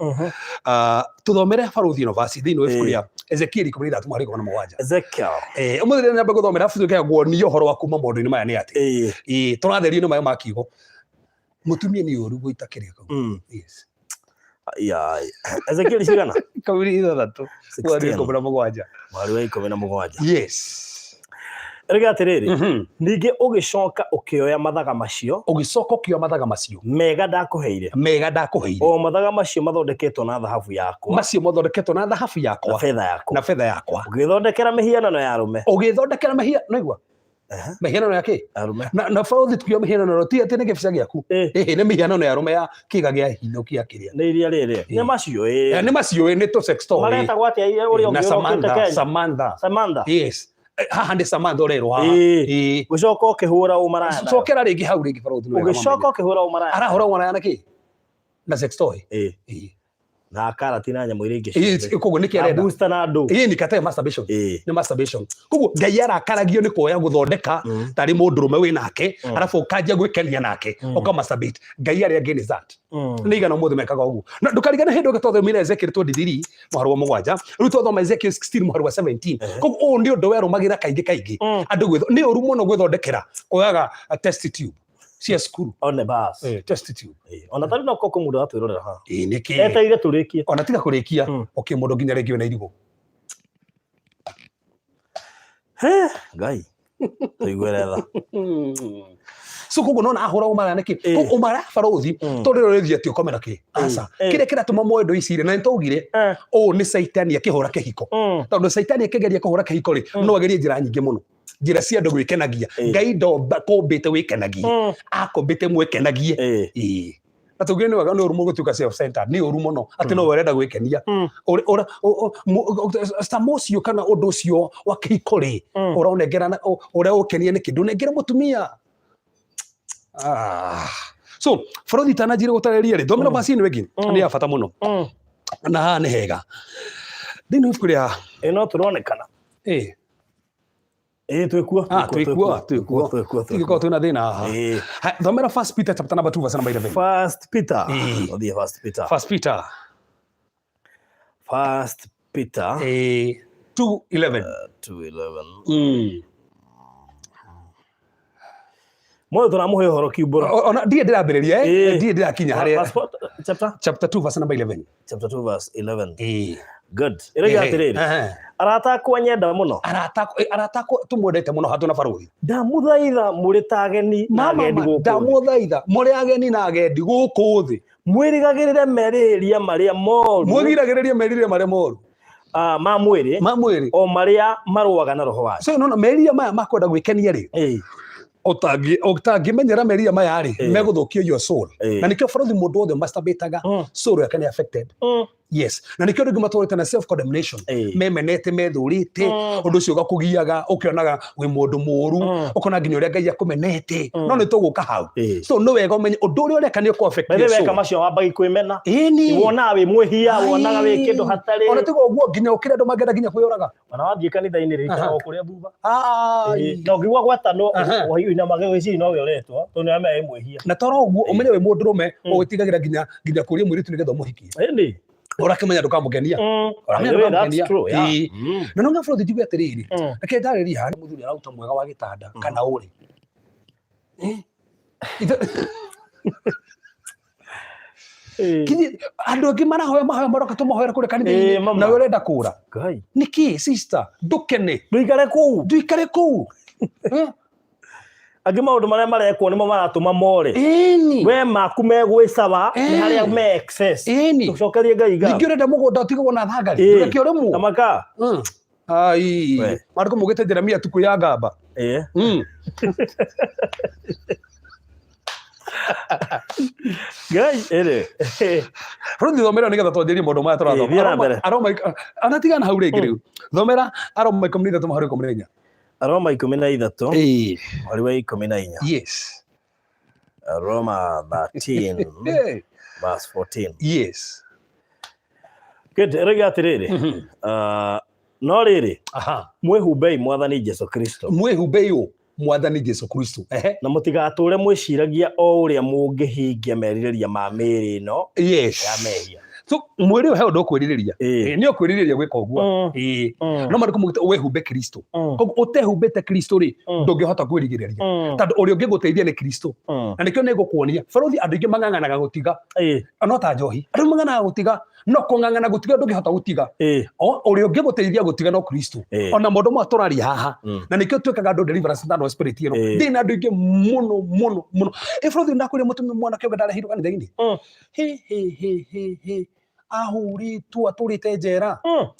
S2: Tũthomere barũthi ĩno verse thĩinĩ wa ibuku rĩa Ezekiel 13 mũhari 17.
S1: Ezekiel.
S2: Ũmũthĩ rĩrĩa nyamba gũthomera arabu tuĩke nguonie ũhoro wa kuma maũndũ-inĩ maya nĩ atĩ. Tũratherio nĩ maĩ ma kiugo. Mũtumia nĩ ũru gũita kĩrĩa kau. Yes.
S1: Ya, Ezekiel cigana?
S2: 16 mũhari wa
S1: 16.
S2: 17.
S1: Mũhari wa 17.
S2: Yes.
S1: Rĩga atĩrĩrĩ, ningĩ ũgĩcoka ũkĩoya mathaga macio
S2: Ũgĩcoka ũkĩoya mathaga macio
S1: mega ndakũheire,
S2: mega ndakũheire,
S1: o mathaga macio mathondeketwo na thahabu yakwa
S2: macio mathondeketwo na thahabu
S1: na
S2: yakwa
S1: betha yakwa,
S2: na betha yakwa,
S1: ũgĩthondekera mĩhianano ya arũme.
S2: Ũgĩthondekera mĩhianano, igua, mĩhianano ya kĩ?
S1: Arũme.
S2: Na baũthi tukiuga mĩhianano ti atĩ nĩ kĩbica gĩaku. Ĩhĩ, nĩ mĩhianano ya arũme ya kĩga kĩa hitho kĩa kĩrĩa.
S1: Nĩ iria rĩrĩ nĩ macio ĩ.
S2: Nĩ macio ĩ, nĩ tũ sex toy.
S1: Maretagwo atĩa iria ũrĩa
S2: Na
S1: ũngĩ ũrokĩte
S2: Samantha,
S1: Kenya?
S2: Samantha.
S1: Samantha.
S2: Yes. Haha nĩ Samantha ũrerwo haha.
S1: Gũcoka ũkĩhũra ũmaraya nayo.
S2: Cokera rĩngĩ hau rĩngĩ baũthi nĩ wega
S1: Ũgĩcoka
S2: mamenya.
S1: ũkĩhũra ũmaraya.
S2: Arahũra ũmaraya na kĩ? Na sex toy.
S1: Na karati na nyamũ iria ingĩ ciothe.
S2: Koguo nĩkĩ
S1: Na
S2: arenda?
S1: booster na ndũ.
S2: Ĩĩ, nĩ kate masturbation. Nĩ masturbation. Koguo Ngai arakaragio nĩ kuoya gũthondeka tarĩ mũndũrũme wĩ nake, arabu ũkanjia gwĩkenia nake, ũka masturbate. Ngai arĩa angĩ nĩ that. Nĩ igana ũmũthĩ mekaga ũguo. Na ndũkarigane hĩndĩ ĩngĩ twathomire Ezekiel 23 mũhari wa 7. Rĩu twathoma Ezekiel 16 mũhari wa 17. Koguo ũyũ nĩ ũndũ werũmagĩra kaingĩ kaingĩ. Andũ nĩ ũru mũno gwĩthondekera kuoyaga test tube cia cukuru.
S1: One bas.
S2: Test tube.
S1: Ona tarĩ no koko mũndũ aratwĩrorera haha.
S2: Ĩĩ, nĩkĩ?
S1: Etereire tũrĩkie.
S2: Ona tiga kũrĩkia, okay, mũndũ nginya rĩngĩ wĩna irigũ.
S1: He, Ngai. Tũiguĩre tha.
S2: So koguo nona ahũra ũmaraya nĩkĩ? Koguo ũmaraya barũthi tondũ rĩrĩa ũrĩthiĩ atĩ ũkome na kĩ? Aca. Kĩrĩa kĩratũma moe indo ici rĩ, na nĩtwaugire ũũ nĩ caitani akĩhũra kĩhiko. Tondũ caitani akĩgeria kũhũra kĩhiko rĩ, no agerie njĩra nyingĩ mũno. Njĩra cia andũ gwĩkenagia. Ngai ndomba kũmbĩte wĩkenagie. Akũmbĩte mwĩkenagie. Ĩĩ. Na tũngĩ nĩ wega nĩ ũru mũno gũtuĩka self centered, nĩ ũru mũno atĩ no we ũrenda gwĩkenia. Cama ũcio kana ũndũ ũcio wa kĩhiko rĩ, ũraũnengera ũrĩa ũkenia nĩkĩ? Ndũnengere mũtumia. So bũrũri itananjĩrĩ gũtarĩria rĩ, thomera verse ĩno ĩngĩ nĩ ya bata mũno. Na haha nĩ hega. Thĩinĩ wa ibuku rĩa
S1: Ĩ no tũronekana. Ĩ twĩkuo.
S2: Twĩkuo, twĩkuo.
S1: Twĩkuo, twĩkuo.
S2: Tũngĩkorwo twĩna thĩna haha. Ha, thomera First Peter chapter number 2 verse number 11.
S1: First Peter. Ũthiĩ First Peter.
S2: First Peter.
S1: First Peter.
S2: 2:11.
S1: 2:11. Mothe tũramũhe ũhoro kiumbũra.
S2: Ona ndirĩ ndĩrambĩrĩria, ndirĩ ndĩrakinya harĩa.
S1: Verse what? Chapter?
S2: Chapter 2 verse number 11.
S1: Chapter 2 verse 11. Good. Ĩrauga atĩrĩrĩ. Arata akwa nyenda mũno.
S2: Arata akwa tũmwendete mũno hatũ na barũthi.
S1: Ndamũthaitha mũrĩ ta ageni na
S2: Mama,
S1: agendi gũkũ thĩ.
S2: Ndamũthaitha mũrĩ ageni na agendi gũkũ thĩ.
S1: Mwĩrigagĩrĩre merirĩria marĩa moru.
S2: Mwĩgiragĩrĩrie merirĩria marĩa moru.
S1: Ma mwĩrĩ.
S2: Ma mwĩrĩ.
S1: O marĩa marũaga na roho wanyu.
S2: So, no, no, merirĩria maya ma kwenda gwĩkenia rĩ. Ũtangĩmenyera merirĩria maya rĩ, megũthũkia your soul. Na nĩkĩo barũthi mũndũ wothe masturbataga, soul yake nĩ affected. Yes. Na nĩkĩo andũ aingĩ matũrĩte na self condemnation. Memenete, methũrĩte, ũndũ ũcio ũgakũgiaga, ũkĩonaga wĩ mũndũ mũũru, ũkona nginya ũrĩa Ngai akũmenete. No nĩ tũgũka hau. So nĩ wega ũmenye ũndũ ũrĩa ũreka nĩ ũkũ affect
S1: By the
S2: your
S1: way, weka
S2: soul.
S1: macio wambagia kwĩmena.
S2: Ĩni.
S1: Wonaga wĩ mwĩhia, wonaga wĩ kĩndũ hatarĩ.
S2: Ona tiga ũguo nginya ũkĩre andũ mangĩenda nginya kwĩyũraga.
S1: Ona wathiĩ kanitha-inĩ rĩ, ikara o kũrĩa thutha. Na ũngĩigua gwetanwo, ũinamage gwĩciria nowe ũretwo, tondũ nĩ ũramenya wĩ mwĩhia.
S2: Na toro ũguo, ũmenye wĩ mũndũrũme, ũgĩtigagĩra nginya kũria mũirĩtu nĩgetha ũmũhikie.
S1: Ĩni.
S2: Ũrakĩmenya ndũkamũkenia. Ũramenya
S1: By the way, that's
S2: ndũkamũkenia.
S1: true, yeah.
S2: Na no nginya bũrũri njigue atĩrĩrĩ, reke ndarĩrie haha mũthuri arauta mwega wa gĩtanda kana ũrĩ. Kinya andũ angĩ marahoya mahoya maroka tũmahoera kũrĩa kanitha-inĩ
S1: Ĩĩ, mama.
S2: nawe ũrenda kũra.
S1: Ngai.
S2: Nĩkĩ sister ndũkene?
S1: Ndũikare kũu.
S2: Ndũikare kũu. Eh?
S1: Angĩ maũndũ marĩa marekwo nĩmo maratũma more.
S2: Ĩni.
S1: We maku megwĩcawa nĩ harĩa me excess.
S2: Ĩni.
S1: Tũcokerie Ngai
S2: Ningĩ
S1: ngatho.
S2: ũrenda mũgũnda ũtigagwo na thangari. Ndũreke ũrĩmwo.
S1: Tamaka.
S2: Ai.
S1: We.
S2: Marĩkũ mugĩte Jeremia tukũ ya ngamba.
S1: Ĩĩ. Ngai ĩrĩ.
S2: Rĩu thomera nĩgetha twanjĩrie maũndũ maya tũrathoma.
S1: Ĩĩ, thiĩ na mbere.
S2: Aroma anatigana hau rĩngĩ rĩu. Thomera Aroma 13 mũhari 14.
S1: Aroma 13
S2: Ĩĩ.
S1: mũhari wa 14.
S2: Yes.
S1: Roma 13
S2: Eh,
S1: verse 14.
S2: Yes.
S1: Good, ĩroiga atĩrĩrĩ. Ah, no rĩrĩ mwĩhumbei mwathani Jesu Kristo.
S2: Mwĩhumbei ũ mwathani Jesu Kristo. Ehe.
S1: Na mũtigatũre mwĩciragia o ũrĩa mũngĩhingia merirĩria ma mĩĩrĩ ĩno
S2: Yes.
S1: ya mehia.
S2: So mwĩrĩ ũyũ he ũndũ ũkwĩrirĩria.
S1: Ĩĩ.
S2: Nĩ ũkwĩrirĩria gwĩka ũguo. Ĩĩ. No marĩkũ mugĩte wĩhumbe Kristo. Koguo ũtehumbĩte Kristo rĩ, ndũngĩhota kwĩrigĩrĩria. Tondũ ũrĩa ũngĩgũteithia nĩ Kristo. Na nĩkĩo nĩ ngũkuonia. Barũthi andũ aingĩ mang'ang'anaga gũtiga. No ta njohi. Andũ mang'ang'anaga gũtiga. No kũng'ang'ana gũtiga ndũngĩhota gũtiga. O ũrĩa ũngĩgũteithia gũtiga no Kristo. Ona maũndũ maya tũraria haha. Na nĩkĩo twĩkaga andũ deliverance na spirit ĩno. Ndĩ na andũ aingĩ mũno mũno mũno. Ĩ barũthi ndakwĩrire mũtumia mwanake ũngĩ ndarehirwo kanitha-inĩ. He he he he he. Ahũrĩtwo atũrĩte njera.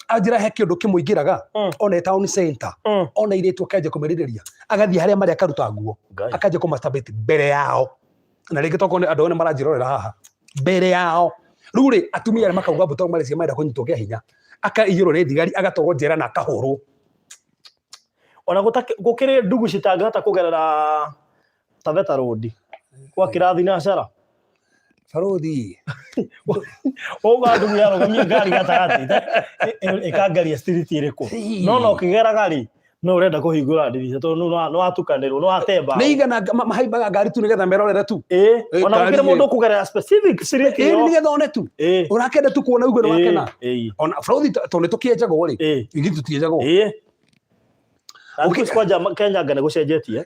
S2: Anjĩra he kĩũndũ kĩmũingĩraga. Ona e town center. Ona airĩtu akanjia kũmerĩrĩria. Agathiĩ harĩa marĩ akaruta nguo.
S1: Ngai.
S2: Akanjia kũmasturbate mbere yao. Na rĩngĩ tokorwo nĩ andũ othe maranjĩrorera haha. Mbere yao. Rĩu rĩ atumia arĩa makauga mbu tondũ mareciria marenda kũnyitwo kĩa hinya. Akaiyũrwo nĩ thigari agatwarwo njera na akahũrwo.
S1: Ona gũkĩrĩ ndugu citangĩhota kũgerera Taveta Road kwa kĩrathi na cara.
S2: Barũthi.
S1: Ũga ndugu yarũgamia ngari gatagatĩ ĩkangaria street ĩrĩkũ. No no ũkĩgeraga rĩ no ũrenda kũhingũra ndirica tondũ nĩ watukanĩrwo nĩ watemba.
S2: Nĩ igana mahaimbaga ngari tu nĩgetha merorere tu.
S1: Ĩĩ,
S2: Ĩĩ,
S1: ona
S2: ngari
S1: gũkĩrĩ
S2: ĩ.
S1: mũndũ ũkũgerera specific street
S2: Ĩĩ
S1: ĩyo.
S2: nĩgetha one tu.
S1: Ĩĩ.
S2: Ũrakenda tu kuona ugue nĩ wakena.
S1: Ĩĩ.
S2: Ona barũthi tondũ nĩ tũkĩenjagwo rĩ.
S1: Ĩĩ.
S2: Ithuĩ tũtienjagwo.
S1: Ĩĩ. Na thikũ ici kwanja Kenya anga nĩ gũcenjetie.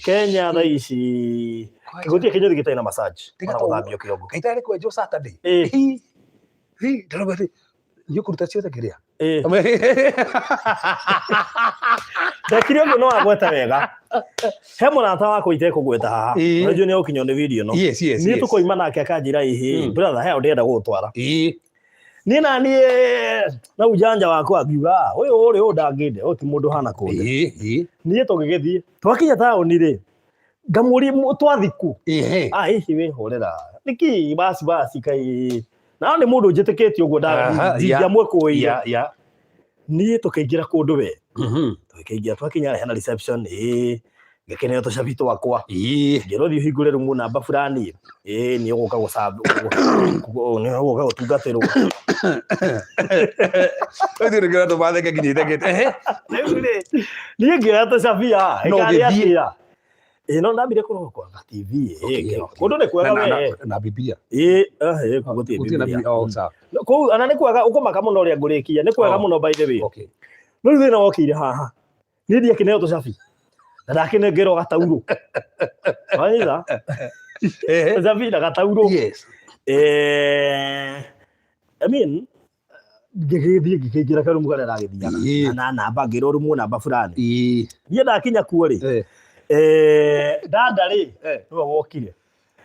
S1: Kenya thaa ici gũtirĩ kĩnyũthi gĩtarĩ na massage
S2: Tiga
S1: ona
S2: to-
S1: gũthambio kĩongo.
S2: Kaita rĩ kwenjwo Saturday.
S1: Ĩĩ.
S2: Hi. Hi, ndarauga atĩ nĩ ũkũruta ciothe kĩrĩa.
S1: Ĩĩ. Ndekire ũguo no wagweta wega. He mũrata wakwa itekũgweta haha.
S2: Ĩĩ.
S1: Najua nĩ ũkinywo nĩ video ĩno.
S2: Yes,
S1: Niĩ
S2: yes.
S1: tũkoima nake akanjĩra ĩhĩ, brother he ndĩrenda gũgũtwara.
S2: Ĩĩ.
S1: Niĩ na niĩ na ujanja wakwa ngiuga "Ah, ũyũ ũrĩ ũyũ ndangĩnde, ũyũ ti mũndũ hana kũnde.
S2: Ĩĩ, ĩĩ.
S1: Niĩ tũgĩgĩthiĩ. Twakinya taũni rĩ, ngamũria twathi kũ?
S2: Ĩhĩ.
S1: Ah, hihi wĩhũrĩra. Nĩkĩ basi basi kai. Na nĩ mũndũ njĩtĩkĩtie ũguo
S2: Aha, yeah.
S1: ndingĩamwĩkũĩire.
S2: Yeah.
S1: Niĩ tũkĩingĩra kũndũ we. Tũkĩingĩra twakinya hena reception ĩĩ ngĩkeneo tũcabi twakwa.
S2: Ĩĩ.
S1: Ngĩrwo thiĩ ũhingũre rumu namba fulani ĩĩ nĩ ũgũka nĩ ũgũka gũtungatĩrwo.
S2: Ũcio nĩ kĩrĩa tũmatheke nginya ithekete. Ehe.
S1: Rĩu rĩ niĩ ngĩoya tũcabi haha
S2: No
S1: ĩkarĩ
S2: ũgĩthiĩ.
S1: atĩa? Ĩĩ no ndambire kũrora kwanga TV ĩĩ
S2: Okay,
S1: ngĩrora.
S2: okay.
S1: Kũndũ nĩ kwega
S2: Na- na-
S1: we.
S2: Na Biblia.
S1: Ĩĩ ĩĩ gũtirĩ
S2: Gũtirĩ na
S1: Biblia.
S2: Biblia. Oh, sawa.
S1: Kũu ona nĩ kwega ũkũmaka mũno ũrĩa ngũrĩkia nĩ kwega
S2: Oh.
S1: mũno by the way.
S2: Okay.
S1: No rĩu thĩna wokĩire haha. Niĩ ndiakĩneo tũcabi. Na ndakĩnengerwo gataurũ. Wanyita?
S2: Ehe.
S1: Tũcabi na gataurũ.
S2: Yes.
S1: I mean, ngĩgĩthiĩ ngĩkĩingĩra karumu karĩa ndagĩthiaga.
S2: Ĩĩ.
S1: Na namba ngĩrwo rumu namba fulani.
S2: Ĩĩ.
S1: Niĩ ndakinya kuo rĩ,
S2: Eh.
S1: dada rĩ, nĩwe wokire.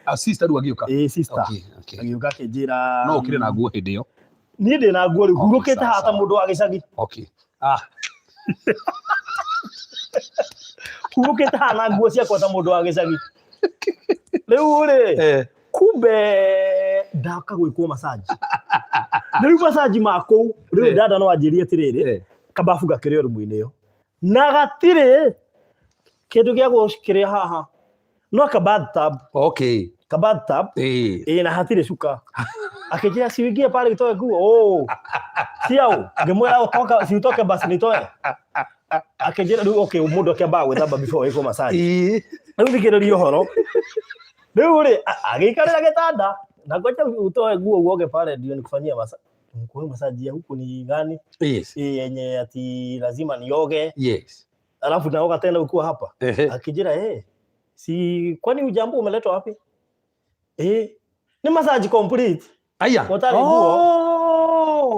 S2: Ah, sister rĩu agĩũka.
S1: Ĩĩ sister.
S2: Okay.
S1: Agĩũka akĩnjĩra.
S2: No ũkĩrĩ na nguo hĩndĩ ĩyo.
S1: Niĩ ndĩ na nguo rĩu,
S2: Okay,
S1: hurũkĩte
S2: sawa,
S1: haha ta
S2: sawa.
S1: mũndũ wa gĩcagi.
S2: Okay. Ah.
S1: Hurũkĩte haha na nguo ciakwa ta mũndũ wa gĩcagi. Rĩu rĩ, kumbe ndaka gwĩkwo massage. Na rĩu massage ma kũu, rĩu dada no anjĩrie atĩrĩrĩ, kababu gakĩrĩ o rumu-inĩ ĩyo. Na gatirĩ kĩndũ gĩa gũkĩrĩa haha. No ka bathtub.
S2: Okay.
S1: Ka bathtub.
S2: Ĩĩ.
S1: Ĩĩ na hatirĩ cuka. Akĩnjĩra si uingie pale utoe nguo. Oh. Ciao. Ngĩmwĩra utoka si utoke basi nitoe. Akĩnjĩra rĩu okay mũndũ akĩambaga gwĩthamba before ĩkwo massage.
S2: Ĩĩ.
S1: Rĩu thikĩrĩria ũhoro. Rĩu rĩ agĩikarĩra gĩtanda na ngoja utoe nguo uoge pale ndio nikufanyia massage. Kwa massage ya huku ni gani?
S2: Yes.
S1: Ĩĩ yenye ati lazima nioge.
S2: Yes.
S1: Alafu naoga tena ukiwa hapa.
S2: Ehe.
S1: Akijira si kwani ujambo umeletwa wapi? Ni massage complete.
S2: Aya.
S1: Gũtarĩ nguo.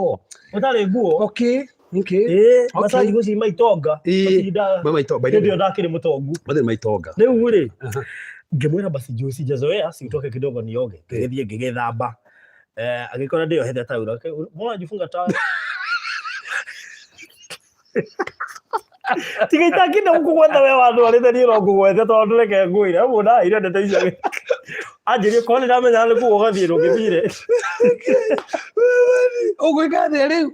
S2: Oh.
S1: Gũtarĩ nguo.
S2: Okay.
S1: Ĩĩ, massage gũci maitonga.
S2: Ĩĩ.
S1: Macinda.
S2: Maitonga.
S1: Hĩndĩ ĩyo ndakĩrĩ mũtongu.
S2: By maitonga.
S1: Rĩu rĩ, ngĩmwĩra basi juu sijazoea, si utoke kidogo nioge. Ngĩgĩthiĩ ngĩgĩthamba. Eh, agĩkora ndĩyohete tauro. Mbona jifunga tauro? Tiga itakinda gũkũgweta we wandwarĩte niĩ no ngũgwete tondũ reke ngwĩre ũguo ndaheire ndeto icio anjĩrie korwo nĩ ndamenya nĩ kũu ũgathiĩ ndũngĩthire.
S2: Ũgwĩka atĩa rĩu?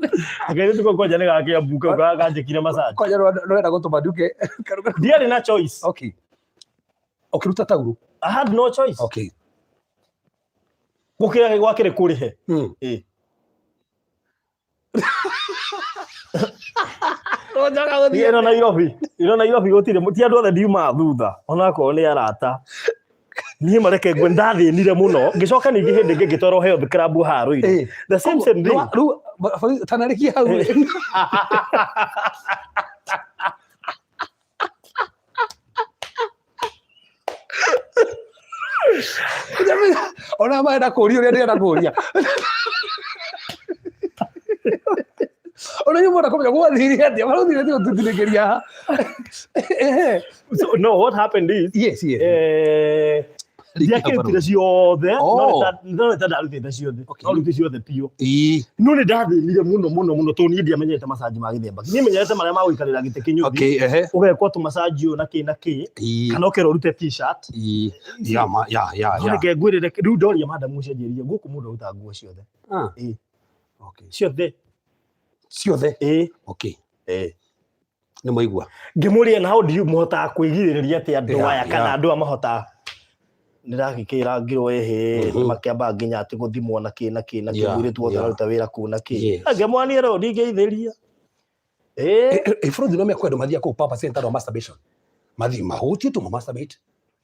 S1: Akairĩtu kau kwanja nĩ gakĩambu kau kanjĩkire massage.
S2: Kwanja ndũrenda gũtũma nduke.
S1: Ndiarĩ na choice.
S2: Okay. Ũkĩruta tauro.
S1: I had no choice.
S2: Okay.
S1: Gũkĩra gwakĩrĩ kũrĩhe. Ĩĩ. Ĩno Nairobi, ĩno Nairobi gũtirĩ ti andũ othe ndiumaga thutha onakorwo nĩ arata. Niĩ mareke ngwe ndathĩnire mũno ngĩcoka ningĩ hĩndĩ ĩngĩ ngĩtwarwo health club haha Ruiru. The same same thing.
S2: Rĩu tanarĩkia hau. Ona marenda kũria ũrĩa ndĩrenda kũria. Ona inyuĩ mwenda kũmenya gwathire atĩa, marathire atĩa gũtũtindĩkĩria haha. Ehe.
S1: So, no, what happened is,
S2: Yes.
S1: Ndiakĩrutire ciothe, no
S2: Oh.
S1: no nĩ ta ndarutĩte ciothe.
S2: Okay.
S1: No rutĩ ciothe biũ.
S2: Ĩĩ.
S1: No nĩ ndathĩnire mũno mũno mũno tondũ niĩ ndiamenyerete macanji ma gĩthemba. Niĩ menyerete marĩa ma gũikarĩra gĩtĩ kĩnyũthi.
S2: Okay, ehe.
S1: Ũgekwo tũmacanji ũũ na kĩ na kĩ.
S2: Ĩĩ.
S1: Kana ũkerwo ũrute t-shirt.
S2: Ĩĩ. Ya ma ya ya
S1: No
S2: ya.
S1: reke ngwĩrĩre rĩu ndoria madam ũcio anjĩrire gũkũ mũndũ arutaga nguo ciothe.
S2: Ah.
S1: Ĩĩ.
S2: Okay.
S1: Ciothe.
S2: Ciothe.
S1: Ĩĩ.
S2: Okay.
S1: Ĩĩ.
S2: Nĩ mwaigua.
S1: Ngĩmũria na how do you mũhotaga kwĩgirĩrĩria atĩa andũ
S2: Yeah,
S1: aya kana
S2: yeah.
S1: andũ aya mahotaga ndĩragĩkĩra ngirwo ĩhĩ makĩambaga nginya atĩ gũthimwo na kĩ na kĩ na kĩ mũirĩtu wothe ũraruta wĩra kũu na kĩ. Ngĩmwania rĩu ndingĩithĩria. Ĩĩ.
S2: Bũrũri no mekwenda mathiĩ kũu Papa Center wa masturbation. Mathiĩ mahutie tu ma masturbate.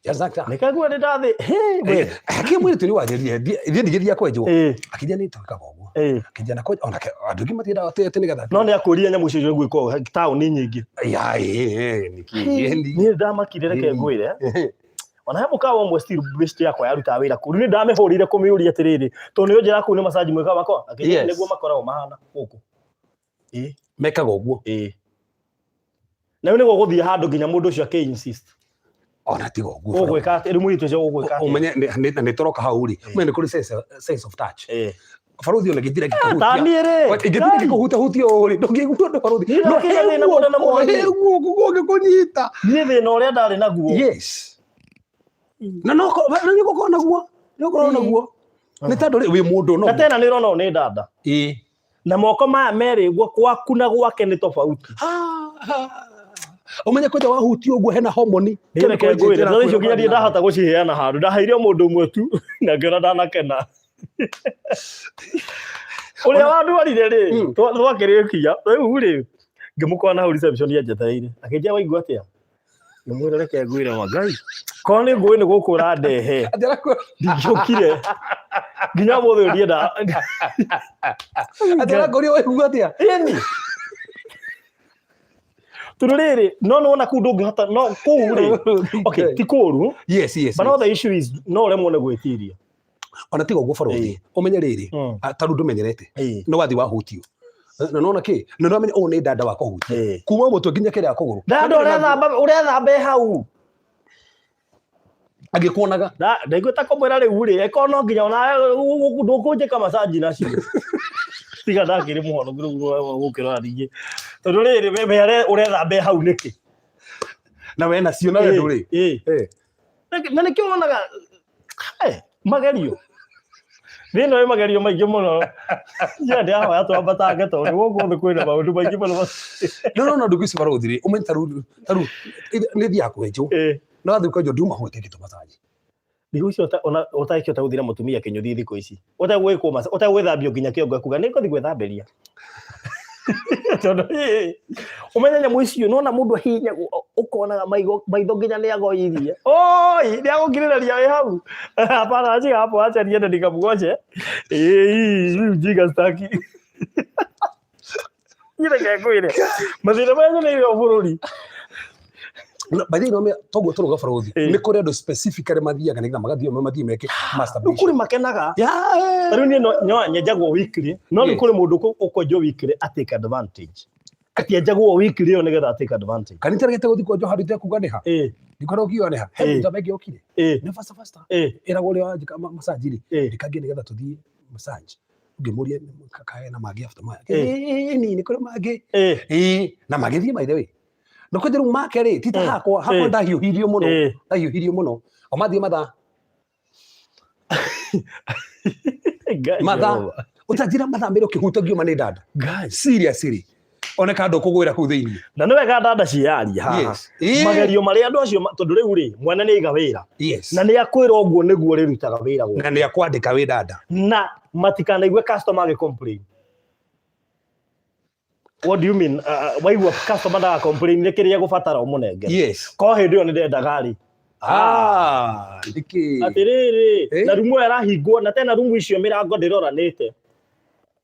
S2: Just like that.
S1: Nĩkaigua nĩ ndathĩ. Hĩ, we.
S2: Akĩ mwĩrĩ nĩ wanjĩrire thiĩ ndigĩthiĩ kwenjwo.
S1: Ĩĩ.
S2: Akĩnjia nĩ twĩkaga ũguo.
S1: Ĩĩ.
S2: Akĩnjia na kwenjwo onake andũ aingĩ matiendaga atĩ nĩgetha.
S1: No nĩ akũria nyamũ icio gwĩkwo taũni nyingĩ.
S2: Ya ĩĩ nĩkĩ.
S1: Niĩ ndamakire reke ngwĩre. Ona he mũkawa ũmwe still best yakwa yarutaga wĩra kũu. Rĩu nĩ ndamĩhũrĩire kũmĩũria atĩrĩrĩ, tondũ nĩ ũnjĩra kũu nĩ massage mwĩkaga makwa. Akĩnjĩra nĩguo makoragwo mahana gũkũ. Ĩĩ.
S2: Mekaga ũguo.
S1: Ĩĩ. Na rĩu nĩguo gũthiĩ handũ nginya mũndũ ũcio akĩ insist.
S2: Ona tiga ũguo.
S1: Ũgwĩka atĩa? Rĩu mũirĩtu ũcio ũgwĩka atĩa?
S2: Ũmenye nĩ tũroka hau rĩ. Ũmenye nĩ kũrĩ sense of touch.
S1: Ĩĩ.
S2: Baruthi ona ingĩthira ngĩkũhutia.
S1: Ta niĩ rĩ.
S2: Ingĩthira ngĩkũhutia hutia ũũ rĩ, ndũngĩigua ũndũ baruthi.
S1: Niĩ
S2: No
S1: ndakĩgĩa thĩna mũnene mũno niĩ.
S2: he guoko kũngĩkũnyita.
S1: Niĩ thĩna ũrĩa ndarĩ naguo.
S2: Yes. Na no nĩ ũgũkorwo naguo. Nĩ ũgũkorwo naguo. Nĩ tondũ rĩ wĩ mũndũ no.
S1: Na tena nĩ ũrona ũyũ nĩ dada.
S2: Ĩĩ.
S1: Na moko maya merĩ ũguo gwaku na gwake nĩ tofauti.
S2: Ũmenye kwanja wahutio ũguo hena homoni.
S1: Niĩ reke ngwĩre, no icio nginya ndirĩ ndahota gũciheana handũ. Ndaheire o mũndũ ũmwe tu na ngĩona ndanakena. Ũrĩa wandwarire rĩ, twakĩrĩkia, rĩu rĩ, ngĩmũkora na hau reception anjetereire. Akĩnjĩra waigua atĩa? Ngĩmwĩra reke ngwĩre wa Ngai. Korwo nĩ ngũĩ nĩ gũkũ ũrandehe. Ndingĩokire. Nginya ũmũthĩ ũyũ ndienda.
S2: Atĩ arakũria waigua atĩa?
S1: Ĩni. Tondũ rĩrĩ, no nĩwona kũu ndũngĩhota, no kũu rĩ, okay, ti kũũru.
S2: Yes.
S1: But now the issue is no ũremwo nĩ gwĩtiria.
S2: Ona tiga ũguo barothi, ũmenye rĩrĩ, ta rĩu ndũmenyerete. Nĩ wathiĩ wahutio. Na nona kĩ? Na nĩwamenya ũyũ nĩ dada wa kũhutia. Kuma mũtwe nginya kĩrĩa kũgũrũ.
S1: Dada ũrethamba ũrethamba hau.
S2: Agĩkuonaga.
S1: Ndaigua ta kũmwĩra rĩu rĩ, eko no nginya ona ndũkũnjĩka massage nacio. Tiga ndakĩrĩ mũhonoku rĩu gũkĩrora ningĩ. Tondũ rĩrĩ we ũrethamba hau nĩkĩ?
S2: Na we nacio na we ndũrĩ.
S1: Ĩĩ. Na nĩkĩo wonaga magerio. Thĩna wĩ magerio maingĩ mũno. Niĩ ndĩrahoya twambatange tondũ gũkũ thĩ kwĩna maũndũ maingĩ mũno.
S2: No no ndũgũ ici barothi rĩ, ũmenye ta rĩu ta rĩu nĩ thiaga kwenjwo. No wathiĩ kwenjwo ndiuma hutĩtie massage.
S1: Thikũ ici ona ũtakĩhota gũthiĩ na mũtumia kĩnyũthi thikũ ici. Ũtagwĩkwo massage, ũtagwĩthambio nginya kĩongo ekuga nĩ ngũthiĩ gwĩthambĩria. Tondũ ũmenye nyamũ icio nona mũndũ ahihinyagwo ũkonaga maitho nginya nĩ agoirie. Oi, nĩ agũkirĩrĩria wĩ hau. Hapana, acha hapo, acha niende nikamgoje. Ĩĩ, rĩu jinga staki. Niĩ reke ngwĩre, mathĩna marĩa nyoneire bũrũri.
S2: Na, by the way, no toguo tũrauga barothi
S1: Ĩĩ.
S2: nĩ kũrĩ andũ specifically mathiaga nĩgetha magathiĩ mathiĩ meke
S1: Rĩu
S2: masturbation.
S1: kũrĩ makenaga.
S2: Yeah.
S1: Ta rĩu niĩ no nyenjagwo weekly, no nĩ kũrĩ mũndũ ũkwenjwo weekly a take advantage. Atĩ enjagwo weekly ĩyo nĩgetha take advantage.
S2: Kanitha rĩgĩte gũthiĩ kwenjwo handũ itekuga nĩ ha ndikora ũkiuga nĩ ha he mũndũ amengi okire nĩ faster faster ĩragwo ũrĩa wanjĩka massage rĩ ndĩkangĩ nĩgetha tũthiĩ massage ngĩmũria kae na mangĩ after maya ĩĩ nĩ nĩ kũrĩ mangĩ ĩĩ na magĩthiĩ by the way na kwenja rĩu make rĩ ti ta hakwa hakwa ndahiũhirio mũno ndahiũhirio mũno o mathiĩ mathaa
S1: Ngai
S2: mathaa
S1: Jehova.
S2: ũtanjĩra mathaa merĩ ũkĩhutagio ma nĩ ndanda
S1: Ngai.
S2: seriously oneka ndũkũgwĩra kũu thĩinĩ
S1: Na nĩ wega ndanda ciĩyarie haha.
S2: Yes. Ĩĩ.
S1: Magerio marĩa andũ acio tondũ rĩu rĩ mwene nĩ aiga wĩra.
S2: Yes.
S1: Na nĩ akwĩra ũguo nĩguo rĩrutaga wĩra gũkũ.
S2: Na nĩ akwandĩka wĩ ndanda.
S1: Na matikanaigue customer agĩ complain. What do you mean? Waigua customer ndaga complain nĩ kĩrĩa egũbatara ũmũnengere.
S2: Yes.
S1: Ko hĩndĩ ĩyo nĩ ndendaga rĩ.
S2: Ah, nĩkĩ?
S1: Atĩrĩrĩ,
S2: Eh?
S1: na rumu ĩyo ĩrahingwo na tena rumu icio mĩrango ndĩroranĩte.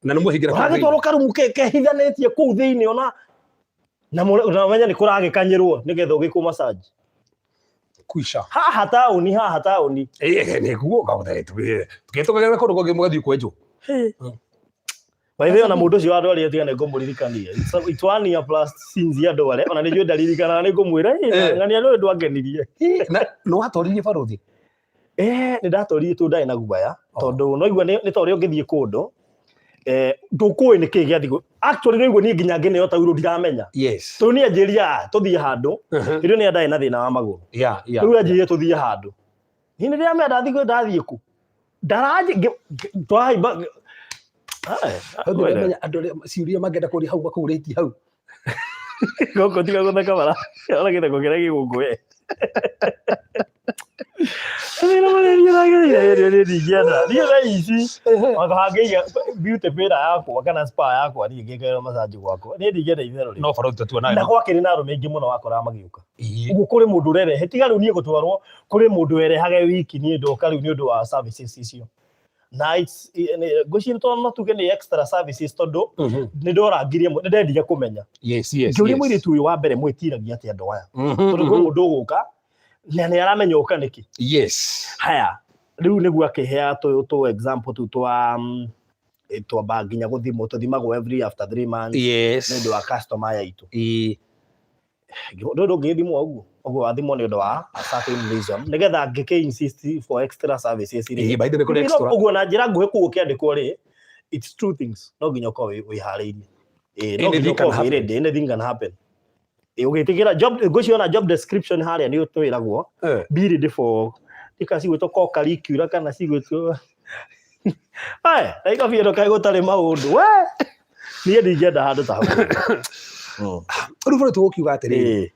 S2: Na nĩ mũhingĩra kũu thĩinĩ.
S1: Ũragĩtwarwo karumu kehithanĩtie kũu thĩinĩ ona na ũmenye nĩ kũragĩkanyĩrwo nĩgetha ũgĩkwo massage.
S2: Kuisha.
S1: Haha taũni, haha taũni.
S2: Eh, nĩguo tũgĩtũkagĩra kũndũ kũngĩ mũgathiĩ kwenjwo.
S1: By the way, ona mũndũ ũcio wa ndwari atiga nĩ ngũmũririkania. It's one year plus since ya ndware ona nĩ njũĩ ndaririkanaga nĩ ngũmwĩra "Ĩ, ng'ania nĩ ndwangenirie."
S2: Na nĩ watoririe barothi?
S1: Nĩ ndatoririe tu ndarĩ na guoya tondũ no igua nĩ ta ũrĩa ũngĩthiĩ kũndũ ndũkũĩ nĩ kĩĩ gĩathiĩ actually no igua niĩ nginya ngĩneo taurũ ndiramenya.
S2: Yes.
S1: Tondũ niĩ anjĩria tũthiĩ handũ hĩndĩ ĩyo nĩ ndarĩ na thĩna wa magũrũ. Rĩu anjĩrire tũthiĩ handũ. Niĩ nĩ ndĩramenya ndathiĩ ndathiĩ kũ. Ndaranjĩ twahaimba.
S2: Hau ndĩramenya andũ arĩa ciũria mangĩenda kũria hau makũrĩtie hau.
S1: Gũkũ tiga gũtheka bara. Ona gĩtheko kĩrĩa gĩgũkũ we. Thĩna marĩa niĩ ndagereire hĩndĩ ĩyo niĩ ndingĩenda. Niĩ thaa ici wanga hangĩiga beauty parlour yakwa kana spa yakwa niĩ ngĩkĩrwo massage gwakwa. Niĩ ndingĩenda itherũ rĩu.
S2: No barothi tũtuonaga.
S1: Na gwakĩrĩ na arũme aingĩ mũno wakoraga magĩũka. Ũguo kũrĩ mũndũ ũrerehe tiga rĩu niĩ gũtwarwo kũrĩ mũndũ werehage wiki niĩ ndoka rĩu nĩ ũndũ wa services icio. Na ngwĩciria to no tuge nĩ extra services tondũ nĩ ndorangirie nĩ ndendire kũmenya.
S2: Yes.
S1: Ngĩũria mũirĩtu ũyũ wa mbere mwĩtiragia atĩa andũ aya. Tondũ kwĩ mũndũ ũgũka na nĩ aramenya ũka nĩkĩ. Haya rĩu nĩguo akĩhea tũ example tu twa twamba nginya gũthimwo tũthimagwo every after 3 months. Nĩ ũndũ wa customer aya aitũ. Ndũ ndũngĩthimwo ũguo ũguo wathimwo nĩ ũndũ wa a certain reason nĩgetha ngĩkĩ insist for extra services rĩ.
S2: Ĩĩ, by the way, kũrĩ extra.
S1: Ũguo na njĩra nguhĩ kũu ũkĩandĩkwo rĩ it's two things no nginya ũkorwo wĩharĩirie. Ĩĩ, no nginya
S2: Anything can
S1: ũkorwo wĩ
S2: happen.
S1: ready, anything can happen. Ĩĩ, ũgĩtĩkĩra job ngwĩciria ona job description harĩa nĩ twĩragwo be ready for ika cigwĩtwo co-curricular kana cigwĩtwo Aya, na ikabia ĩno kaĩ gũtarĩ maũndũ we niĩ ndingĩenda handũ ta hau.
S2: Rĩu bũrũri tũgũkiuga atĩrĩrĩ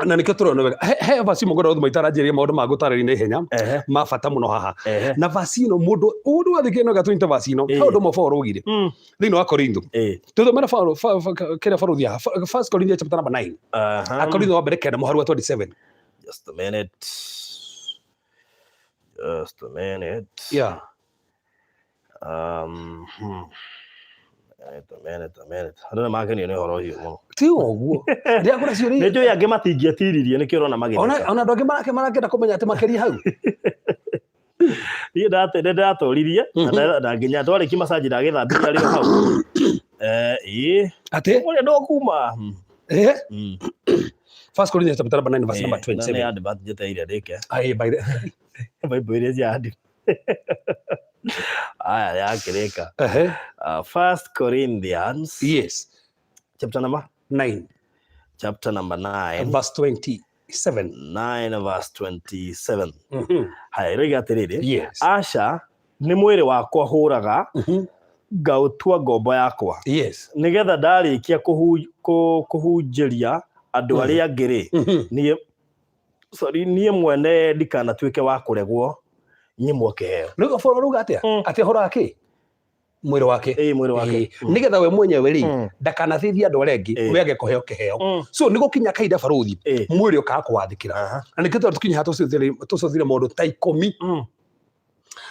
S2: na nĩkĩo tũrona wega he verse imwe ngwenda gũthoma itaranjĩrĩria maũndũ ma gũtarĩria na ihenya ma bata mũno haha na verse ĩno mũndũ ũndũ wathĩkĩre no gatũnyite verse ĩno he ũndũ ũmwe Paul augire thĩinĩ wa Korintho tũthomere Paul kĩrĩa barothi haha First Corinthians chapter number 9 Akorintho wa mbere kenda mũhari wa 27.
S1: Just a minute. Just a minute. A minute, a minute. Andũ nĩ makenio nĩ ũhoro ũcio mũno.
S2: Ti ũguo ndĩrakũra ciũria.
S1: Nĩ njũĩ angĩ matingĩetiririe nĩkĩo ũrona magĩtheka.
S2: Ona andũ angĩ marakĩenda kũmenya atĩ makĩria hau.
S1: Niĩ nĩ ndatũririe na nginya twarĩkia massage ndagĩthambirie arĩ o hau. Ĩĩ.
S2: Atĩ?
S1: Ũrĩa ndũkuma.
S2: First Corinthians chapter number 9 verse number
S1: Na nĩ
S2: 27.
S1: advert njetereire ndĩke.
S2: Aye, by the
S1: Bible iria cia advert. Aya yakĩrĩka. First Corinthians. Chapter number
S2: 9.
S1: Chapter number 9.
S2: Verse 27.
S1: 9 verse 27. Haya, ĩroiga atĩrĩrĩ. Aca, nĩ mwĩrĩ wakwa hũraga, ngaũtua ngombo yakwa. Nĩgetha ndarĩkia kũhunjĩria andũ arĩa angĩ rĩ, niĩ, sorry, niĩ mwene ndikanatuĩke wa kũregwo nyimwo kĩheo.
S2: Rĩu Paul arauga atĩa? Atĩ ahũraga kĩ? Mwĩrĩ wake.
S1: Ĩĩ, mwĩrĩ wake.
S2: Nĩgetha we mwenyewe rĩ, ndakanateithie andũ arĩa angĩ, we age kũheo kĩheo. So nĩ gũkinya kahinda barothi, mwĩrĩ ũkaga kũwathĩkĩra. Na nĩkĩo tũkinya haha tũcũthire maũndũ ta 10.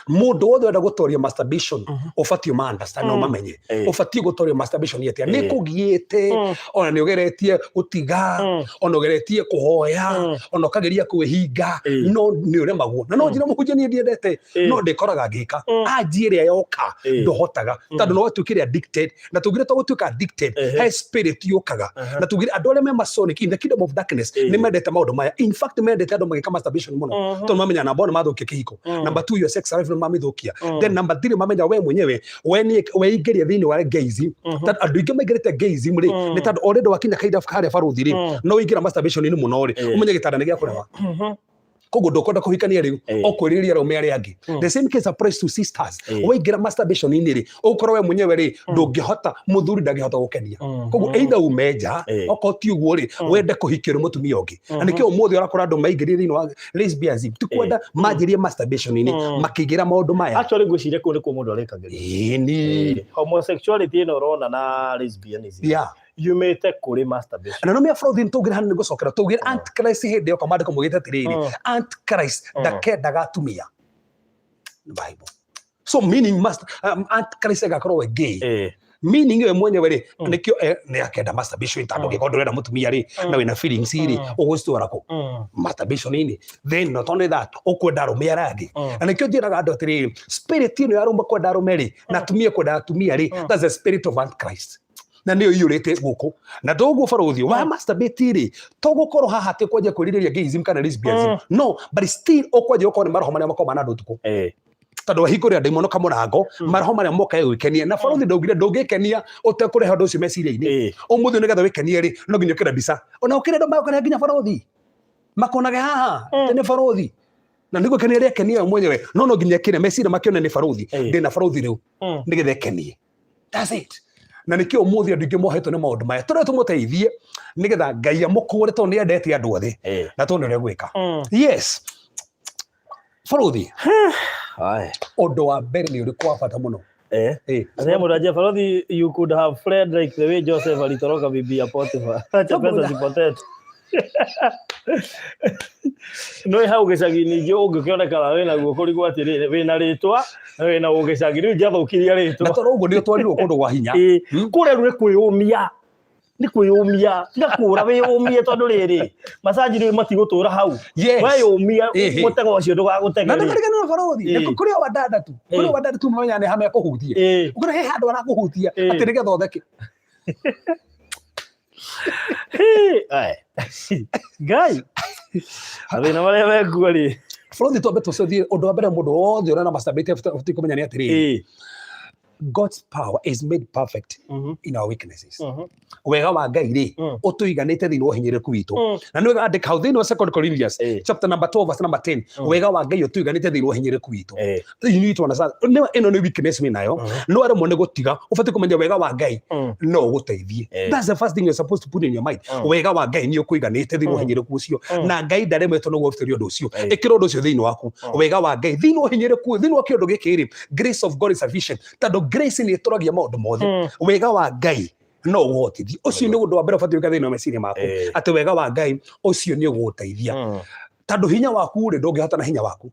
S2: Mũndũ wothe ũrenda gũtoria masturbation ũbatiĩ ũma understand na ũmamenye. Ũbatiĩ gũtoria masturbation atĩa? Nĩ kũgiĩte, ona nĩ ũgeretie gũtiga, ona ũgeretie kũhoya, ona ũkageria kwĩhinga, no nĩ ũremagwo. Na no njĩra mũhunjia, niĩ ndiendete, no ndĩkoraga ngĩka anji ĩrĩa yoka, ndũhotaga, tondũ no watuĩkire addicted. Na tugire to gũtuĩka addicted, he spirit yũkaga. Na tugire andũ arĩa me masonic in the kingdom of darkness nĩ mendete maũndũ maya. In fact, mendete andũ magĩka masturbation mũno, tondũ mamenya, number one, mathũkia kĩhiko, number two, your sex life nĩ mamĩthũkia, then number three, mamenya we mwenyewe we nĩ weingĩria thĩinĩ wa gayism. Tondũ andũ aingĩ maingĩrĩte gayism rĩ, nĩ tondũ already wakinya kahinda harĩa barũthi rĩ, no ũingĩra masturbation-inĩ mũno rĩ, ũmenye gĩtanda nĩ gĩa kũrema, koguo ndũkwenda kũhikania rĩu, ũkwĩrirĩria arũme arĩa angĩ. The same case applies to sisters. Waingĩra masturbation-inĩ rĩ, ũgũkorwo we mwenyewe rĩ, ndũngĩhota, mũthuri ndangĩhota gũkenia. Koguo either ume nja, okorwo ti ũguo rĩ, wende kũhikio nĩ mũtumia ũngĩ. Na nĩkĩo ũmũthĩ ũrakora andũ maingĩrire thĩinĩ wa lesbianism, ti kwenda manjĩrie masturbation-inĩ, makĩingĩra maũndũ maya.
S1: Actually, ngwĩciria kũu nĩkuo mũndũ arĩkagĩria.
S2: Ĩni.
S1: Homosexuality ĩno ũrona na lesbianism yumĩte kũrĩ masturbation.
S2: Na no mĩa fraud tũngĩra hana nĩ gũcokera tũngĩra Antichrist hĩndĩ ĩyo maandĩko maugĩte atĩrĩrĩ, Antichrist ndakendaga atumia. Bible. So meaning must Antichrist agakorwo we gay, meaning we mwenyewe rĩ, nĩkĩo nĩ akenda masturbation, tondũ ũngĩkorwo ndũrenda mũtumia rĩ, na wĩna feelings rĩ, ũgũcitwara kũ? Masturbation-inĩ. Then not only that, ũkwenda arũme arĩa angĩ. Na nĩkĩo njĩraga andũ atĩrĩrĩ, spirit ĩno ya arũme kwenda arũme rĩ, na atumia kwenda atumia rĩ, that's the spirit of Antichrist, na nĩyo iyũrĩte gũkũ. Na toguo barũthi wa masturbate rĩ, to gũkorwo haha atĩ kwanjia kwĩrirĩria gayism kana lesbianism, no, but still ũkwanjia gũkorwo nĩ maroho marĩa makoragwo na andũ ũtukũ, tondũ wahingũrĩra ndaimono kamũrango, maroho marĩa moka gwĩkenia. Na barũthi ndaugire ndũngĩkenia ũtekũrehe ũndũ ũcio meciria-inĩ. Ũmũthĩ nĩgetha wĩkenie rĩ, no nginya ũkĩre mbica, ona ũkĩre andũ magũkĩre nginya barũthi makonage haha atĩ nĩ barũthi, na nĩguo kenia rĩakenia we mwenyewe, no nginya ĩkĩre meciria makĩone nĩ barũthi. Ndĩna barũthi rĩu, nĩgetha ĩkenie. That's it. Na nĩkĩo ũmũthĩ andũ aingĩ mohetwo nĩ maũndũ maya. Tũrĩa tũmũteithie nĩgetha Ngai amũkũre, tondũ nĩ endete andũ othe, na tondũ nĩ ũrĩa gwĩka. Yes, barũthi.
S1: Haya.
S2: Ũndũ wa mbere nĩ ũrĩkũ wa bata mũno?
S1: Sasa mũrajia barothi, you could have fled like the way Joseph alitoroka bibi ya Potiphar. Acha pesa zipotee. No hau gĩcagi ningĩ ũngĩkĩonekana wĩna guoko rigwo atĩrĩrĩ, wĩna rĩtwa na wĩna ũgĩcagi rĩu ngĩathũkiria
S2: Na
S1: rĩtwa.
S2: Tondũ ũguo nĩ ũtwarirwo kũndũ gwa hinya.
S1: Ĩĩ, kũrĩa rĩu nĩ kwĩyũmia, nĩ kwĩyũmia, tiga kũra, wĩyũmie, tondũ rĩrĩ macanji rĩu matigũtũra hau. Weyũmia, mũtego ũcio ndũgagũtege
S2: Na
S1: rĩ.
S2: Ndũkariganĩrwo barũthi, nĩ kũrĩ o andandatu, kũrĩ o andandatu mamenya nĩ ha mekũhutia. Ũkora he handũ arakũhutia atĩ nĩgetha ũtheke.
S1: Aya. Ngai, mathĩna marĩa mekuo rĩ.
S2: Barũthi, twambe tũcothiĩ ũndũ wa mbere. Mũndũ wothe ũrĩa na masturbate abatiĩ kũmenya nĩ atĩrĩrĩ, God's power is made perfect in our weaknesses. Wega wa Ngai rĩ, ũtũiganĩte thĩinĩ wa ũhinyĩrĩrĩku witũ. Na nĩ wega andĩka hau thĩinĩ wa Second Corinthians chapter number 12 verse number 10, wega wa Ngai ũtũiganĩte thĩinĩ wa ũhinyĩrĩrĩku witũ. You need to understand ĩno nĩ weakness wĩ nayo, no aremwo nĩ gũtiga, ũbatiĩ kũmenya wega wa Ngai no ũgũteithie. That's the first thing you're supposed to put in your mind. Wega wa Ngai nĩ ũkũiganĩte thĩinĩ wa ũhinyĩrĩrĩku ũcio, na Ngai ndaremetwo nĩ gũgũbĩtĩria ũndũ ũcio. Ĩkĩra ũndũ ũcio thĩinĩ waku, wega wa Ngai thĩinĩ wa ũhinyĩrĩrĩku, thĩinĩ wa kĩũndũ gĩkĩ rĩ, grace of God is sufficient, tondũ grace nĩ ĩtũragia maũndũ mothe. Wega wa Ngai no ũgũhotithie. Ũcio nĩ ũndũ wa mbere ũbatiĩ gwĩka thĩinĩ wa meciria maku, atĩ wega wa Ngai ũcio nĩ ũgũgũteithia, tondũ hinya waku rĩ, ndũngĩhota na hinya waku,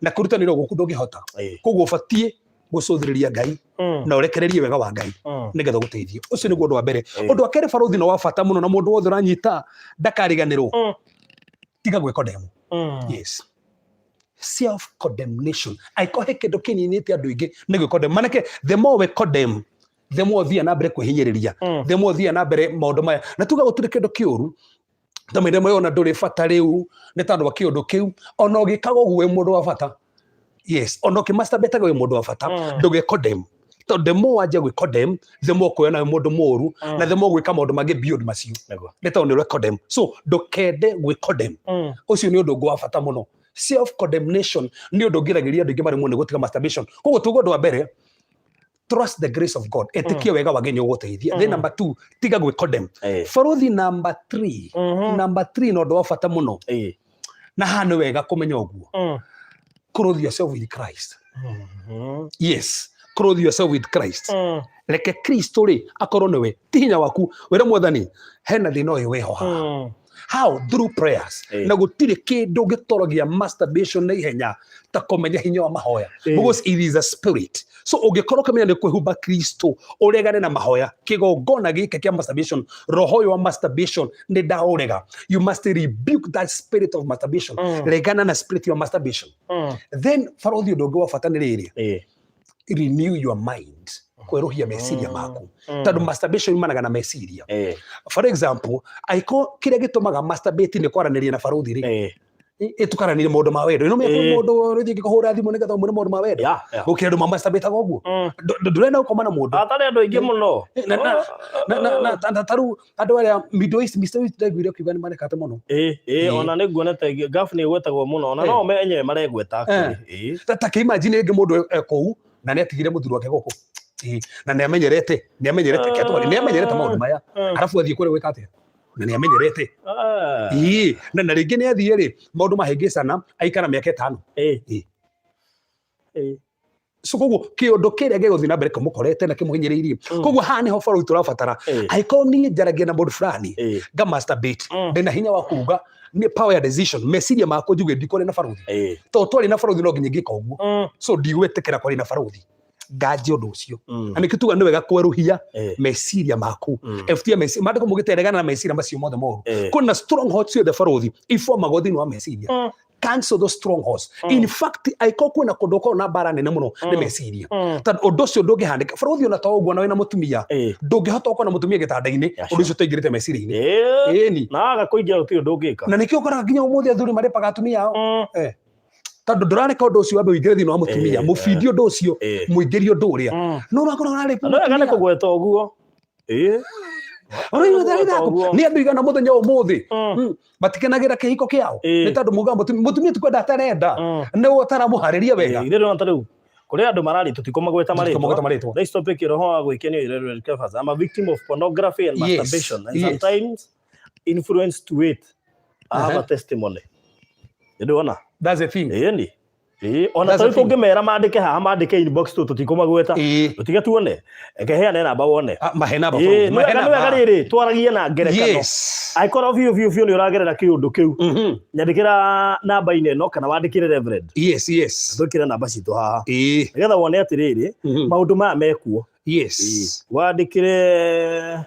S2: na kũrutanĩra gũkũ ndũngĩhota. Koguo ũbatiĩ gũcũthĩrĩria Ngai na ũrekererie wega wa Ngai nĩgetha ũgũteithie. Ũcio nĩguo ũndũ wa mbere. Ũndũ wa kerĩ, barũthi, na wa bata mũno, na mũndũ wothe ũranyita ndakariganĩrwo, tiga gwĩkondemu. Yes, self condemnation. Angĩkorwo he kĩndũ kĩninĩte andũ aingĩ nĩ gwĩkondem. Manake the more we condemn, the more ũthiaga na mbere kwĩhinyĩrĩria, the more ũthiaga na mbere maũndũ maya. Na tuga gũtirĩ kĩndũ kĩũru ta maithe moyona ndũrĩ bata rĩu nĩ tondũ wa kĩũndũ kĩu. Ona ũgĩkaga ũguo wĩ mũndũ wa bata. Yes, ona ũkĩmasturbataga wĩ mũndũ wa bata. Ndũgĩkondem, tondũ the more wanjia gwĩkondem, the more ũkuona wĩ mũndũ mũũru, na the more gwĩka maũndũ mangĩ beyond macio, nĩ tondũ nĩ ũrekondem. So ndũkende gwĩkondem. Ũcio nĩ ũndũ ũngĩ wa bata mũno. Self condemnation nĩ ũndũ ũngĩragĩria andũ aingĩ maremwo nĩ gũtiga masturbation. Koguo tuge ũndũ wa mbere, trust the grace of God, ĩtĩkia wega wa Ngai nĩ ũgũteithia. Then number two, tiga gwĩkondem. Barũthi, number three, number three, na ũndũ wa bata mũno, na haha nĩ wega kũmenya ũguo, clothe yourself with Christ. Yes, clothe yourself with Christ. Reke Kristo rĩ akorwo nĩwe, ti hinya waku. Wĩre Mwathani hena thĩna ũyũ wĩho haha. How? Through prayers. Na gũtirĩ kĩndũ gĩtorogia masturbation na ihenya ta kũmenya hinya wa mahoya, because it is a spirit. So ũngĩkorwo ũkĩmenya nĩ kwĩhumba Kristo, ũregane na mahoya, kĩgongona gĩkĩ kĩa masturbation, roho ũyũ wa masturbation nĩ ndaũrega. You must rebuke that spirit of masturbation. Regana na spirit ya masturbation. Then barothi, ũndũ ũngĩ wa bata nĩ rĩrĩ: renew your mind, kwerũhia meciria maku, tondũ masturbation yumanaga na meciria. For example, angĩkorwo kĩrĩa gĩtũmaga masturbate nĩ kwaranĩria na barothi rĩ, ĩtukaranĩrie maũndũ ma wendo ĩno mũndũ rĩngĩ kũhũra thimũ nĩgetha ũmwĩre maũndũ ma wendo, gũkĩra andũ mamasturbataga ũguo. Ndũrenda gũkoma na mũndũ.
S1: Atarĩ andũ aingĩ mũno.
S2: Na tarĩu andũ arĩa Middle East, Middle East, ndaiguire ũkiuga nĩ marekate mũno.
S1: Ĩ, ona nĩ nguonete Gulf nĩ ĩgwetagwo mũno, ona no enyewe maregweta actually.
S2: Ta kĩ imagine rĩngĩ mũndũ e kũu na nĩ atigire mũthuri wake gũkũ. Na nĩ amenyerete kĩatwari, nĩ amenyerete maũndũ maya, arabu athiĩ kũrĩa gwĩka atĩa na nĩ amenyerete? Ĩĩ, na rĩngĩ nĩ athiĩ rĩ, maũndũ mahĩngĩcana, aikara mĩaka 5. So koguo kĩũndũ kĩrĩa gĩgũthiĩ na mbere kĩmũkorete na kĩmũhinyĩrĩirie. Koguo haha nĩho bũrũri tũrabatara, angĩkorwo niĩ njaragia na mũndũ fulani, nga masturbate, ndĩna hinya wa kuga nĩ power ya decision, meciria makwa, njuge ndikwaria na barothi, tondũ twarĩ na barothi no nginya ngĩka ũguo. So ndigwĩtĩkĩra kwaria na barothi, nganjie ũndũ ũcio. Na nĩkĩo tuga nĩ wega kwerũhia meciria maku. Ebutia meciria, maandĩko mugĩte regana na meciria macio mothe moru. Kwĩna strongholds ciothe barothi iformagwo thĩinĩ wa meciria. Cancel those strongholds. In fact, angĩkorwo kwĩna kũndũ ũkorwo na mbara nene mũno nĩ meciria, tondũ ũndũ ũcio ndũngĩhanĩka barothi ona to ũguo na wĩna mũtumia. Ndũngĩhota gũkorwo na mũtumia gĩtanda-inĩ ũndũ ũcio ũtaingĩrĩte meciria-inĩ. Ĩni.
S1: Na waga kũingĩra gũtirĩ ũndũ ũngĩka.
S2: Na nĩkĩo ũkoraga nginya ũmũthĩ athuri marĩpaga atumia ao. Tondũ ndũrareka ũndũ ũcio wambe ũingĩre thĩinĩ wa mũtumia, mũbindi ũndũ ũcio, mũingĩrie ũndũ ũrĩa, no ũrakora ũrarĩpa
S1: Na wega nĩ
S2: mũtumia.
S1: Kũgweta ũguo.
S2: Ũraigua
S1: Kũgweta
S2: ithako?
S1: Ũguo.
S2: Nĩ andũ igana mũthenya ũmũthĩ matikenagĩra kĩhiko kĩao, nĩ tondũ muga mũtumia ti kwenda atarenda, nĩ we ũtaramũharĩria wega.
S1: Ithuĩ ndĩrona ta rĩu kũrĩ andũ mararĩ tũtikũmagweta
S2: Tũtikũmagweta
S1: marĩtwa.
S2: Marĩtwa.
S1: This topic, roho wa gwĩkenia irerũrĩra Kefas. I'm a victim of pornography and masturbation and sometimes influence to it. I have a testimony. Nĩndĩrona.
S2: That's the thing.
S1: Ĩni. Ĩĩ, ona
S2: That's
S1: tarĩu
S2: the thing.
S1: tũngĩmera mandĩke haha, mandĩke inbox tu, tũtikũmagweta. Tũtige tuone. Reke heane namba wone.
S2: Ah, mahe namba.
S1: Ĩĩ, nĩ
S2: Mahe
S1: wega, nĩ wega
S2: namba.
S1: rĩrĩ twaragie na ngerekano. Angĩkorwo biũ biũ biũ nĩ ũragerera kĩũndũ kĩu, nyandĩkĩra namba-inĩ ĩno kana wandĩkĩre Reverend. Twĩkĩre namba citũ haha nĩgetha wone atĩrĩrĩ, maũndũ maya mekuo. Wandĩkĩre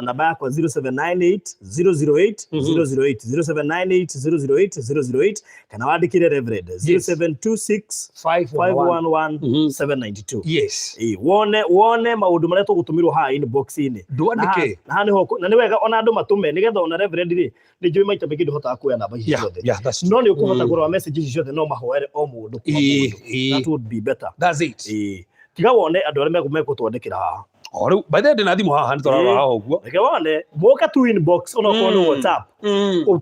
S1: namba yakwa 0798 008 008, 0798 008 008, kana wandĩkĩre Reverend 0726
S2: 511.
S1: 511 792. Ĩĩ, wone maũndũ marĩa tũgũtũmĩrwo haha inbox-inĩ.
S2: Ndwandĩke.
S1: Na haha nĩho na nĩ wega ona andũ matũme nĩgetha ona Reverend rĩ, nĩ njũĩ maita maingĩ ndũhotaga kuoya namba ici ciothe,
S2: Yeah, that's true.
S1: no nĩ ũkũhota kũrora message ici ciothe no mahoere o mũndũ kwa mũndũ. That would be better.
S2: That's it.
S1: Ĩĩ. Tiga wone andũ arĩa megũtwandĩkĩra haha.
S2: O rĩu by the way ndĩna thimũ haha, nĩ tũrarora haha ũguo.
S1: Reke wone moka tu inbox onokorwo nĩ WhatsApp,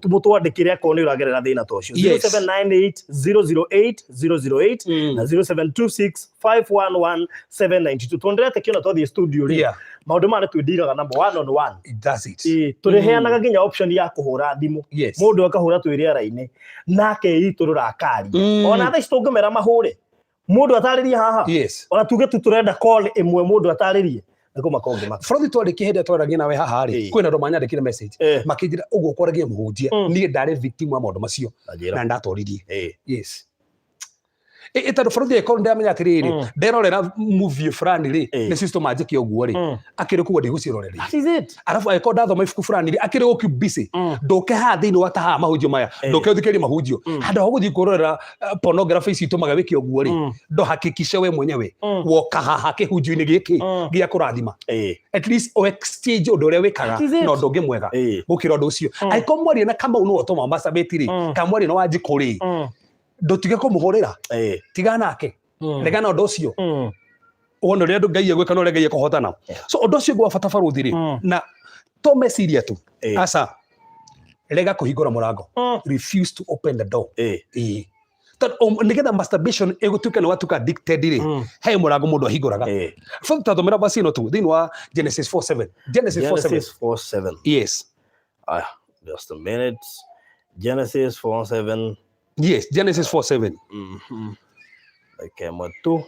S1: mũtwandĩkĩre akorwo nĩ ũragerera thĩna ta ũcio. 0798 008 008 na 0726 511 792. Tondrete kĩona twathiĩ studio rĩ, maũndũ maya nĩ twĩndiraga namo one on one.
S2: That's it.
S1: Ĩĩ, tũrĩheanaga nginya option ya kũhũra thimũ. Mũndũ akahũra twĩ rĩera-inĩ nake itũrũra akaria. Ona thaa ici tũngĩmera mahũre mũndũ atarĩrie haha, ona tuge tu tũrenda call ĩmwe mũndũ atarĩrie nĩkũ makongĩmaka.
S2: Bũrũri twarĩkia hĩndĩ ĩrĩa twaragia nawe haha rĩ, kwĩna andũ manyandĩkire message, makĩnjĩra ũguo kwaragia mũhunjia, niĩ ndarĩ victim wa maũndũ macio na ndatoririe. Yes. Ĩ tondũ bũrũri angĩkorwo ndĩramenya atĩrĩrĩ, nderorera movie fulani rĩ, nĩcio citũma njĩke ũguo rĩ, akĩrĩ kuga ndigũciĩrorera.
S1: That is it.
S2: Arabu angĩkorwo ndathoma ibuku fulani rĩ, akĩrĩ gũkĩ busy, ndũke haha thĩinĩ wa ta haha mahunjio maya, ndũke ũthikĩrĩrie mahunjio, handũ ha gũthiĩ kwĩrorera pornography ici itũmaga wĩke ũguo rĩ, ndo hakikishe we mwenyewe woka haha kĩhunjio-inĩ gĩkĩ gĩa kũrathima, at least o exchange ũndũ ũrĩa wĩkaga
S1: That is it.
S2: na ũndũ ũngĩ mwega gũkĩra ũndũ ũcio. Angĩkorwo mwaria na Kamau nĩwe ũtũma masturbate rĩ, kana mwaria na Wanjikũ rĩ, ndũtige kũmũhũrĩra, tiga nake, regana na ũndũ ũcio, wone ũrĩa andũ Ngai egwĩka na ũrĩa Ngai ekũhotana. So ũndũ ũcio ũngĩ wa bata barũthi rĩ, na to meciria tu, aca, rega kũhingũra mũrango. Refuse to open the door. Ĩĩ. Tondũ nĩgetha masturbation ĩgũtuĩka nĩ watuĩka addicted rĩ, he mũrango mũndũ ahingũraga. So tathomera verse ĩno tu thĩinĩ wa Genesis 4:7, Genesis 4:7.
S1: Genesis 4:7.
S2: Yes.
S1: Ah, just a minute. Genesis 4:7.
S2: Yes, Genesis 4:7.
S1: Reke ĩmwe tu.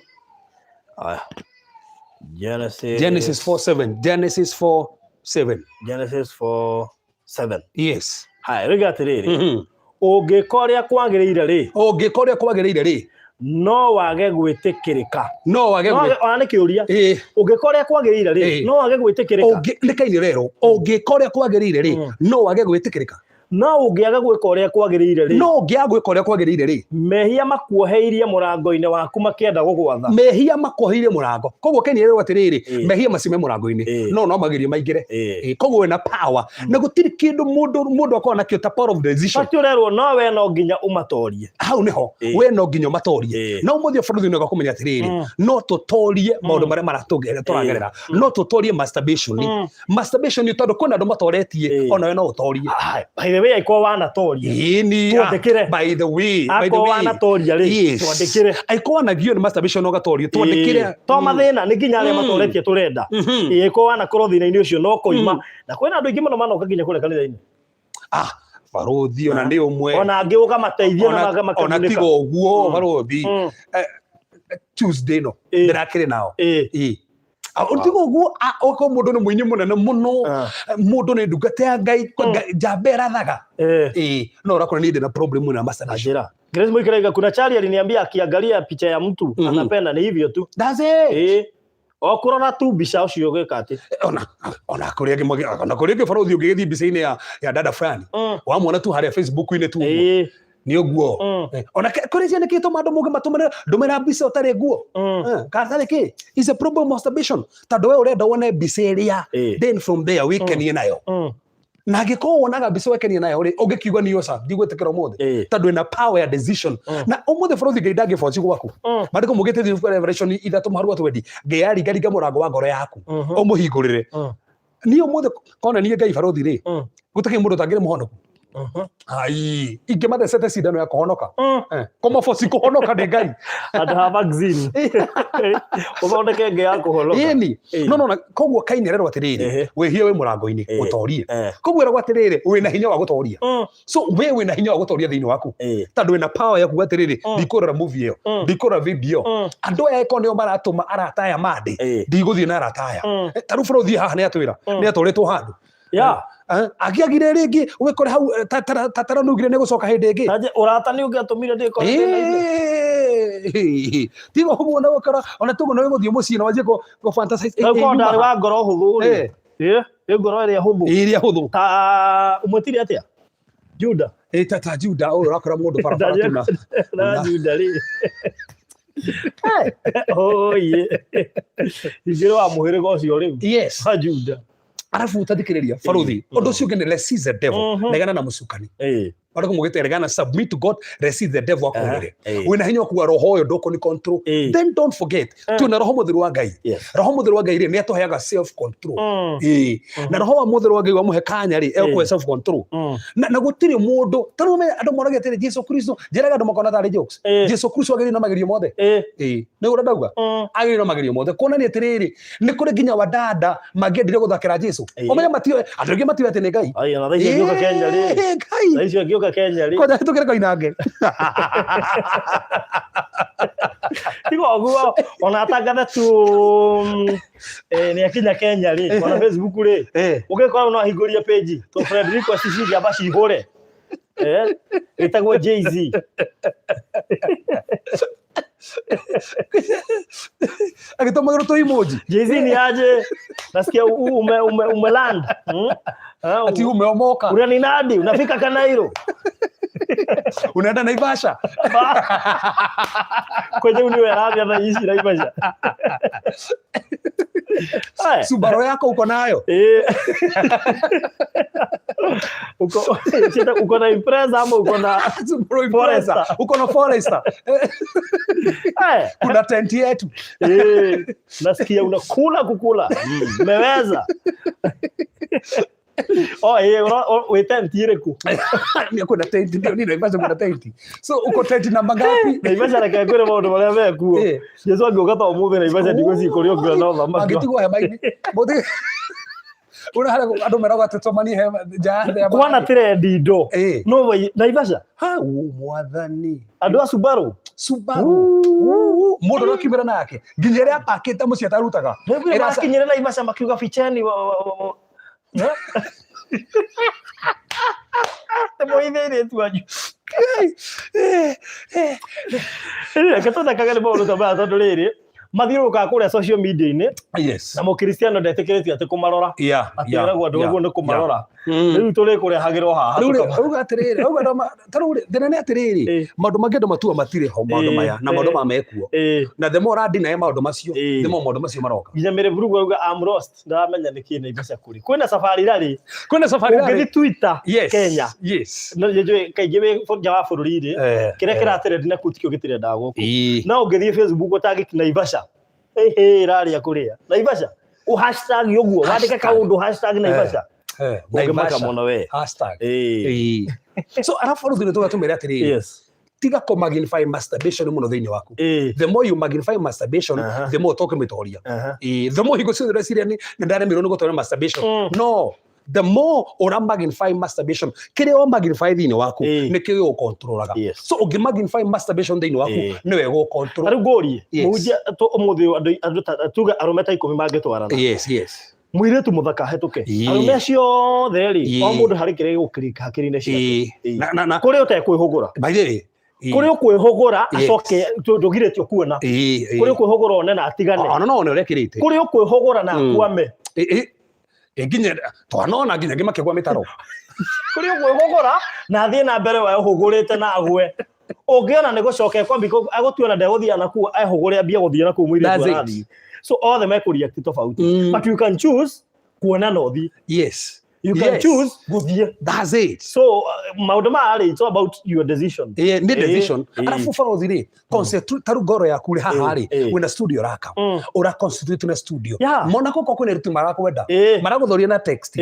S1: Aya. Genesis
S2: Genesis 4:7, Genesis 4:7.
S1: Genesis 4 7.
S2: Yes.
S1: Haya, rĩga atĩrĩrĩ, ũngĩka ũrĩa kwagĩrĩire rĩ,
S2: Ũngĩka ũrĩa kwagĩrĩire rĩ,
S1: no wage gwĩtĩkĩrĩka.
S2: No wage
S1: No
S2: gwĩ
S1: ona nĩ kĩũria, ũngĩka ũrĩa kwagĩrĩire rĩ, no wage gwĩtĩkĩrĩka.
S2: Ũngĩ nĩ kaini rero, ũngĩka ũrĩa kwagĩrĩire rĩ, no wage gwĩtĩkĩrĩka.
S1: No ũngĩaga gwĩka ũrĩa kwagĩrĩire rĩ,
S2: No ũngĩaga gwĩka ũrĩa kwagĩrĩire rĩ,
S1: mehia makuoheirie mũrango-inĩ waku makĩenda gũgwatha.
S2: Mehia makuoheirie mũrango. Koguo Kenya ĩrerwo atĩrĩrĩ, mehia macio me mũrango-inĩ, no no magerie maingĩre. Koguo wĩna power na gũtirĩ kĩndũ mũndũ akoragwo nakĩo ta power of decision.
S1: Bati ũrerwo no we no nginya ũmatorie.
S2: Hau nĩho we no nginya ũmatorie. No ũmũthĩ bũrũri nĩ kũmenya atĩrĩrĩ, no tũtorie maũndũ marĩa maratũgerera tũragerera, no tũtorie masturbation. Masturbation nĩ tondũ kwĩna andũ matoretie, onawe no ũtorie.
S1: Ah, by the way, angĩkorwo wanatoria,
S2: Ĩni, ah,
S1: Twandĩkĩre.
S2: by the way, by the
S1: akorwo
S2: way.
S1: wanatoria rĩ, twandĩkĩre.
S2: Angĩkorwo wanagio nĩ masturbation ũgatorio, twandĩkĩre.
S1: To mathĩna nĩ nginya arĩa matoretie tũrenda. Ĩĩ, korwo wanakorwo thĩna-inĩ ũcio no koima, na kwĩna andũ aingĩ mũno manoka nginya kũrĩa kanitha-inĩ.
S2: Ah, barũthi ona nĩ ũmwe.
S1: Ona angĩ ũkamateithia na
S2: Ona
S1: makamakunĩka.
S2: tiga ũguo, barũthi, Tuesday no ndĩrakĩrĩ nao. Ĩĩ. Ah, tiga ũguo, ah, okorwo mũndũ nĩ mũini mũnene mũno, mũndũ nĩ ndungata ya Ngai, njamba ĩrathaga. Ĩĩ, no ũrakora niĩ ndĩna problem na masturbation.
S1: Ajira. Grace Mwikiraiga, kuna Charlie aliniambia akiangalia picha ya mtu anapenda, ni hivyo tu.
S2: That's it.
S1: O kũrora tu mbica ũcio ũgĩka atĩ.
S2: Ona kũrĩ angĩ ona kũrĩ angĩ barũthi ũngĩgĩthiĩ mbica-inĩ ya dada fulani, wamwona tu harĩa Facebook-inĩ tu ũguo, nĩ ũguo. Ona kũrĩ ciana kĩtũma andũ mũngĩ matũmĩre ndũmĩra mbica ũtarĩ nguo. Kana tarĩ kĩ? It's a problem of masturbation, tondũ we ũrenda wone mbica ĩrĩa, then from there wĩkenie nayo. Na angĩkorwo wonaga mbica wekenie nayo rĩ, ũngĩkiuga nĩ oca ndigwĩtĩkĩra ũmũthĩ, tondũ ĩna power ya decision. Na ũmũthĩ bũrũri Ngai ndangĩboci gwaku. Maandĩko maugĩte thĩinĩ wa Revelation 3:20, Ngai aringaringa mũrango wa ngoro yaku, ũmũhingũrĩre. Niĩ ũmũthĩ kona niĩ Ngai barũthi rĩ, gũtakĩrĩ mũndũ ũtangĩrĩ mũhonoku. Ai, ingĩmathecete cindano ya kũhonoka. Kũmaboci kũhonoka nĩ Ngai.
S1: Handũ ha vaccine, ũthondeke ĩngĩ ya kũhonoka.
S2: Ĩni. No na koguo Kaini arerwo atĩrĩrĩ, wĩhia wĩ mũrango-inĩ, ũtorie. Koguo eragwo atĩrĩrĩ, wĩna hinya wa gũtoria. So we wĩna hinya wa gũtoria thĩinĩ waku, tondũ wĩna power ya kuga atĩrĩrĩ, ndikũrora movie ĩyo, ndikũrora video ĩyo. Andũ aya ĩkorwo nĩo maratũma arata aya mandĩ, ndigũthiĩ na arata aya. Ta rĩu bũrũri haha nĩ atwĩra nĩ atwarĩtwo handũ. Angĩagire rĩngĩ wĩkore hau, ta taranugire nĩ gũcoka hĩndĩ ĩngĩ.
S1: Taje ũrata nĩ ũngĩatũmire ndĩkore thĩna-inĩ.
S2: Tiga ũguo na gũkora ona tuguo no gũthiĩ mũciĩ na wanjie kũ fantasize.
S1: Na ũkorwo
S2: nyuma
S1: ndarĩ
S2: ha.
S1: wa ngoro hũthũ rĩ. Ĩ ngoro ĩrĩa hũthũ.
S2: Ĩrĩa hũthũ.
S1: Ta ũmwĩtire atĩa? Juda.
S2: Ta Juda ũyũ ũrakora mũndũ barabara tu na
S1: Na Juda rĩ. Oye. Ingĩrĩ wa mũhĩrĩga ũcio rĩu. Wa Juda.
S2: Arabu tathikĩrĩria baruthi, ũndũ ũcio ũngĩ nĩ resist the devil. Regana na mũcukani. Marĩkũ mũgĩte regana, submit to God, resist the devil, akũrĩre. Wĩna hinya wa kuga roho ũyũ ndũkũni control. Then don't forget, twĩna roho mũtheru wa Ngai. Roho mũtheru wa Ngai rĩ, nĩ atũheaga self control. Na roho wa mũtheru wa Ngai wamũhe kanya rĩ, egũkũhe self control. Na gũtirĩ mũndũ ta rĩu andũ moragia atĩrĩ, Jesu Kristo, njĩraga andũ makona tarĩ jokes. Jesu Kristo agĩrĩire na magerio mothe. Nĩ ũrĩa ndauga, agĩrĩire na magerio mothe, kuonania atĩrĩrĩ, nĩ kũrĩ nginya wadada mangĩendire gũthakĩra Jesu. Ũmenye matioĩ, andũ aingĩ matioĩ atĩ nĩ Ngai.
S1: Ai, ona thaa ici angĩũka Kenya rĩ.
S2: Ngai.
S1: Thaa ici angĩũka Kenya rĩ.
S2: Kwanja tũkĩre koinange.
S1: Tiga ũguo, ona atangathe tu nĩ akinya Kenya rĩ, ona Facebook rĩ, ũngĩkorwo no ahingũrie page to friend request cingĩamba cihũre. Ĩtagwo Jay-Z.
S2: Agĩtũmagĩrwo tũ emoji.
S1: Jay-Z ni aje? Nasikia ume land. Ah,
S2: Ati umeomoka.
S1: Unaninadi, unafika Kanairo.
S2: Unaenda Naivasha.
S1: Kwenye uniwe radhi hata ici Naivasha. Aya.
S2: Subaru yako uko nayo.
S1: Uko na Impreza ama uko na
S2: Subaru Impreza.
S1: Forester.
S2: Uko na Forester. Kuna tent yetu.
S1: Nasikia unakula kukula. Umeweza. Oh, wĩ tent ĩrĩkũ?
S2: Ni kuna tent, ndio ni Naivasha kuna tent. So uko tent namba ngapi?
S1: Naivasha reke ngwĩre maũndũ marĩa mekuo. Jesu angĩũka ta ũmũthĩ Naivasha ndigwĩciria kũrĩa ũngĩona ũthamaki.
S2: Angĩtigwo hema-inĩ. Mũthĩ Una harĩa andũ meragwo atĩ tũmanie hema nja ya hema.
S1: Kwana tirendi indo. No Naivasha.
S2: Ha, mwathani.
S1: Andũ a Subaru.
S2: Subaru. Mũndũ ũrĩa ũkiumĩra nake nginya ĩrĩa apakĩte mũciĩ atarutaga.
S1: Rĩu
S2: Ĩraca-
S1: makinyire Naivasha makiuga ficheni. Nĩ mũhithe airĩtu anyu. Reke tũthekage nĩ maũndũ ta maya, tondũ rĩrĩ mathiũrũrũkaga kũrĩa social media-inĩ na mũkristiano ndetĩkĩrĩtio atĩ kũmarora, atĩ eragwo andũ ũguo nĩ kũmarora. Rĩu tũrĩ kũrehagĩrwo haha.
S2: Rĩu rĩ, auga atĩrĩrĩ, auga ta rĩu rĩ, thĩna nĩ atĩrĩrĩ, maũndũ mangĩ andũ matua matirĩ ho maũndũ maya na maũndũ maya mekuo, na the more ũradinae maũndũ macio, the more maũndũ macio maroka.
S1: Nginya Mary Vurugu auga, "I'm lost, ndaramenya nĩkĩ Naivasha kũrĩ kwĩna safari rally."
S2: Kwĩna safari rally.
S1: Ũngĩthiĩ Twitter Kenya, no njũĩ kaingĩ wĩ nja wa bũrũri rĩ, kĩrĩa kĩratrend na kũu tikĩo gĩtirendaga gũkũ. No ũngĩthiĩ Facebook ũtagi Naivasha, ĩhĩ, ĩrarĩa kũrĩa Naivasha, ũ hashtag ũguo wandĩke
S2: Hashtag.
S1: Kaũndũ hashtag Naivasha, ũngĩmaka
S2: Naivasha.
S1: mũno we.
S2: Hashtag. So arabu rĩu thĩna tũgatũmĩra atĩrĩrĩ, tiga kũ magnify masturbation mũno thĩinĩ waku. The more you magnify masturbation, the more ũtokũmĩtoria. The more hingo ciothe ũreciria nĩ ndaremirwo nĩ gũtoria masturbation. No the more ũra magnify masturbation, kĩrĩa wa magnify thĩinĩ waku nĩkĩo gĩgũkontrolaga. So ũngĩ magnify masturbation thĩinĩ waku, nĩwe gũcontrol.
S1: Ta rĩu ngũrie,
S2: Yes.
S1: mũhunjia, ũmũthĩ ũyũ andũ tuge arũme ta 10 mangĩtwarana, mũirĩtu mũthaka ahetũke, arũme acio othe rĩ, o mũndũ harĩ kĩrĩa gĩgũkirika hakiri-inĩ ciake.
S2: Na
S1: Kũrĩ ũtekwĩhũgũra,
S2: by the way,
S1: kũrĩ ũkwĩhũgũra acoke ndũgirĩtio kuona, kũrĩ ũkwĩhũgũra one na atigane,
S2: Ona no one ũrĩa kĩrĩte.
S1: Kũrĩ ũkwĩhũgũra na akwame.
S2: Nginya twanona nginya ngĩ makĩgwa mĩtaro.
S1: Kũrĩ ũkwĩhũgũra na athiĩ na mbere we ũhũgũrĩte na agwe, ũngĩona nĩ gũcoka ekwambi agũtuona ndegũthiĩ na kũu, ehũgũre ambie gũthiĩ na kũu mũirĩtu
S2: That's it.
S1: arathiĩ. So othe mekũreact tofauti, but you can choose kuona na ũthiĩ. You can choose gũthiĩ.
S2: That's it.
S1: So maũndũ maya rĩ, it's all about your decision.
S2: Nĩ decision. Arabu barothi rĩ, concentrate ta rĩu ngoro yaku rĩ, haha rĩ, wĩna studio raka, ũra concentrate na studio. Mona koko kwĩna aruti marakwenda, maragũthoria na text.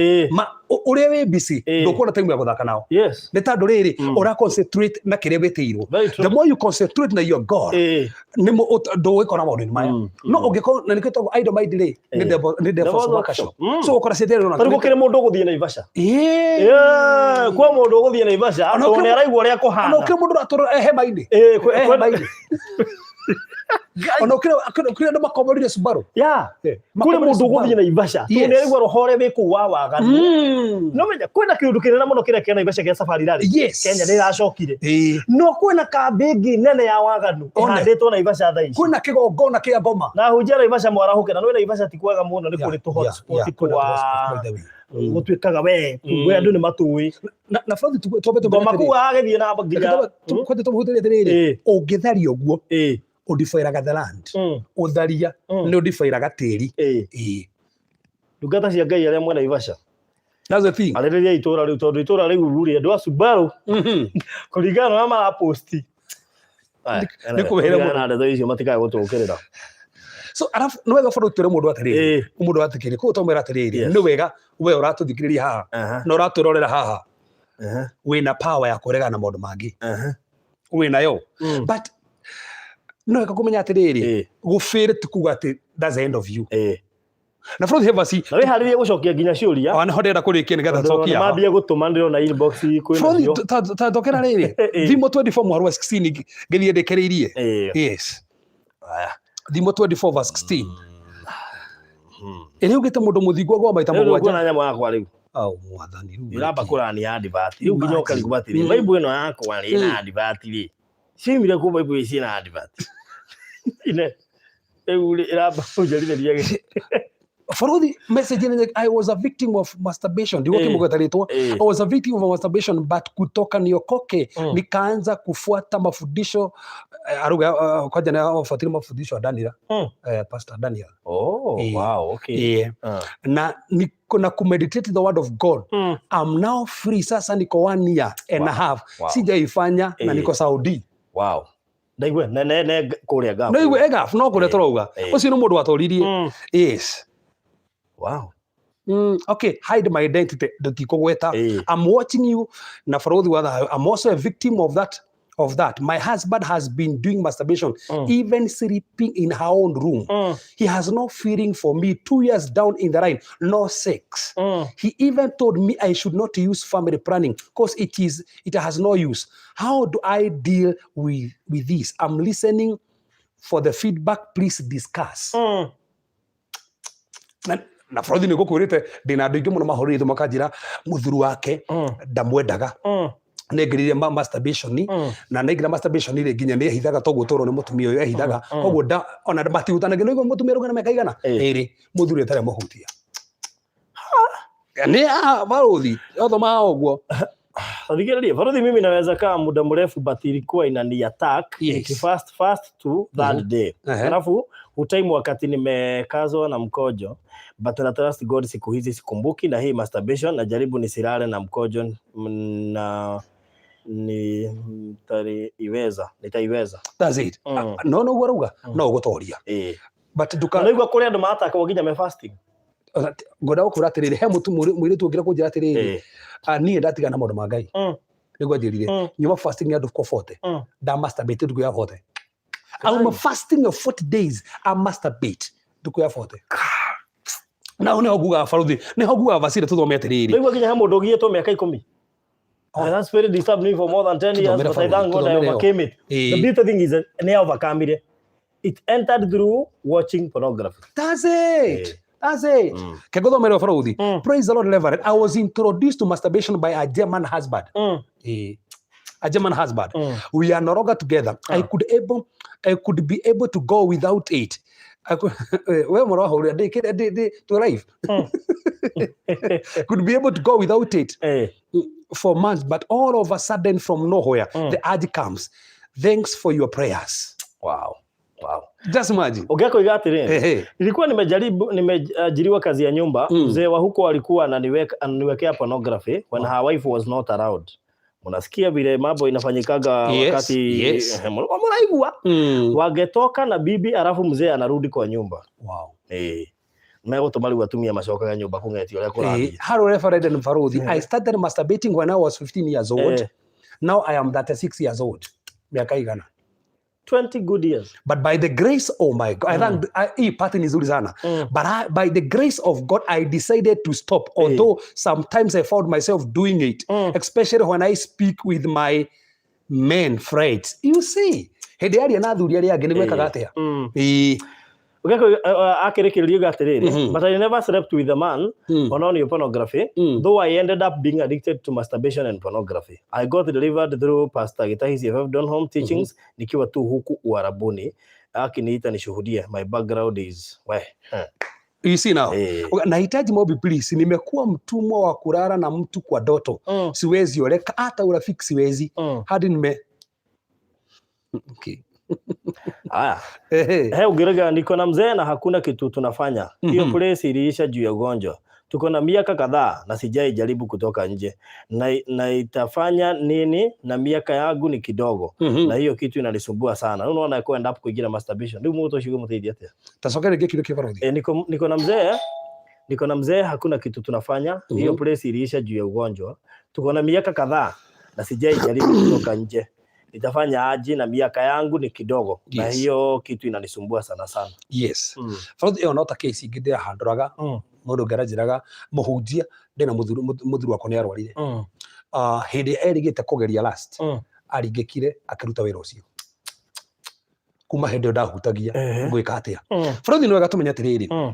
S2: Ũrĩa wĩ busy, ndũkuona time ya gũthaka nao. Nĩ tondũ rĩrĩ, ũra concentrate na kĩrĩa wĩtĩirwo.
S1: Very true.
S2: The more you concentrate na your God, nĩ ndũgũikora maũndũ-inĩ maya. No ũngĩkorwo na nĩkĩo tondũ idle mind rĩ, nĩ devil's
S1: Devil's
S2: workshop.
S1: workshop.
S2: So ũkora ciĩtĩrwo na
S1: Ta rĩu gũkĩrĩ mũndũ ũgũthiĩ Naivasha. Kwa mũndũ ũgũthiĩ Naivasha
S2: Ona
S1: tondũ
S2: ũkĩrĩ
S1: nĩ araigua ũrĩa
S2: Ona
S1: kũhana.
S2: ũkĩrĩ mũndũ ũratũra hema-inĩ. Hema-inĩ. Ona ũkĩrĩ andũ makomborire Subaru.
S1: Kũrĩ mũndũ ũgũthiĩ Naivasha tondũ nĩ araigua roho ũrĩa wĩ kũu wa waganu. No menya kwĩna kĩũndũ kĩnene mũno kĩrĩa kĩa Naivasha kĩa safari rally. Kenya nĩ ĩracokire. No kwĩna kambĩ ĩngĩ nene ya waganu
S2: One.
S1: ĩhandĩtwo Naivasha thaa ici.
S2: Kwĩna kĩgongona kĩa ngoma.
S1: Na hunjia Naivasha mwarahũke, na nĩ Naivasha ti kwega mũno, nĩ kũrĩ tũ hotspot
S2: Kwĩna
S1: twa
S2: hotspot, by the way.
S1: Gũtuĩkaga we we andũ nĩ matũĩ.
S2: Na barothi twambe tũmenye
S1: Ngoma
S2: atĩrĩrĩ.
S1: kũu agagĩthiĩ na nginya
S2: Kwanja tũmũhutĩrie atĩrĩrĩ, ũngĩtharia ũguo, ũdifairaga the land. Ũtharia nĩ ũdifairaga tĩri.
S1: Ndungata cia Ngai arĩa mwena Naivasha,
S2: That's the thing.
S1: Arĩrĩria itũra rĩu, tondũ itũra rĩu rĩ, andũ a Subaru kũringana na ũrĩa maraposti
S2: Nĩ kũmehera mũno.
S1: na ndeto icio matikae gũtũkĩrĩra.
S2: So arabu nĩ wega bado twĩre mũndũ atĩrĩrĩ, mũndũ athikĩrĩria koguo twamwĩra atĩrĩrĩ, nĩ wega we ũratũthikĩrĩria haha na ũratwĩrorera haha, wĩna power ya kũregana na maũndũ mangĩ, wĩnayo, but no wega kũmenya atĩrĩrĩ, gũbĩrĩ ti kuga atĩ that's the end of you. Na Froth Hevasi
S1: Na wĩharĩrie gũcokia nginya ciũria.
S2: Ona ho ndĩrenda kũrĩkia nĩgetha
S1: Tondũ
S2: cokia.
S1: nĩ mambia gũtũma, ndĩrona inbox kwĩna
S2: Froth
S1: cio.
S2: Ta thokera rĩrĩ, Thimo 24 mũhari wa 16, ngĩthiĩ ndĩkĩrĩirie. Yes.
S1: Aya.
S2: Thimo 24 verse 16 ĩrĩa ugĩte mũndũ mũthingu agwa maita
S1: Rĩu
S2: 7.
S1: ndũkuona nyamũ yakwa rĩu?
S2: Au mwathani, rĩu
S1: Ũramba
S2: nĩkĩ?
S1: kũrani advert rĩu nginya
S2: Imagine.
S1: ũkarigwo atĩrĩ, Bible ĩno yakwa rĩ ĩna advert rĩ, ciumire kũ Bible ici ciĩna advert ine rĩu rĩ ĩramba kũnjarithĩria gĩ
S2: Barothi message nĩ, "I was a victim of masturbation." Ndio kimugweta rĩtwa. "I was a victim of masturbation, but kutoka niokoke nikaanza kufuata mafundisho," aruga kwanja na wafuatilia mafundisho ya Daniel, Pastor Daniel.
S1: Oh, wow, okay.
S2: Na niko na kumeditate the word of God. I'm now free, sasa niko one year and a half sijaifanya na niko Saudi."
S1: Wow. Ndaigue ne ne ne kũrĩa ngabu.
S2: No igue egaf no kũrĩa tũrauga. Ũcio nĩ mũndũ watoririe. Yes. Okay, hide my identity, ndũtikũgweta. I'm watching you na barothi wa thayũ. I'm also a victim of that. My husband has been doing masturbation, even sleeping in her own room. He has no feeling for me. 2 years down in the line, no sex. He even told me I should not use family planning because it has no use. How do I deal with this? I'm listening for the feedback. Please discuss." Na Na bũrũri nĩ ngũkwĩrĩte ndĩna andũ aingĩ mũno mahũrĩrĩtwo makanjĩra mũthuri wake ndamwendaga. Nĩngĩrire masturbation na nĩngĩra masturbation rĩ, nginya nĩ ehithaga toguo tũrwo nĩ mũtumia ũyũ ehithaga. Koguo nda ona matihutanagia nĩguo mũtumia arauga na mĩaka igana ĩrĩ mũthuri atarĩ amũhutia nĩ barũthi othomaga ũguo.
S1: Thikĩrĩria baruthi, mimi naweza kaa muda mrefu but ilikuwa inani attack. Fast fast to third day. Alafu utime wakati nimekazwa na mkojo, but na trust God siku hizi sikumbuki. Na hii masturbation najaribu nisilale na mkojo na ni nitaiweza nitaiweza.
S2: That's it. No no arauga no ũgũtoria but nduka.
S1: Naigua kũrĩ andũ matakagwo nginya me fasting.
S2: Ngwenda gũkwĩra atĩrĩrĩ, he mũtu mũirĩtu ũngĩra kũnjĩra atĩrĩrĩ, niĩ ndatigana na maũndũ ma Ngai. Nĩguo anjĩrire nyuma fasting ya ndukũ 40 nda masturbate ndukũ ya 40. I'm fasting of 40 days, I masturbate ndukũ ya 40. Na nĩho ngugaga baruthi, nĩho ngugaga Vasile, tũthome atĩrĩrĩ.
S1: Naigua nginya he mũndũ ũgiĩtwo mĩaka 10. And that spirit disturbed me for more than 10 years, but I thank God I overcame it. The beauty thing is that nĩ overcome it. It entered through watching pornography.
S2: That's it. That's it. Kegũthomera baruthi. Praise the Lord, Reverend. I was introduced to masturbation by a German husband. A German husband. We are no longer together. I could be able to go without it. I could, we mũrahũrĩra ndĩ to life. Could be able to go without it for months, but all of a sudden from nowhere, the urge comes. Thanks for your prayers.
S1: Wow.
S2: Just imagine.
S1: Ũngĩkoiga atĩrĩ, nilikuwa nimejaribu, nimeajiriwa kazi ya nyumba. Mzee wa huko alikuwa ananiwekea pornography when her wife was not around. Mnasikia vile mambo inafanyikaga wakati mnaigua. Wangetoka na bibi alafu mzee anarudi kwa nyumba. Megũtũma rĩu atumia macokaga nyũmba kũng'etia ũrĩa kũrathiĩ.
S2: Hello, Reverend and Farodhi. I started masturbating when I was 15 years old. Now I am 36 years old. Miaka igana.
S1: 20 good years.
S2: But by the grace, oh my God, I thank hii part ni nzuri sana. But by the grace of God, I decided to stop. Although sometimes I found myself doing it, especially when I speak with my men friends. You see, hĩndĩ yaria na athuri arĩa angĩ nĩ gwĩkaga atĩa?
S1: Akĩrĩkĩrĩria atĩrĩrĩ, but I never slept with a man on only pornography, though I ended up being addicted to masturbation and pornography. I got delivered through Pastor Gitahi CFF Donholm teachings nikiwa tu huku Uarabuni, akiniita nishuhudie. My background is we.
S2: You see now. Nahitaji maombi please. Nimekuwa mtumwa wa kulala na mtu kwa ndoto. Siwezi oleka hata urafiki siwezi. Hadi nime Okay.
S1: Aya. He ugirega niko na mzee na hakuna kitu tunafanya. Hiyo place iliisha juu ya ugonjwa. Tuko na miaka kadhaa na sijai jaribu kutoka nje. Na itafanya nini na miaka yangu ni kidogo. Na hiyo kitu inanisumbua sana. Unaona ko end up kuingira masturbation. Ndio mtu ucio muteithia atia?
S2: Tacoka rĩngĩ kiugo kĩa barothi.
S1: Niko na mzee, niko na mzee hakuna kitu tunafanya. Hiyo place iliisha juu ya ugonjwa. Tuko na miaka kadhaa na sijai jaribu kutoka nje. Nitafanya aje na miaka yangu ni kidogo. Na hiyo kitu inanisumbua sana sana.
S2: Barothi ĩyo no ta case ingĩ ndĩrahandũraga mũndũ ũngĩ aranjĩraga mũhunjia ndĩna mũthuri wakwa nĩ arwarire. Hĩndĩ erĩgĩte kũgeria last aringĩkire akĩruta wĩra ũcio. Kuma hĩndĩ ĩyo ndahutagia ngwĩka atĩa. Barothi nĩ wega tũmenye atĩrĩrĩ,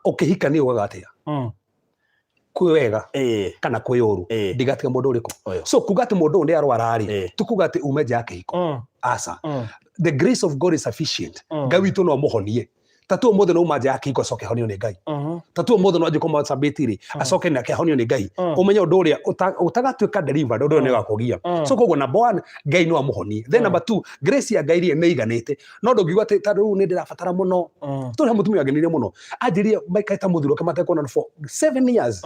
S2: ũkĩhika nĩ ugaga atĩa? Kwĩ wega kana kwĩ ũru, ndigatiga mũndũ ũrĩkũ. So kuga atĩ mũndũ ũyũ nĩ arwara rĩ, ti kuga atĩ ume nja ya kĩhiko. Aca. The grace of God is sufficient. Ngai witũ no amũhonie. Ta tu ũmũthĩ no uma nja ya kĩhiko acoke ahonio nĩ Ngai. Ta tu ũmũthĩ no anjie kũmasturbate rĩ, acoke nake ahonio nĩ Ngai. Ũmenye ũndũ ũrĩa ũtagatuĩka delivered, ũndũ ũyũ nĩ ũgakũgia. So koguo number one, Ngai no amũhonie. Then number two, grace ya Ngai rĩ nĩ iganĩte. No ndũngiuga atĩ ta rĩu nĩ ndĩrabatara mũno. Tũrĩ he mũtumia wangenirie mũno. Anjĩrire maikarĩte mũthuri wake matekuonana for 7 years.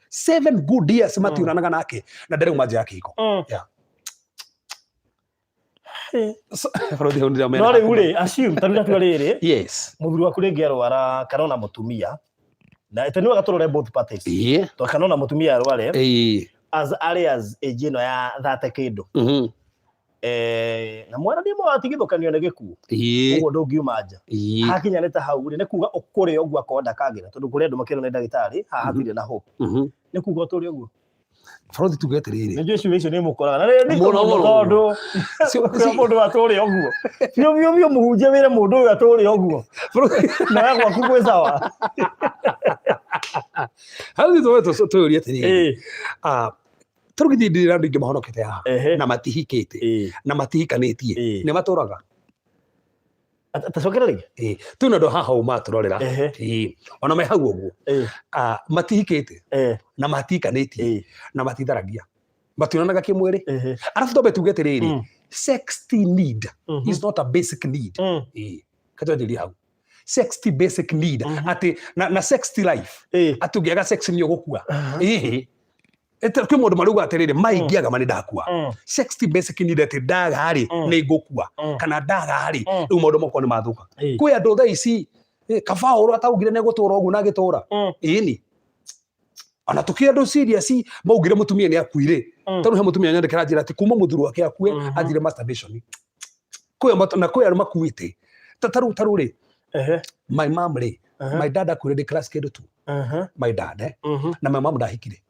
S2: 7 good years mationanaga nake na ndarĩ uma nja ya kĩhiko. Yeah.
S1: No rĩu rĩ, assume ta rĩu tatua rĩrĩ, mũthuri waku rĩngĩ arwara kana ona mũtumia, na ĩtĩ nĩ wega tũrore both parties. To kana ona mũtumia arware as early as age ĩno ya 30 kĩndũ. Na mwaranie mũgatigithũkanio nĩ gĩkuũ. Ũguo ndũngiuma nja. Hakinya nĩ ta hau rĩ, nĩ kuga ũkũrĩ ũguo akorwo ndakagĩra, tondũ kũrĩ andũ makĩrwo nĩ ndagĩtarĩ, haha hatirĩ na hope. Nĩ kuga ũtũre ũguo.
S2: Barothi tuge atĩrĩrĩ.
S1: Nĩ njũĩ ciugo icio nĩ mũkoraga. Na nĩ
S2: Mũno,
S1: mũno
S2: mũno,
S1: tondũ kwĩra mũndũ atũre ũguo. Biũ biũ biũ mũhunjie wĩre mũndũ ũyũ atũre ũguo. Na we gwaku gwĩ sawa.
S2: Hau thutha tũyũrie atĩrĩrĩ. Ah, tarĩu githĩ ndĩrĩ andũ aingĩ mahonokete haha na matihikĩte na matihikanĩtie nĩ matũraga.
S1: Tacokera rĩngĩ.
S2: Ĩĩ, twĩna andũ haha ũũ matũrorera. Ĩĩ, ona me hau ũguo. Ah, matihikĩte na matihikanĩtie na matitharagia, mationanaga kĩmwĩrĩ. Arabu twambe tuge atĩrĩrĩ, sex ti need, is not a basic need. Ĩĩ, katwanjĩrie hau. Sex ti basic need, atĩ na sex ti life, atĩ ũngĩaga sex nĩ ũgũkua. Ĩhĩ. Kwĩ maũndũ marauga atĩrĩrĩ, ma ingĩaga ma nĩ ndakua. Sex ti basic need atĩ ndaga rĩ nĩ ngũkua, kana ndaga rĩ rĩu maũndũ makwa nĩ mathũka. Kwĩ andũ thaa ici kaba ũrĩa ataugire nĩ gũtũra ũguo na agĩtũra. Ĩni ona tũkĩ andũ serious maugire mũtumia nĩ akuire. Tondũ he mũtumia nyandĩkĩra njĩra atĩ kuma mũthuri wake akue anjire masturbation. Kwĩ na kwĩ arĩa makuĩte. Ta tarĩu rĩ, my mom rĩ, my dad akuire ndĩ class kĩndũ tu. My dad eh? Na my mom ndahikire.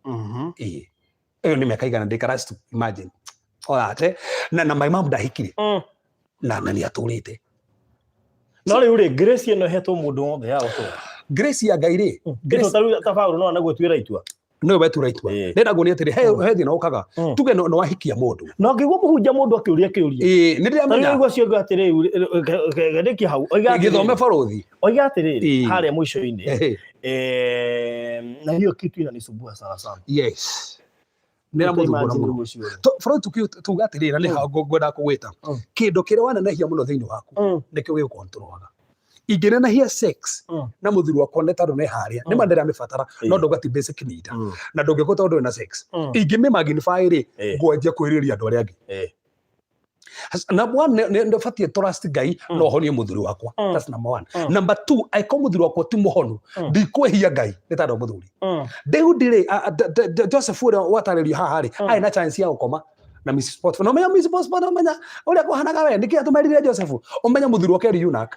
S2: Ĩĩ, ĩyo nĩ mĩaka igana ndĩ class 2, imagine orate na my mom ndahikire na nĩ atũrĩte.
S1: No rĩu rĩ, grace ĩno ĩhetwo mũndũ wothe ya gũtũra?
S2: Grace ya Ngai rĩ,
S1: Grace ta rĩu ta Paũlũ no anaguo tuĩra itua.
S2: Nĩwe wetura itua. Ndĩrenda nguonie atĩrĩ, he thĩna ũkaga. Tuge no wahikia mũndũ.
S1: Na ngĩigua mũhunjia mũndũ akĩũria kĩũria.
S2: Ĩĩ, nĩ ndĩramenya.
S1: Ta rĩu aigua ciongo atĩrĩ, ndĩkie hau. Oiga atĩrĩrĩ.
S2: Gĩthome barothi.
S1: Oiga atĩrĩrĩ, harĩa mũico-inĩ. Na hiyo kitu inanisumbua sana sana.
S2: Yes. Nĩ ramũthumbũra mũno. Bũrũri tuga atĩrĩrĩ, na nĩ hau ngwendaga kũgwĩta. Kĩndũ kĩrĩa wanenehia mũno thĩinĩ waku, nĩkĩo gĩgũkontrolaga. Ingĩnenehia sex na mũthuri wakwa nĩ tondũ nĩ harĩa, nĩ ma ndĩramĩbatara, no ndauga ti basic need. Na ndũngĩkwo tondũ ndũrĩ na sex. Ingĩmĩ magnify rĩ, ngwanjia kwĩrirĩria andũ arĩa angĩ. Number one, nĩ batiĩ trust Ngai no honie mũthuri wakwa. That's number one. Number two, angĩkorwo mũthuri wakwa ti mũhonu, ndikwĩhia Ngai nĩ tondũ wa mũthuri. Daudi rĩ, Joseph ũrĩa watarĩrio haha rĩ, arĩ na chance ya gũkoma na Mrs. Potiphar. Na ũmenya Mrs. Potiphar, na ũmenya ũrĩa kwahanaga we, nĩkĩ atũmerire Joseph? Ũmenya mũthuri wake arĩ eunuch.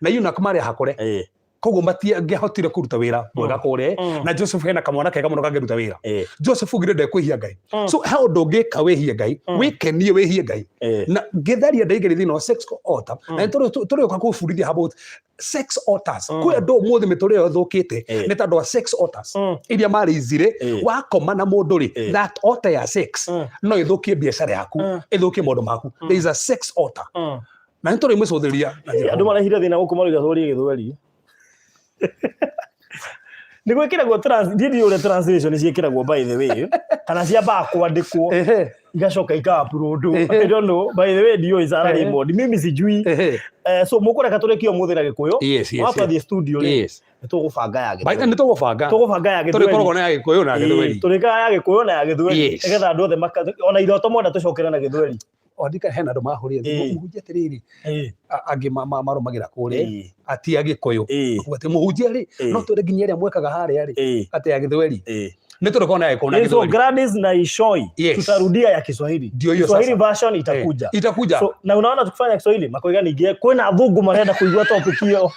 S2: Na eunuch marĩ ahakũre. Koguo matiangĩahotire kũruta wĩra mwega kũrĩa. Na Joseph hena kamwana kega mũno kangĩruta wĩra. Joseph augire ndekwĩhia Ngai. So he ũndũ ũngĩka wĩhie Ngai, wĩkenie wĩhie Ngai. Na ngĩtharia ndaingĩria thĩinĩ wa sex altar. Na nĩ tũrĩũka kũbundithia about sex altars. Kwĩ andũ ũmũthĩ mĩtũrĩre yao ĩthũkĩte nĩ tondũ wa sex altars iria marĩizire. Wakoma na mũndũ rĩ, that altar ya sex no ĩthũkie biacara yaku, ĩthũkie maũndũ maku. There is a sex altar. Na nĩ tũrĩmĩcũthĩrĩria na njĩra
S1: Andũ marehire thĩna gũkũ marauga twarie Gĩthweri. Nĩ gwĩkĩragwo niĩ ndiũĩ ũrĩa translation ciĩkĩragwo by the way, kana ciambaga kwandĩkwo igacoka ika upload. I don't know. By the way, ndiũĩ Sarah Raymond. Mimi sijui. So mũkũreka tũrĩkie ũmũthĩ na Gĩkũyũ. Watwathiĩ studio rĩ, nĩ tũgũbanga ya Gĩthweri.
S2: Nĩ tũgũbanga.
S1: Tũgũbanga ya Gĩthweri.
S2: Tũrĩkoragwo na ya Gĩkũyũ na Gĩthweri.
S1: Tũrĩkaga ya Gĩkũyũ na ya Gĩthweri. Nĩgetha andũ othe ona iroto mwenda tũcokere na Gĩthweri.
S2: Andika hena andũ mahũrire thimũ, mũhunjia atĩrĩrĩ, angĩ marũmagĩra kũrĩa ati a Gĩkũyũ. Makuga atĩ mũhunjia rĩ, no twende nginya ĩrĩa mwekaga harĩa rĩ, atĩ ya Gĩthweri. Nĩ tũrĩkorwo na ya Gĩkũyũ na
S1: So
S2: Gĩthweri.
S1: Gladys na Ishoi, tutarudia ya Kiswahili.
S2: Ndio hiyo
S1: Kiswahili
S2: sasa.
S1: version itakuja.
S2: Itakuja.
S1: So, na unaona tukifanya Kiswahili makoiga ningĩ kwĩna athungu marenda kũigua topic hiyo.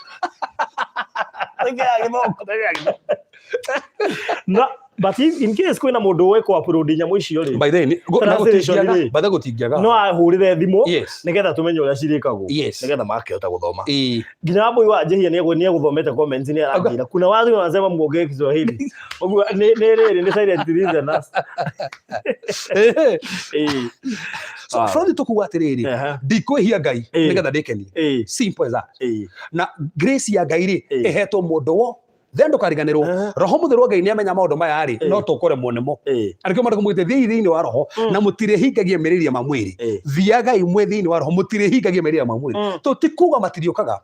S1: Na but in case kwĩna mũndũ ũĩ kũ upload nyamũ icio rĩ,
S2: By then, na
S1: Translation
S2: gũtingĩaga,
S1: rĩ.
S2: by then gũtingĩaga.
S1: No ahũrĩre thimũ nĩgetha tũmenye ũrĩa cirĩkagwo, nĩgetha makĩhota gũthoma. Nginya Wambui wa Njihia nĩegũthomete comments, nĩ aranjĩra kuna watu wanasema muongee Kiswahili. Ũguo nĩ rĩrĩ nĩ silent listeners.
S2: So, Frothi tũkuga atĩrĩrĩ, ndikwĩhia Ngai nĩgetha ndĩkenie. Simple as that. Na grace ya Ngai rĩ, ĩhetwo mũndũ wo then ndũkariganĩrwo. Roho mũtheru wa Ngai nĩ amenya maũndũ maya rĩ, no tũkũremwo nĩmo. Arĩkĩo maandĩko maugĩte thiĩi thĩinĩ wa roho na mũtirĩhingagia merirĩria ma mwĩrĩ. Thiagai mwĩ thĩinĩ wa roho mũtirĩhingagia merirĩria ma mwĩrĩ. Tũtikuga matiriũkaga.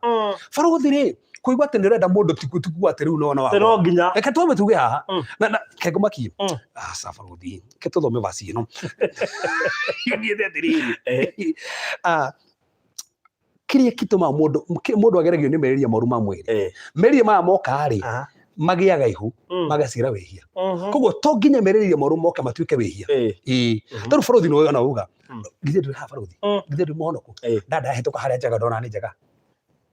S2: Barothi rĩ, kũigua atĩ nĩ ũrenda mũndũ ti kuga atĩ rĩu nona
S1: Atĩ no nginya.
S2: Reke twambe tuge haha. Na kengũmakie. Aca barothi, reke tũthome vaci ĩno. Niĩ atĩrĩrĩ. Ah, kĩrĩa gĩtũmaga mũndũ ageragio nĩ merirĩria moru ma mwĩrĩ, merirĩria maya moka rĩ, magĩaga ihu, magaciara wĩhia. Koguo to nginya merirĩria moru moke matuĩke wĩhia. Ĩĩ. Tarĩu barothi nĩ ona uga, githĩ ndũrĩ haha barothi, githĩ ndũrĩ mũhonoku, ndandahĩtũka harĩa njega ndona nĩ njega.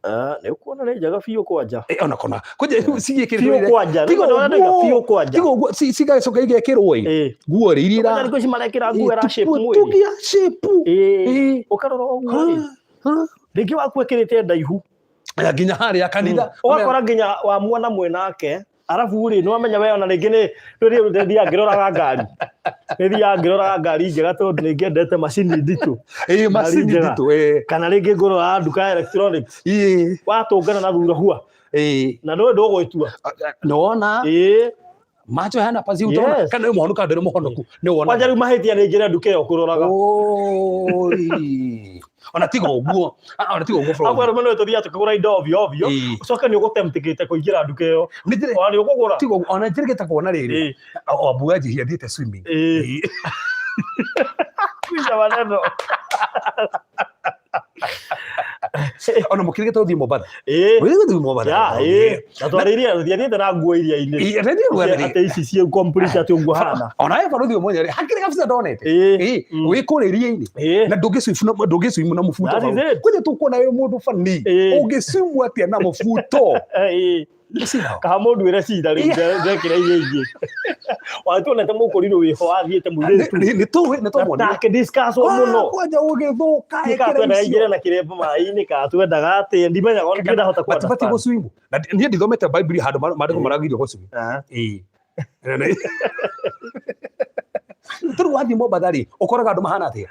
S1: Ah, nĩ ũkuona nĩ njega biũ kwanja.
S2: Eh, ona kona kwanja ciĩkĩrĩtwo
S1: Biũ
S2: ire-
S1: kwanja.
S2: tiga
S1: Rĩu ndĩrona
S2: ũguo.
S1: biũ kwanja.
S2: tiga ũguo cigacoka igekĩrwo ĩ
S1: Ĩĩ.
S2: nguo rĩ iria
S1: Kwanja thikũ ici marekĩra nguo ĩra shape mwĩrĩ.
S2: tugia shape.
S1: Ĩĩ.
S2: Ĩĩ.
S1: Ũkarora ũguo ĩ. Rĩngĩ waku ekĩrĩte ndaihu.
S2: Ya, nginya harĩa kanitha.
S1: Ũgakora nginya wa mwana mwĩnake arabu rĩ nĩwamenya we ona rĩngĩ nĩ rĩrĩ nĩthiaga ngĩroraga ngari, nĩthiaga ngĩroraga ngari njega tondũ nĩ ngĩendete macini nditũ.
S2: Ĩĩ, macini
S1: njega.
S2: nditũ ĩĩ.
S1: Kana rĩngĩ ngũrora nduka ya electronics.
S2: Ĩĩ.
S1: Watũngana na thura hua.
S2: Ĩĩ.
S1: Na ndũĩ ndũgwĩtua.
S2: Nĩwona.
S1: Ĩĩ.
S2: Macho hana pazia utaona
S1: Yes.
S2: kana nĩ mũhonoku kana ndũrĩ mũhonoku nĩ wona.
S1: Kwanja rĩu mahĩtia nĩ njĩra nduka ĩyo kũroraga.
S2: Oi. Ona tiga ũguo. Ah, ona tiga ũguo
S1: Aguo
S2: bro.
S1: arũme no tũthiaga tũkĩgũra indo ovyo ovyo.
S2: Ĩĩ.
S1: Ũcoke nĩ ũgũtemptĩkĩte kũingĩra nduka ĩyo.
S2: Nĩ njĩra
S1: Ona nĩ ũkũgũra.
S2: tiga ũguo ona njĩrĩgĩte kuona rĩrĩ.
S1: Ĩĩ.
S2: O abu anjihia thiĩte swimming.
S1: Ĩĩ.
S2: Ĩĩ.
S1: Kuica maneno.
S2: Ona mũkĩrĩgĩte gũthiĩ Mombatha.
S1: Ĩĩ.
S2: Wĩrĩgĩte gũthiĩ Mombatha.
S1: Ya, ĩĩ. Na twarĩirie tũtiathiĩte na nguo iria-inĩ.
S2: Ĩĩ, atĩ thiĩ Rwanda rĩ.
S1: Atĩ ici ciĩ complete atĩ ũguo hana.
S2: Ona we barũthi ũmwe rĩ, hakĩrĩ kabisa ndonete.
S1: Ĩĩ.
S2: Ĩĩ,
S1: Mm.
S2: wĩ kũrĩa iria-inĩ.
S1: Ĩĩ.
S2: Na ndũngĩswimu na mũbuto
S1: That is
S2: hau.
S1: it.
S2: Kwanja tũkuona wĩ mũndũ bani.
S1: Ĩĩ.
S2: Ũngĩswimu atĩa na mũbuto?
S1: Ĩĩ.
S2: Cira.
S1: Kaha mũndũ wĩre cira rĩu ndekĩra iria ingĩ. Watuonete mũkũrirũ wĩho wathiĩte mũirĩtu.
S2: Nĩ tũĩ, nĩ tũmuonire.
S1: Na akĩdiscusswo mũno.
S2: Kwanja ũgĩthũka
S1: Nĩ
S2: ĩkĩra
S1: twendaga
S2: icio.
S1: aingĩre na kĩremba maĩ-inĩ kana twendaga atĩa ndimenyaga ona ndingĩhota kũ
S2: Matibatiĩ
S1: understand.
S2: gũswimu. Na niĩ ndithomete Bible handũ maandĩko
S1: Ĩĩ.
S2: maragirio gũswimu.
S1: Aha.
S2: Ĩĩ. Tondũ wathiĩ Mombatha rĩ, ũkoraga andũ mahana atĩa?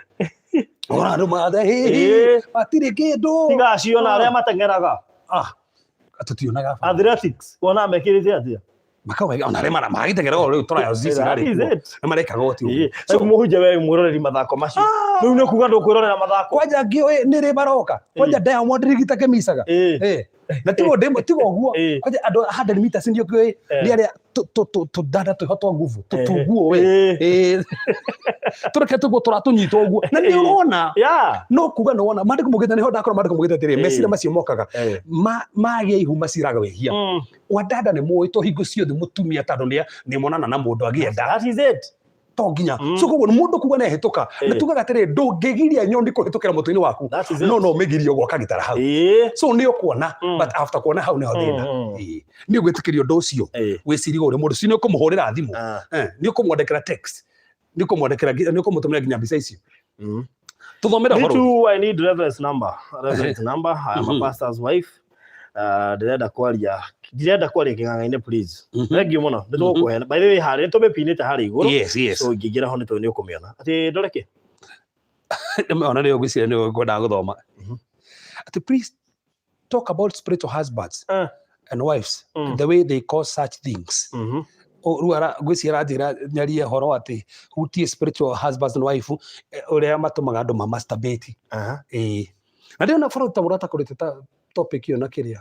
S2: Ũkoraga andũ mahana
S1: Ĩĩ.
S2: matirĩ kĩndũ.
S1: Tiga acio na arĩa mateng'eraga.
S2: Ah, tũtionaga bata.
S1: Athletics wona mekĩrĩte atĩa?
S2: Makauga ona arĩa magĩteng'era o rĩu trials ici
S1: That
S2: irarĩ
S1: is
S2: kuo.
S1: it.
S2: Nĩ marekaga ũti ũguo.
S1: Ĩĩ. Rĩu mũhunjia we mwĩroreri mathako macio. Rĩu nĩ kuga ndũkwĩrorera mathako.
S2: Kwanja ngĩũĩ nĩ rĩ maroka. Kwanja Diamond rigita kĩmicaga.
S1: Ĩĩ.
S2: Eh. Na tigo ndĩ tigo ũguo.
S1: Ĩĩ.
S2: Kwanja andũ a 100 meters nĩ ũkĩũĩ
S1: Eh.
S2: nĩ arĩa tũndanda twĩho twa nguvu tũtuguo we.
S1: Ĩĩ.
S2: Ĩĩ. Tũreke tũguo tũratũnyita ũguo. Na nĩ
S1: Ĩĩ.
S2: ũrona
S1: Yeah.
S2: no kuga nĩ wona maandĩko maugĩte nĩho ndakora maandĩko maugĩte atĩrĩ
S1: Ĩĩ.
S2: meciria macio mokaga
S1: Eh.
S2: magĩa ihu maciraga wĩhia. Wandanda nĩ mũĩ to hingo ciothe mũtumia tondũ nĩ nĩmonana na mũndũ agĩenda
S1: That is it.
S2: to nginya. So koguo mũndũ kuga nĩ ahĩtũka na tugaga atĩrĩ ndũngĩgiria nyoni kũhĩtũkĩra mũtwe-inĩ waku
S1: That is it.
S2: no no ũmĩgirie gwaka gĩtara hau.
S1: Ĩĩ.
S2: So nĩ ũkuona but after kuona hau nĩho thĩna. Ĩĩ. Nĩ ũgwĩtĩkĩria ũndũ ũcio wĩcirie ũrĩa mũndũ ũcio nĩ ũkũmũhũrĩra thimũ. Eh, nĩ ũkũmwandĩkĩra text, nĩ ũkũmwandĩkĩra nĩ ũkũmũtũmĩra nginya mbica icio. Tũthomere
S1: Me
S2: ũhoro ũyũ.
S1: too, I need reference number. Reference number. I am a pastor's wife. Ndĩrenda kwaria ndĩrenda kwaria kĩng'ang'a-inĩ please. Thank you mũno. Nĩ tũgũkũhe. By the way harĩa nĩ tũmĩpinĩte harĩa igũrũ.
S2: Yes.
S1: So ingĩingĩra ho nĩ tũĩ nĩ ũkũmĩona. Atĩ ndore kĩ?
S2: Ona nĩyo ngwĩciria nĩyo ngwendaga gũthoma. Atĩ please talk about spiritual husbands and wives, the way they cause such things. Rĩu ngwĩciria aranjĩra nyarie ũhoro atĩ hutie spiritual husbands and wife, ũrĩa matũmaga andũ ma masturbate. Ĩĩ. Na ndĩrona bũrũri ta mũratakorĩte ta topic ĩyo na kĩrĩa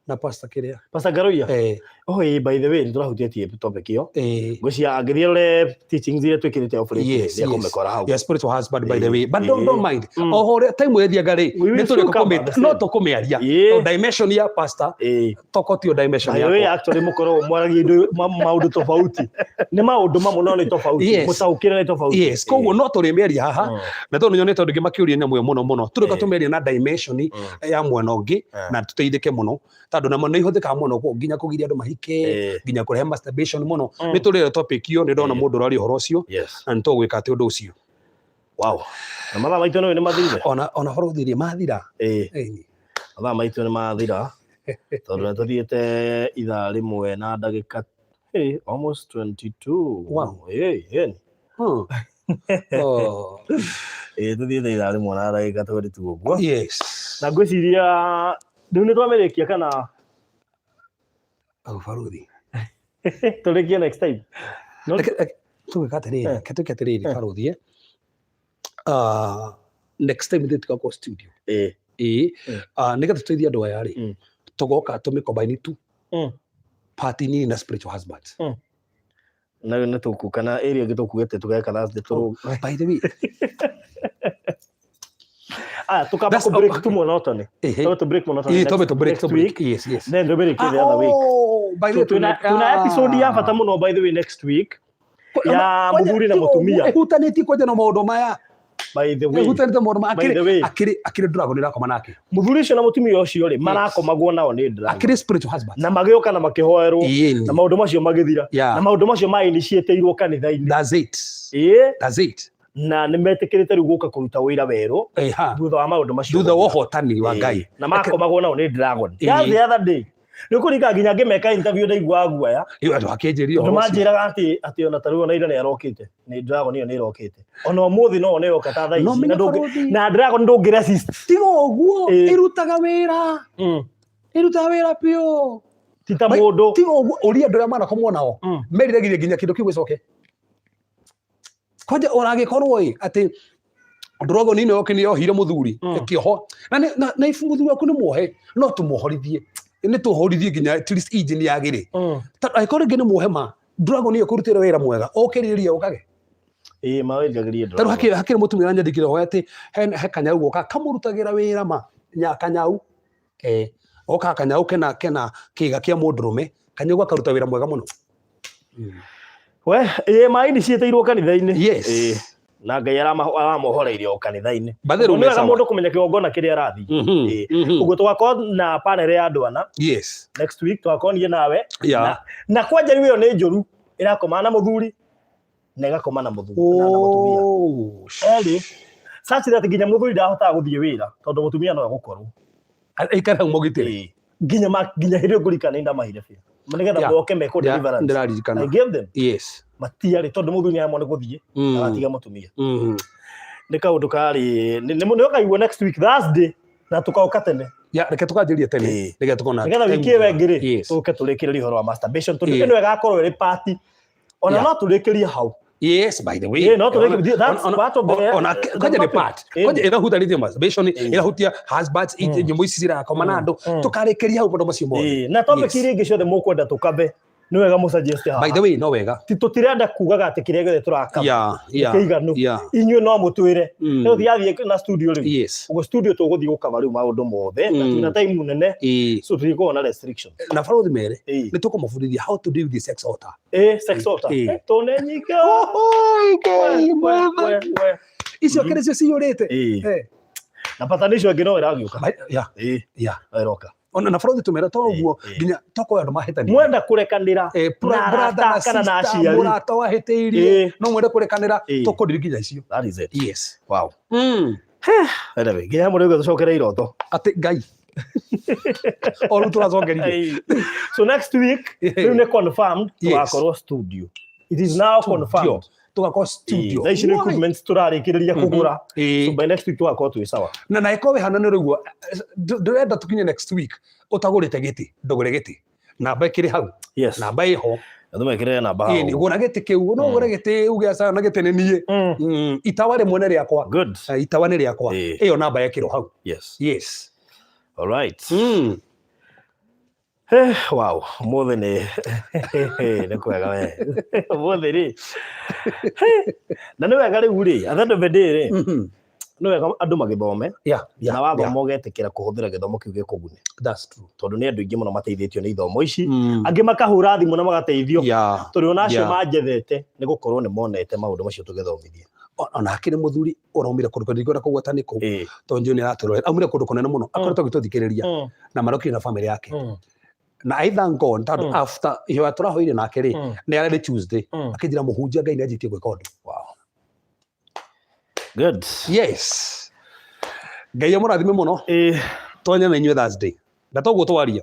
S2: na pastor kĩrĩa.
S1: Pastor Ngaruiya?
S2: Eh.
S1: Oh, ĩĩ, by the way, nĩ tũrahutĩtie topic ĩyo.
S2: Eh.
S1: Ngwĩciria angĩthiĩ arore teachings iria twĩkĩrĩte off late,
S2: Yes,
S1: nĩ ekũmĩkora hau.
S2: Yeah, spiritual husband by the way. But don't mind.
S1: Mm.
S2: O ũrĩa time ĩthiaga rĩ,
S1: We will
S2: nĩ
S1: still
S2: tũrĩũka
S1: cover the same.
S2: no tũkũmĩaria.
S1: Ĩĩ.
S2: To dimension ya pastor,
S1: Ĩĩ.
S2: toko tio dimension
S1: By the way,
S2: yakwa.
S1: actually mũkoragwo mwaragia indo maũndũ tofauti. Nĩ maũndũ mamwe no nĩ tofauti.
S2: Yes.
S1: Mũtaũkĩre nĩ tofauti.
S2: Yes, koguo no tũrĩmĩaria haha. Na tondũ nyonete andũ aingĩ makĩũria nyamũ ĩyo mũno mũno. Tũrĩũka
S1: Ĩĩ.
S2: tũmĩarie na dimension ya mwena ũngĩ na tũteithĩke mũno. Tondũ namo nĩ ihũthĩkaga mũno nginya kũgiria andũ mahike, nginya kũrehe masturbation mũno. Nĩ tũrĩre topic ĩyo, nĩ ndona mũndũ ũraria ũhoro ũcio na nĩ tũgwĩka atĩ ũndũ ũcio.
S1: Wow. Na mathaa maitũ nĩ mathirire?
S2: Ona ũhoro ũthirie mathira.
S1: Ĩĩ.
S2: Ĩĩ.
S1: Mathaa maitũ nĩ mathira. Tondũ nĩ tũthiĩte ithaa rĩmwe na ndagĩka hey, almost 22.
S2: Wow.
S1: Ĩĩ, ĩĩ.
S2: Oh.
S1: Ĩĩ, tũthiĩte ithaa rĩmwe na ndagĩka 22 ũguo.
S2: Yes.
S1: Na ngwĩciria rĩu nĩ twamĩrĩkia kana
S2: Au baruthi.
S1: tũrĩkie next time? No,
S2: Reke tũgĩka atĩrĩrĩ, reke twĩke atĩrĩrĩ baruthi, eh. Next time ithuĩ tũgakorwo studio.
S1: Ĩĩ.
S2: Ĩĩ. Nĩgetha tũteithie andũ aya rĩ, tũgoka tũmĩcombine tu part nini na spiritual husbands.
S1: Na rĩu nĩ tũku kana area ĩngĩ tũkugĩte tũgeka Thursday tũrũ.
S2: By the way.
S1: Ah, tukamba
S2: That's
S1: ku break
S2: okay.
S1: tu monotony.
S2: Ehe.
S1: Tobe to break monotony.
S2: Ĩĩ, tobe to break,
S1: next
S2: to break.
S1: week.
S2: Yes.
S1: Then to break the other week.
S2: Oh, by the way,
S1: Tuna episode ya bata mũno by the way next week. Ya
S2: Kwanja,
S1: mũthuri na
S2: tigo
S1: mũtumia.
S2: ũguo, ĩhutanĩtie kwanja na maũndũ maya.
S1: By the way,
S2: Ĩhutanĩtie maũndũ ma
S1: By the
S2: akĩrĩ
S1: way.
S2: akĩrĩ dragon ĩrakoma nake.
S1: Mũthuri ũcio na mũtumia ũcio rĩ, marakomagwo nao nĩ dragon.
S2: Akĩrĩ spiritual husband.
S1: Na magĩũka na makĩhoerwo
S2: Ĩĩ.
S1: na maũndũ macio magĩthira. Na maũndũ macio ma initiatĩirwo kanitha-inĩ.
S2: That's it. That's it.
S1: Na nĩ metĩkĩrĩte rĩu gũka kũruta wĩra werũ
S2: Eha.
S1: thutha wa maũndũ macio
S2: Thutha wa
S1: gũthira.
S2: ũhotani wa Ngai.
S1: Na makomagwo nao nĩ dragon. Just the other day nĩ kũringa nginya ngĩmeka interview ndaiguaga guoya.
S2: Ĩyo andũ akĩnjĩria
S1: Tondũ
S2: ũhoro ũcio.
S1: manjĩraga atĩ ona ta rĩu ona ira nĩ arokĩte, nĩ dragon ĩyo nĩ ĩrokĩte, ona ũmũthĩ no one yoka ta thaa
S2: No
S1: ici,
S2: menya
S1: na
S2: barũthi.
S1: na dragon ndũngĩ resist.
S2: Tiga ũguo, ĩrutaga wĩra. Ĩrutaga wĩra biũ.
S1: Ti ta mũndũ.
S2: Tiga ũguo, ũria andũ arĩa manakomwo nao. Meriragĩria nginya kĩndũ kĩu gĩcoke. Kwanja ũragĩkorwo ĩ atĩ dragon ĩno yoke nĩ yohire mũthuri ĩkĩoho na na if mũthuri waku nĩ muohe no tũmuohorithie, nĩ tũhorithie nginya at least engine yagĩre. Tondũ angĩkorwo rĩngĩ nĩ muohe ma dragon ĩyo ĩkũrutĩra wĩra mwega ũkĩrĩrĩria ũkage.
S1: Ĩĩ, mawĩriragĩrie
S2: Tarĩu
S1: dragon.
S2: hakĩrĩ mũtumia ũranyandĩkire ũhoro atĩ he kanyau goka kamũrutagĩra wĩra ma nya kanyau goka kanyau kena kĩga kĩa mũndũrũme, kanyau gakaruta wĩra mwega mũno.
S1: We ĩĩ, ma initiatĩirwo kanitha-inĩ.
S2: Yes.
S1: Ĩĩ. Na Ngai aramohoreirie o kanitha-inĩ.
S2: By the way,
S1: Ũguo nĩ wega
S2: sawa.
S1: mũndũ kũmenya kĩgongona kĩrĩa arathiĩ. Ĩĩ. Ũguo tũgakorwo na panel ya andũ ana next week, tũgakorwo niĩ nawe. Na kwanja rĩu ĩyo nĩ njũru, ĩrakoma na mũthuri na ĩgakoma na mũthuri na mũtumia.
S2: Oh,
S1: Erĩ such that nginya mũthuri ndahotaga gũthiĩ wĩra tondũ mũtumia no egũkorwo.
S2: Aikare hau mũgitĩre.
S1: Ĩĩ. Nginya hĩndĩ ĩyo ngũririkana nĩ ndamahire biũ nĩgetha moke mekwo deliverance.
S2: Ndĩraririkana.
S1: I gave them. Matiarĩ tondũ mũthuri nĩ amwe nĩ gũthiĩ agatiga mũtumia. Nĩ kaũndũ karĩ nĩ ũkaigua next week Thursday, na tũkaũka tene.
S2: Ya, reke tũkanjĩrie tene. Nĩgetha tũkona.
S1: Nĩgetha wiki ĩyo ĩngĩ rĩ, tũke tũrĩkĩrĩrie ũhoro wa masturbation tondũ ĩno ĩgakorwo ĩrĩ party ona no tũrĩkĩrie hau.
S2: Yes, by the way.
S1: Yeah, no, that's part of the
S2: ona
S1: the
S2: kwanja nĩ
S1: topic.
S2: part. Kwanja ĩrahutanĩtie masturbation, ĩrahutia husbands, nyamũ ici cirakoma na andũ. Tũkarĩkĩria hau maũndũ macio mothe.
S1: Ĩĩ, na topic
S2: Yes.
S1: iria ingĩ ciothe mũkwenda tũkabe, nĩ wega mũsuggest haha.
S2: By the way, no wega.
S1: Ti tũtirenda kugaga atĩ kĩrĩa gĩothe tũrakaba kĩiganu. Inyuĩ no mũtwĩre. Rĩu tũtirathiĩ na studio rĩu. Ũguo studio tũgũthiĩ gũkaba rĩu maũndũ mothe na twĩna time nene. So tũtikoragwo na restriction.
S2: Na barũthi mere, nĩ tũkũmabundithia how to deal with the sex altar.
S1: Sex altar. Tũne nyingĩ.
S2: Oh, Ngai,
S1: We,
S2: mwathani.
S1: we, we.
S2: Icio kĩrĩ cio ciyũrĩte.
S1: Na patanisho ĩngĩ no ĩragĩũka. No ĩroka.
S2: Ona na barũthi tũmere to ũguo nginya tokorwo andũ mahĩtania.
S1: Mwenda kũrekanĩra na
S2: Brother
S1: arata
S2: na
S1: kana na
S2: sister,
S1: aciari.
S2: mũrata wahĩtĩirie, no mwende kũrekanĩra, tũkũndiri nginya icio.
S1: That is it.
S2: Yes.
S1: Wow. Anyway, nginya hamwe rĩu tũcokere iroto.
S2: Atĩ Ngai. O rĩu tũracokeririe.
S1: So next week, rĩu nĩ confirmed, tũgakorwo studio. It is now confirmed.
S2: Tũgakorwo studio.
S1: Thaa ici nĩ
S2: Why?
S1: equipment tũrarĩkĩrĩria kũgũra. So by next week tũgakorwo twĩ sawa.
S2: Na ĩkorwo wĩhana nĩ rĩguo, ndĩrenda tũkinye next week ũtagũrĩte gĩtĩ, ndũgũre gĩtĩ. Namba ĩkĩrĩ hau.
S1: Yes.
S2: Namba ĩho.
S1: Tũmekĩrĩre namba hau.
S2: Ĩĩ, gũra gĩtĩ kĩu, no ũgũre gĩtĩ uge aca na gĩtĩ nĩ niĩ. Itawa rĩmwe nĩ rĩakwa.
S1: Good.
S2: Itawa nĩ rĩakwa. Ĩyo namba yekĩrwo hau.
S1: Yes.
S2: Yes.
S1: All right. Wow, ũmũthĩ nĩ kwega we. Ũmũthĩ rĩ. Na nĩ wega rĩu rĩ, at the end of the day rĩ, nĩ wega andũ magĩthome. Na wathoma ũgetĩkĩra kũhũthĩra gĩthomo kĩu gĩkũgune.
S2: That's true.
S1: Tondũ nĩ andũ aingĩ mũno mateithĩtio nĩ ithomo ici. Angĩ makahũra thimũ na magateithio. Tondũ ona acio manjethete nĩ gũkorwo nĩ monete maũndũ macio tũgĩthomithia.
S2: Ona hakĩrĩ mũthuri ũraumire kũndũ kũnene, ndikwenda kũgweta nĩ kũ, tondũ njũĩ nĩ aratũrorera. Aumire kũndũ kũnene mũno, akoretwo agĩtũthikĩrĩria na marokire na family yake. Na I thank God, tondũ after ihoya tũrahoire nake rĩ, nĩ ararĩ Tuesday, akĩnjĩra mũhunjia Ngai nĩ anjĩtie gwĩka ũndũ.
S1: Wow. Good.
S2: Yes. Ngai amũrathime mũno. Twanya na inyuĩ Thursday. Na toguo twaria.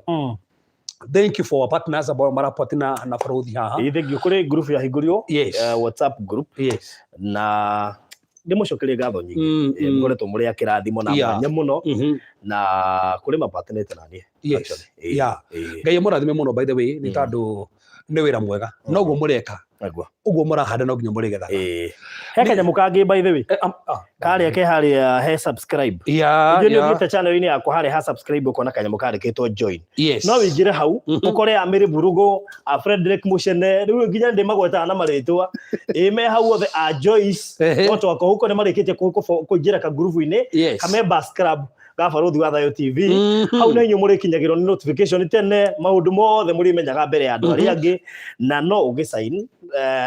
S2: Thank you for our partners ambao marapoti na barũthi haha.
S1: Ĩĩ, thank you. Kũrĩ group yahingũrirwo.
S2: Yes.
S1: WhatsApp group.
S2: Yes.
S1: Na ndĩmũcokerie ngatho nyingĩ. Mũkoretwo mũrĩ a kĩrathimo na mwanya mũno. Na kũrĩ mapartnerĩte na niĩ, actually.
S2: Ngai amũrathime mũno by the way, nĩ tondũ nĩ wĩra mwega. Noguo mũreka.
S1: Naguo.
S2: Ũguo mũrahanda no nginya mũrĩgethaga.
S1: He kanyamũ kangĩ by the way. Karĩa ke harĩa he subscribe. Ithuĩ nĩ ũthiĩte channel-inĩ yakwa harĩa ha subscribe ũkona kanyamũ kandĩkĩtwo join. No ũingĩre hau, ũkore a Mary Burugu, a Frederick Muchene, rĩu nginya ndĩmagwetaga na marĩtwa. Ĩĩ, me hau othe, a Joyce, no twako huko nĩ marĩkĩtie kũingĩra kagurubu-inĩ, ka members club. Ka Barũthi wa Thayũ TV. Hau na inyuĩ mũrĩkinyagĩrwo nĩ notification tene, maũndũ mothe mũrĩmenyaga mbere ya andũ arĩa angĩ, na no ũgĩ sign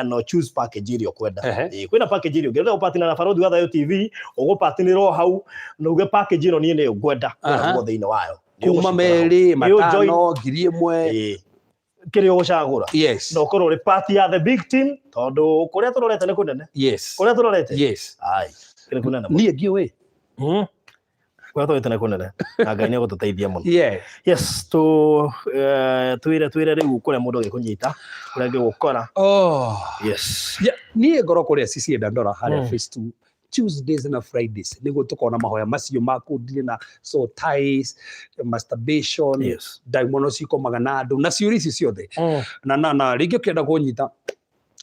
S1: no choose package ĩrĩa ũkwenda. Ĩĩ, kwĩna package ĩrĩa ũngĩenda gũpartner na Barũthi wa Thayũ TV, ũgũpartnerwo o hau na uge package ĩno niĩ nĩyo ngwenda. Kwĩna guo thĩinĩ wayo. Nĩ
S2: Kuma
S1: ũgũcikora hau.
S2: merĩ,
S1: Nĩ ũjoin.
S2: matano, 1000.
S1: Ĩĩ. Kĩrĩa ũgũcagũra. Na ũkorwo ũrĩ part ya the big team, tondũ kũrĩa tũrorete nĩ kũnene. Kũrĩa tũrorete. Ai, nĩ kũnene mũno.
S2: Niĩ ngĩũĩ.
S1: Kũrĩa tũrorete nĩ kũnene. Na Ngai nĩ egũtũteithia mũno. Yes, tu twĩre twĩre rĩu kũrĩa mũndũ angĩkũnyita, kũrĩa angĩgũkora.
S2: Oh.
S1: Yes.
S2: Yeah, niĩ ngorwo kũrĩa CCA Dandora harĩa phase 2 Tuesdays na Fridays nĩguo tũkona mahoya macio ma kũndire na so ties, masturbation, ndaimono cikomaga na andũ na ciũria ici ciothe. Na rĩngĩ ũkĩenda kũnyita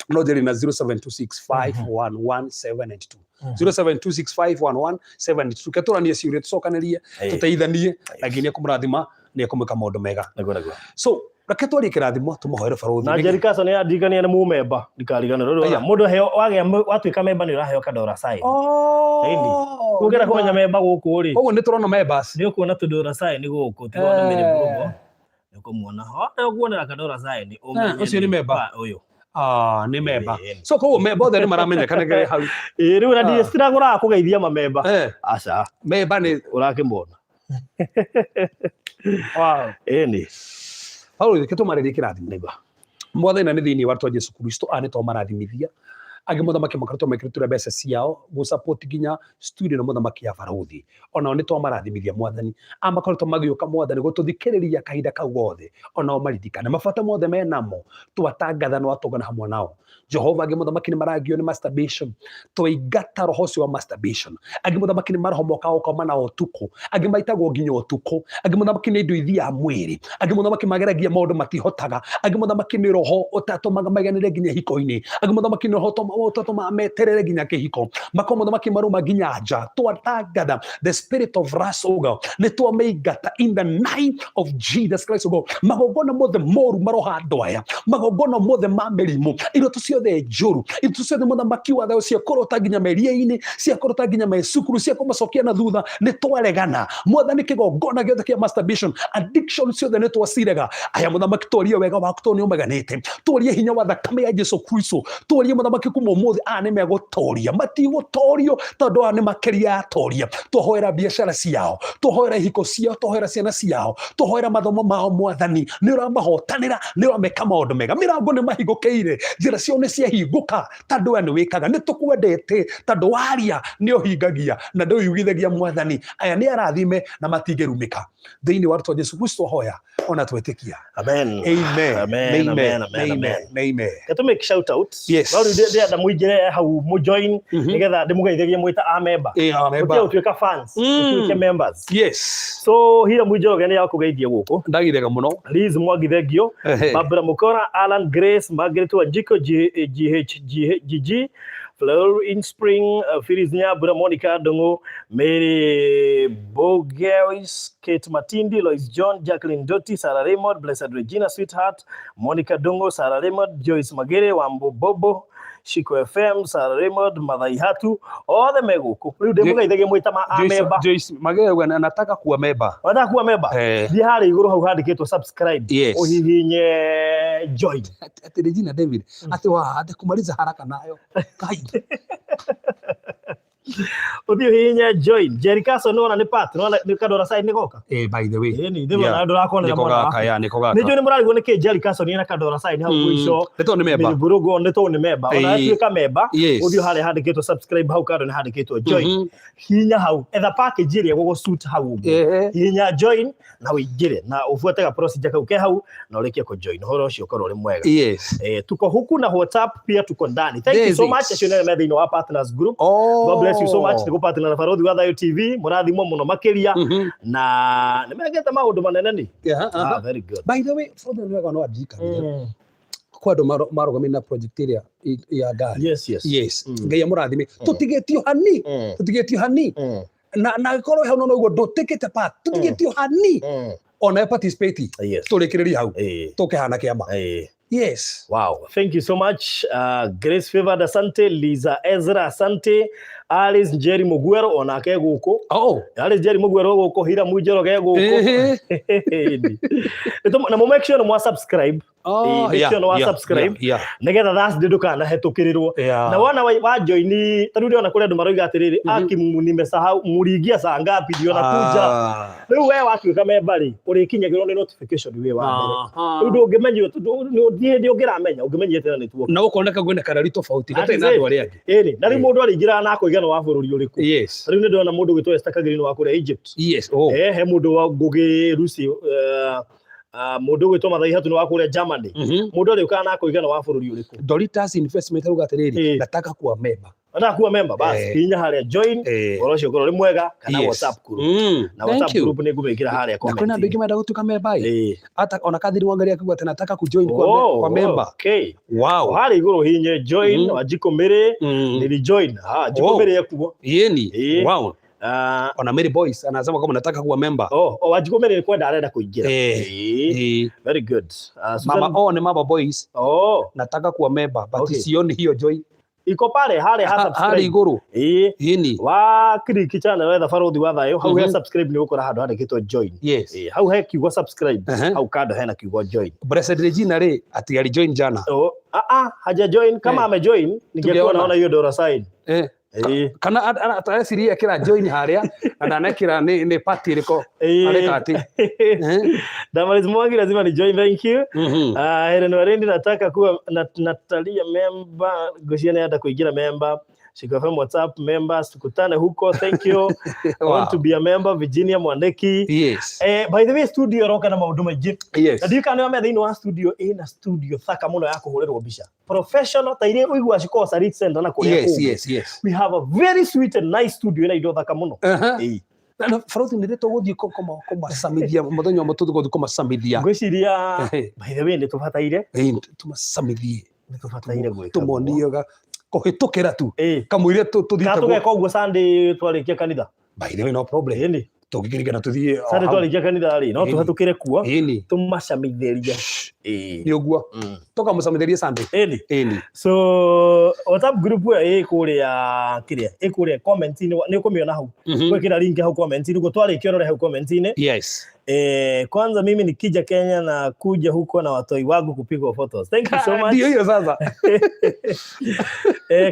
S2: no njĩrĩ na 0726511792, 0726511792. Ke tũranie ciũria, tũcokanĩrie, tũteithanie, na nginya kũmũrathima nĩ ekũmwĩka maũndũ mega.
S1: Nĩguo nĩguo.
S2: So reke twarie kĩrathimo, tũmũhoere barũthi.
S1: Na Jerry Carson nĩ andirikania nĩ mũmemba, ndikariganĩrwo rĩu.
S2: Aya.
S1: Mũndũ aheo wagĩa watuĩka memba nĩ ũraheo kadora sign.
S2: Oh,
S1: Ũngĩenda kũmenya memba gũkũ rĩ,
S2: koguo nĩ tũrona members.
S1: Nĩ ũkuona tũdora sign gũkũ, tiga ona mĩrĩ mũrũgo nĩ ũkũmuona hothe ũkuonera kadora sign ũmenye.
S2: Ũcio nĩ member.
S1: Ũyũ.
S2: Ah, nĩ memba.
S1: Ĩĩ.
S2: So koguo memba othe nĩ maramenyekana kĩrĩ hau.
S1: Ĩĩ, rĩu na ndirĩ citiragũraga kũgeithia mamemba. Aca.
S2: Memba nĩ
S1: ũrakĩmona.
S2: Wow.
S1: Ĩni.
S2: Paulo, reke tũmarĩrie kĩrathimo.
S1: Nĩguo.
S2: Mwathani, na nĩ thĩinĩ wa rĩtwa Jesu Kristo, aya nĩ twamarathimithia. Angĩ, mũthamaki, makoretwo mekĩrĩtũra mbeca ciao gũ-support nginya studio na, mũthamaki, ya barũthi, onao nĩ twamarathimithia. Mwathani, aya makoretwo magĩũka, mwathani, gũtũthikĩrĩria kahinda kau gothe, onao maririkane mabata mothe menamo, twatangatha na watũngana hamwe nao, Jehova. Angĩ, mũthamaki, nĩ maragio nĩ masturbation, twaingata roho ũcio wa masturbation. Angĩ, mũthamaki, nĩ maroho mokaga gũkoma nao ũtukũ, angĩ maitagwo nginya ũtukũ. Angĩ, mũthamaki, nĩ indo ithiaga mwĩrĩ. Angĩ, mũthamaki, mageragia maũndũ matihotaga. Angĩ, mũthamaki, nĩ roho ũtatũmaga maiganĩre nginya hiko-inĩ. Angĩ, mũthamaki, nĩ roho ũtatũmaga meterere nginya kĩhiko makorwo, mũthamaki, maruma nginya nja. Twatangatha the spirit of lust, O God, nĩ twamĩingata in the name of Jesus Christ, O God. Magongona mothe moru maroha andũ aya, magongona mothe ma mĩrimũ, iroto ciothe njũru, iroto ciothe, mũthamaki wa thayũ, ciakorota nginya meria-inĩ, ciakorota nginya me cukuru, cia kũmacokia na thutha, nĩ twaregana, mwathani. Kĩgongona gĩothe kĩa masturbation, addiction ciothe, nĩ twacirega. Aya, mũthamaki, twarie wega waku tondũ nĩ ũmeganĩte. Twarie hinya wa thakame ya Jesu Kristo. Twarie, mũthamaki, kuma ũmũthĩ aya nĩ megũtoria, matigũtorio, tondũ aya nĩ makĩria ya toria. Twahoera biacara ciao, twahoera ihiko ciao, twahoera ciana ciao, twahoera mathomo mao. Mwathani, nĩ ũramahotanĩra, nĩ ũrameka maũndũ mega, mĩrango nĩ mahingũkĩire, njĩra ciao nĩ ciahingũka, tondũ we nĩ wĩkaga. Nĩ tũkwendete tondũ waria nĩ ũhingagia na ndũyugithagia. Mwathani, aya nĩ arathime na matingĩrumĩka. Thĩinĩ wa rĩtwa Jesu Kristo hoya ona twetĩkia.
S1: Amen.
S2: Amen.
S1: Amen, amen, amen, amen.
S2: Amen.
S1: Reke tũ make shout out.
S2: Yes.
S1: No rĩu ndĩrenda mũingĩre hau mũ join nĩgetha ndĩmũgeithagie mwĩta a member.
S2: Member.
S1: Mũtige gũtuĩka fans, mũtuĩke members. So Hira Mũnjoroge nĩ akũgeithia gũkũ.
S2: Ndagithega mũno.
S1: Liz Mwangi, thengio. Barbara Mukora, Alan Grace, Margaret Wanjiko, G, GH, G, GG, Fleur in Spring, Phyllis Nyabura, Monica Ndung'u, Mary Bogeris, Kate Matindi, Lois John, Jacqueline Dotti, Sarah Raymond, Blessed Regina Sweetheart, Monica Ndung'u, Sarah Raymond, Joyce Magere, Wambo Bobo, Shiko FM, Sarah Raymond, Mathai Hatu, othe me gũkũ. Rĩu ndĩmũgeithagia mwĩta ma a member.
S2: Joyce Magere nataka kuwa member.
S1: Wanataka kuwa member?
S2: Eh.
S1: Thiĩ harĩa igũrũ hau handĩkĩtwo subscribe. Ũhihinye join.
S2: Ati Regina David ati wa ati kumaliza haraka nayo kai.
S1: Ũthiĩ ũhihinye join. Jerry Carson, nĩwona nĩ part, nĩwona nĩ kadora sign nĩ goka.
S2: By the way.
S1: Ĩni, ndĩrona ndũrakonera
S2: Niko
S1: mwana
S2: gaka
S1: waku.
S2: ya niko gaka.
S1: Nĩ njũĩ nĩ mũrarigwo nĩkĩ Jerry Carson ena kadora sign hau mũico.
S2: Nĩ tondũ nĩ member.
S1: Mĩrũngũ nĩ tondũ nĩ member. Ona tuĩka member, ũthiĩ harĩa handĩkĩtwo subscribe, hau kando nĩ handĩkĩtwo join. Hihinya hau, etha package ĩrĩa ĩgũgũ suit hau ũguo. Hihinya join na ũingĩre na ũbuate ga procedure kau ke hau na ũrĩkie kũ join. Ũhoro ũcio ũkorwo ũrĩ mwega. Tuko huku na WhatsApp pia tuko ndani. Thank you
S2: There
S1: so
S2: is
S1: much.
S2: it.
S1: Acio nĩ me thĩinĩ wa partners group.
S2: Oh.
S1: God bless you so much. Nĩ gũpartner na Barũthi wa Thayũ TV. Mũrathimwo mũno makĩria na nĩ mekĩte maũndũ manene nĩ. Ah, very good.
S2: By the way, Father, nĩ wega no andirikanie kwa andũ marũgamĩrĩire na project ĩrĩa ya ngari. Yes. Ngai amũrathime. Tũtigĩtio hani. Tũtigĩtio hani. Na angĩkorwo hau no ũguo ndũtĩkĩte part, tũtigĩtio hani. Ona participate. Tũrĩkĩrĩrie hau. Tũkĩhana kĩama.
S1: Wow, thank you so much. Grace Favored, asante. Lisa Ezra, asante. Alice Njeri Muguero onake gũkũ.
S2: Oh.
S1: Alice Njeri Muguero gũkũ, Hira Munjoroge gũkũ.
S2: Ehe.
S1: Na mũ make sure nĩ mwa subscribe.
S2: Oh,
S1: Make
S2: yeah,
S1: sure nĩ wa subscribe. Nĩgetha Thursday ndũkanahetũkĩrĩrwo. Na wona wa join ta rĩu ndĩrona kũrĩ andũ maroiga atĩrĩrĩ, aki nimesahau mũringia saa ngapi ndio nakuja. Rĩu we watuĩka memba rĩ, ũrĩkinyagĩrwo nĩ notification wĩ wa mbere. Rĩu ndũngĩmenyio, ndi hĩndĩ ũngĩramenya, ũngĩmenyire tena nĩ tuoka.
S2: Na ũkoneka kwĩna karari tofauti
S1: That
S2: gatarĩ
S1: is
S2: na andũ
S1: it.
S2: arĩa angĩ.
S1: Ĩni, na rĩu mũndũ arĩingĩraga na akoiga nĩ wa bũrũri ũrĩkũ. Rĩu nĩ ndĩrona mũndũ ũgwĩtwo Esther Kagiri nĩ wa kũrĩa Egypt.
S2: Oh.
S1: Eh, he mũndũ wa Ngũgĩ Lucy, mũndũ ũgwĩtwo Mathai Hatu nĩ wa kũrĩa Germany. Mũndũ arĩũkaga na akoiga nĩ wa bũrũri ũrĩkũ.
S2: Doritas Investment auga atĩrĩrĩ, nataka kuwa member.
S1: Nataka kuwa member, bas, hihinya harĩa join, ũhoro ũcio ũkorwo ũrĩ mwega, kana WhatsApp group. Na
S2: Thank
S1: WhatsApp
S2: you.
S1: group nĩ ngũmĩkĩra harĩa
S2: Na kwĩna andũ
S1: comment.
S2: aingĩ marenda gũtuĩka member ĩ. Hata ona Catherine Wangari akiuga atĩ nataka kujoin
S1: Oh,
S2: kwa member.
S1: okay.
S2: Wow.
S1: Harĩa igũrũ hihinye join, Wanjikũ Mĩrĩ, nili join. Ah, Wanjikũ Mĩrĩ ekuo.
S2: Yeni. Wow. Ona Mary Boyce anasema kama nataka kuwa member.
S1: Oh, Wanjikũ Mĩrĩ nĩ kwenda arenda kũingĩra. Very good. Susan.
S2: Mama, oh, ni Mama Boyce.
S1: Oh.
S2: Nataka kuwa member but sioni hiyo join.
S1: Iko pale harĩa ha
S2: Harĩa
S1: subscribe.
S2: igũrũ. Yeni.
S1: Wa click channel wetha Barũthi wa Thayũ, hau he subscribe nĩ ũgũkora handũ handĩkĩtwo join. Hau he kiugo subscribe, hau kando hena kiugo join.
S2: Blessed Regina rĩ ati ali join jana.
S1: Oh, haja join kama ame join ningekuwa
S2: Tungeona.
S1: naona hiyo dollar sign.
S2: Kana atareciria ekĩra join harĩa na ndanekĩra nĩ party ĩrĩkũ areka atĩ.
S1: Damaris Mwangi lazima ni join, thank you. Helen Warindi nataka kuwa Natalia member, Gosia naye kuingira member. Shiko FM WhatsApp members, tukutane huko, thank you. I want to be a member, Virginia Mwaneki. By the way, studio roka na maundu maingi. Na ndiũĩ kana nĩwamenya thĩinĩ wa studio ĩna studio thaka mũno ya kũhũrĩrwo mbica. Professional ta iria ũiguaga cikoragwo Sarit Center na kũrĩa kũngĩ. We have a very sweet and nice studio ĩna indo thaka mũno.
S2: Na Barũthi nĩ rĩ tũgũthiĩ kũmacamithia mũthenya ũmwe tũgũthiĩ kũmacamithia.
S1: Ngwĩciria, by the way, nĩ tũbataire.
S2: Tũmacamithie.
S1: Nĩ tũbataire gwĩka
S2: Tũmonie kũhĩtũkĩra tu. Kamũira tũthiĩte
S1: Kana tũgeka ũguo Sunday twarĩkia kanitha.
S2: By the way, no problem.
S1: Ĩni.
S2: Tũngĩkĩringana tũthiĩ o
S1: Sunday
S2: hau.
S1: twarĩkia kanitha rĩ, no tũhetũkĩre kuo. Tũmacamithĩrie.
S2: Nĩ ũguo. Tũkamũcamithĩrie Sunday.
S1: Ĩni. So WhatsApp group ĩyo ĩ kũrĩa kĩrĩa, ĩ kũrĩa comment-inĩ, nĩ ũkũmĩona hau. Gwĩkĩra link hau comment-inĩ, ũguo twarĩkia ũrore hau comment-inĩ. Kwanza mimi nikija Kenya na kuja huko na watoi wangu kupigwa photos. Thank you so much.
S2: Ndio hiyo sasa.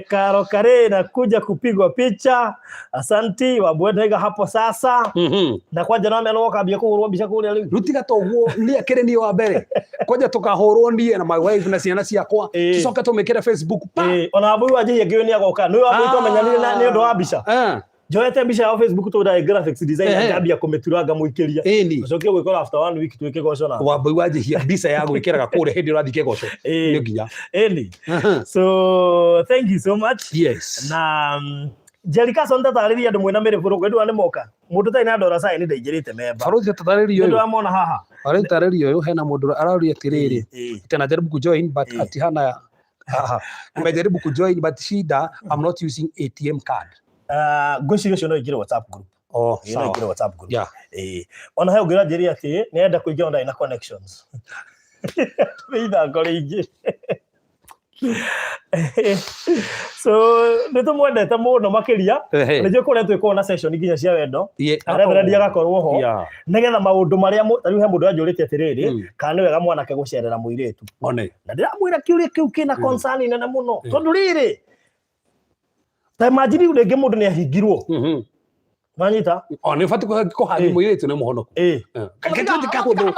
S1: Karo Kare na kuja kupigwa picha. Asanti wabwetega hapo sasa. Na kwanja no meno kambia kuhurwo mbica kuria riu.
S2: Rutiga toguo ni akire ni wa mbere. Kwanja tukahurwo nie na my wife na ciana ciakwa. Tucoke tumikire Facebook pa.
S1: Ona Wambui wa Njihia ngiũĩ nĩ agoka. Nĩ Wambui twamenyanire na nĩ ũndũ wa mbica. Njoete mbica ya Facebook tondũ ndarĩ graphics designer ngambia kũmĩturanga mũikĩria. Ũcoke gwĩkora after 1 week twĩ kĩgoco na.
S2: Wambui wa Njihia mbica ya gwĩkĩraga kũrĩa hĩndĩ ũrathiĩ kĩgoco. Nĩ nginya.
S1: So thank you so much. Na Jerry Carson tatarĩria andũ mwĩna mĩrĩ bũrũkũ ndũ nĩ moka. Mũndũ ũtarĩ na dollar sign ndaingĩrĩte memba.
S2: Barũthi tatarĩria
S1: Nĩ
S2: ũyũ.
S1: ndĩramona haha.
S2: Barũthi tatarĩria ũyũ hena mũndũ araũria atĩrĩrĩ. Ati anajaribu kujoin but ati hana haha. Nimejaribu kujoin but shida I'm not using ATM card.
S1: Ngwĩciria ũcio no aingĩre WhatsApp group.
S2: Oh,
S1: No
S2: sawa.
S1: aingĩre WhatsApp group. Ona he ũngĩ ũranjĩrire atĩ nĩ arenda kũingĩra ona ndarĩ na connections. Nĩ ithako rĩingĩ. So nĩ tũmwendete mũno makĩria. Nĩnjũĩ kũrĩa twĩkoragwo na session nginya cia wendo. Na Reverend agakorwo ho. Nĩgetha maũndũ marĩa ta rĩu he mũndũ anjũrĩtie atĩrĩrĩ, kana nĩ wega mwanake gũcerera mũirĩtu. Na ndĩramwĩra kĩũria kĩu kĩna concern nene mũno. Tondũ rĩrĩ, ta imagine rĩu rĩngĩ mũndũ nĩ ahingirwo. Wanyita?
S2: O, nĩ ũbatiĩ kũhagi mũirĩtu nĩ mũhonoku. Kahũthũ.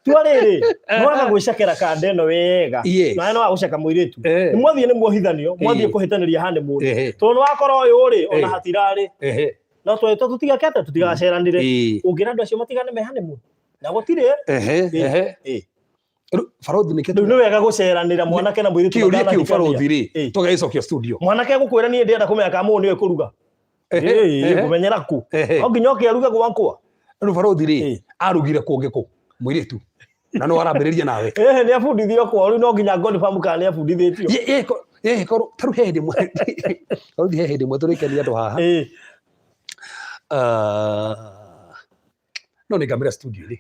S1: Tua rĩrĩ, nĩ waga gwĩcekera kanda ĩno wega. Nawe nĩ waga gũceka mũirĩtu. Nĩ mwathiĩ nĩ mwohithanio, mwathiĩ kũhĩtanĩria honeymoon. Tondũ nĩ wakora ũyũ rĩ, ona hatirarĩ. No tũtigakete, tũtigaceranire. Ũngĩra andũ acio matigane me honeymoon. Na gũtirĩ.
S2: Rĩu, Barũthi nĩkĩo
S1: Rĩu nĩ wega gũceranĩra mwanake na mũirĩtu
S2: Kĩũria kĩu
S1: matanahikania.
S2: Barũthi rĩ, tũgagĩcokia studio.
S1: Mwanake egũkwĩra niĩ ndĩrenda kũmenya kana mũndũ nĩwe kũruga. Ngũmenyera kũ? No nginya oke aruge gwakwa.
S2: Rĩu Barũthi rĩ, arugire kũngĩ kũ? Mũirĩtu. Na no arambĩrĩria nawe.
S1: Nĩ abundithio kwao, rĩu no nginya confirm kana nĩ abundithĩtio.
S2: Korwo, ta rĩu he hĩndĩ ĩmwe, Barũthi he hĩndĩ ĩmwe tũrĩkenia andũ haha. No nĩ ngamĩra studio rĩ.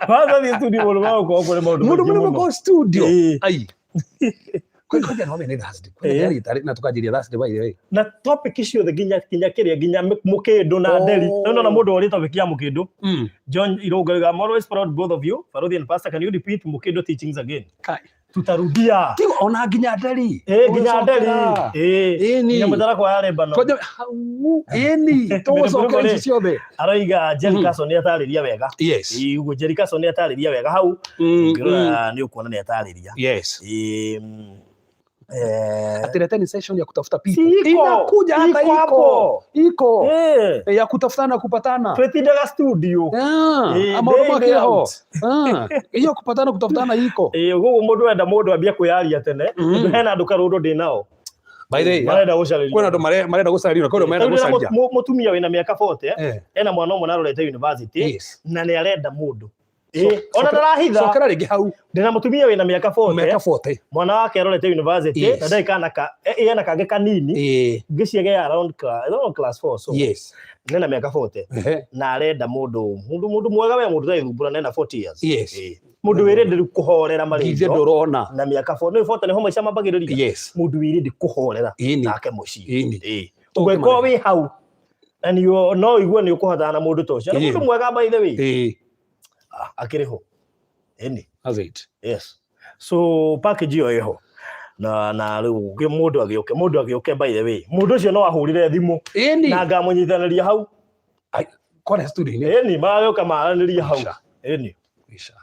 S1: Wathiĩ studio mũndũ magũkorwo kũrĩ maũndũ
S2: Mũndũ
S1: maingĩ
S2: mũrĩ
S1: mũno.
S2: mũkorwo studio.
S1: Ĩĩ.
S2: Ai. Kwĩ kwanja no mene Thursday. Kwĩ
S1: Ĩĩ.
S2: yarĩ tarĩ na tukanjĩria Thursday by the way.
S1: Na topic ciothe nginya kĩrĩa nginya mũkĩndũ na nderi.
S2: Oh.
S1: No no mũndũ ũrĩ topic ya mũkĩndũ. John Irungu I'm always proud both of you. Farodhi and Pastor, can you repeat mũkĩndũ teachings again?
S2: Kai.
S1: Tutarudia.
S2: Ti ona nginya nderi.
S1: Eh, nginya nderi.
S2: Tũgũcokera.
S1: Eh.
S2: Ĩni.
S1: Nginya mũtarakwa ya Lebanon.
S2: Kwanja hau. Ĩni. Tũgũcokera ici ciothe.
S1: Aroiga Jerry Carson nĩ atarĩria wega.
S2: Yes.
S1: Ĩĩ, ũguo Jerry Carson nĩ atarĩria wega hau. Ũngĩrora nĩ ũkuona nĩ atarĩria.
S2: Yes.
S1: Ĩĩ, eh,
S2: Ati leteni session ya kutafuta
S1: Si
S2: people.
S1: iko.
S2: Inakuja hata
S1: Iko
S2: iko.
S1: hapo.
S2: Iko.
S1: eh,
S2: Ya kutafutana kupatana.
S1: twĩtindaga studio.
S2: Ah,
S1: Eh,
S2: maũndũ
S1: day in, day
S2: makĩrĩ ho.
S1: out.
S2: Ah, iyo kupatana kutafutana iko.
S1: Ĩĩ, ũguo mũndũ enda mũndũ ambie kwĩyaria tene. Tondũ hena andũ karũndũ ndĩ nao.
S2: By the way,
S1: Marenda gũcarĩrio.
S2: kwĩna andũ marenda gũcarĩrio na kwĩna andũ marenda
S1: Tarĩu ndĩna
S2: gũcaria.
S1: mũtumia wĩna mĩaka 40
S2: Eh,
S1: ena mwana ũmwe na arorete university
S2: Yes.
S1: na nĩ arenda mũndũ. Ĩĩ, ona ndarahitha.
S2: Cokera rĩngĩ hau
S1: Ndĩna mũtumia wĩna mĩaka 40
S2: mĩaka 40.
S1: mwana wake arorete university
S2: Yes.
S1: na ndarĩ kana ka ena kangĩ kanini
S2: Eh,
S1: ngĩciege around around class 4 so
S2: yes.
S1: nena mĩaka 40
S2: Ehe.
S1: na arenda mũndũ mũndũ mũndũ mwega we mũndũ ũtarĩ na ena 40 years.
S2: Yes.
S1: Ĩĩ. Mũndũ wĩrĩndĩ rĩu kũhorera
S2: Githĩ
S1: marĩndũ
S2: ndũrona.
S1: na mĩaka 40 nĩ 40 nĩho maica mambagĩrĩria.
S2: Yes.
S1: Mũndũ wĩrĩndĩ kũhorera
S2: Ĩni.
S1: nake mũciĩ.
S2: Ĩni.
S1: Ĩĩ. Ũngĩkorwo wĩ hau na nĩ no ũigue nĩ ũkũhotana na mũndũ ta ũcio. Na
S2: Ĩĩ.
S1: mũndũ mwega by the way.
S2: Eh,
S1: Ah, akĩrĩ ho. Ĩni.
S2: that's it.
S1: Yes. So package ĩyo ĩho. Na rĩu mũndũ agĩũke by the way. Mũndũ ũcio no ahũrire thimũ
S2: Ĩni.
S1: na ngamũnyitanĩria hau.
S2: Ai, kwana studio-inĩ.
S1: Ĩni, magagĩũka maranĩrie hau.
S2: Ica.
S1: Ĩni.
S2: Ica.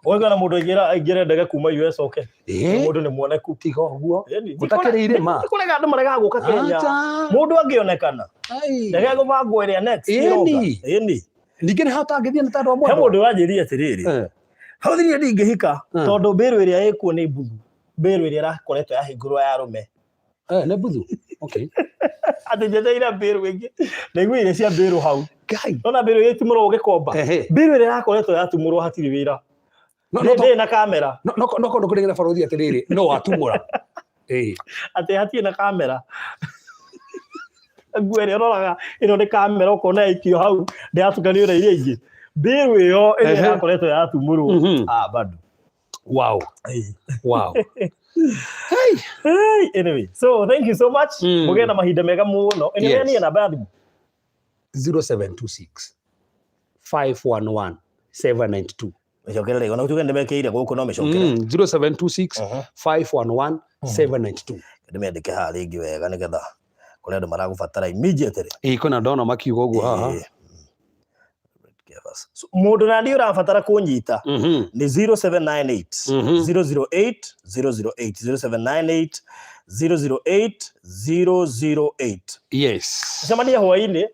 S1: Ũgĩkora na mũndũ aingĩre ndege kuma US oke.
S2: Eh,
S1: Mũndũ nĩ muoneku.
S2: tiga ũguo.
S1: Ĩni.
S2: Gũtakĩrĩ irĩma.
S1: Nĩ kũrega andũ maregaga gũka Kenya.
S2: Acha.
S1: Mũndũ angĩonekana.
S2: Ai.
S1: Ndege ĩgũbangwo ĩrĩa next.
S2: Ĩni.
S1: ĩroka. Ĩni.
S2: Ningĩ nĩ hau tangĩthiĩ nĩ tondũ wa
S1: He
S2: mwendwa.
S1: mũndũ wanjĩrire atĩrĩrĩ.
S2: Eh,
S1: Hau thirire ndingĩhika tondũ mbĩrũ ĩrĩa ĩkuo nĩ mbuthu. Mbĩrũ ĩrĩa ĩrakoretwo yahingũrwo ya arũme.
S2: eh, nĩ mbuthu. Okay.
S1: Atĩ njetereire mbĩrũ ĩngĩ. Ndaiguire cia mbĩrũ hau.
S2: Ngai.
S1: Nona mbĩrũ ĩrĩa ĩtumũrwo gĩkomba.
S2: Ehe.
S1: Mbĩrũ ĩrĩa ĩrakoretwo yatumũrwo hatirĩ wĩra.
S2: No no
S1: Ndĩrĩ na kamera.
S2: no no no kondo kũrĩgĩra barothi atĩrĩrĩ no watumũra. Eh.
S1: Atĩ hatirĩ na kamera. Nguo ĩrĩa ũroraga ĩno nĩ kamera ũkona yaikio hau ndĩratukanio na iria ingĩ. Mbĩrũ ĩyo ĩrĩa ĩrakoretwo yatumũrwo. Ah, bado.
S2: Wow. Wow. Hey.
S1: Hey, anyway, so thank you so much. Mũgĩe na mahinda mega mũno. Ĩno
S2: Yes.
S1: nĩ namba ya thimũ.
S2: 0726 511 792.
S1: Mĩcokere rĩngĩ, ona tuge nĩmekĩire gũkũ no mĩcokere.
S2: 0726 511 792.
S1: Ndĩmĩandĩke haha rĩngĩ wega nĩgetha kũrĩ andũ maragũbatara immediately.
S2: Ĩĩ kwĩna ndona makiuga ũguo haha.
S1: Ĩĩ. So, mũndũ na niĩ ũrabatara kũnyita nĩ 0798 008 008 0798 008 008.
S2: Yes.
S1: Cemania hwaĩ-inĩ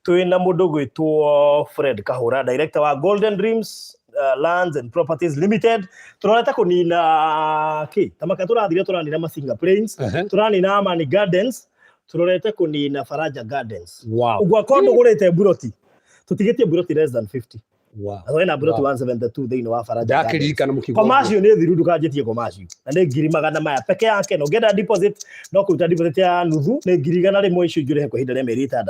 S1: twĩna mũndũ gwĩtwo Fred Kahũra, director wa Golden Dreams Lands and Properties Limited. Tũrorete kũnina kĩ tamaka tũrathire tũranina Masinga Plains, tũranina Amani Gardens, tũrorete kũnina Faraja Gardens.
S2: Wow.
S1: Ũguo akorwo ndũgũrĩte mburoti tũtigĩtie mburoti less than 50.
S2: Wow.
S1: Na twĩna mburoti 172 thĩinĩ wa Faraja Gardens.
S2: Ndakĩririkana mũkiuga ũguo.
S1: Commercial nĩ thiru ndũkanjĩtie commercial na nĩ ngiri magana maya peke yake na ũngĩenda deposit no kũruta deposit ya nuthu nĩ 100,000 icio ingĩ ũrĩhe kwa ihinda rĩa mĩeri 6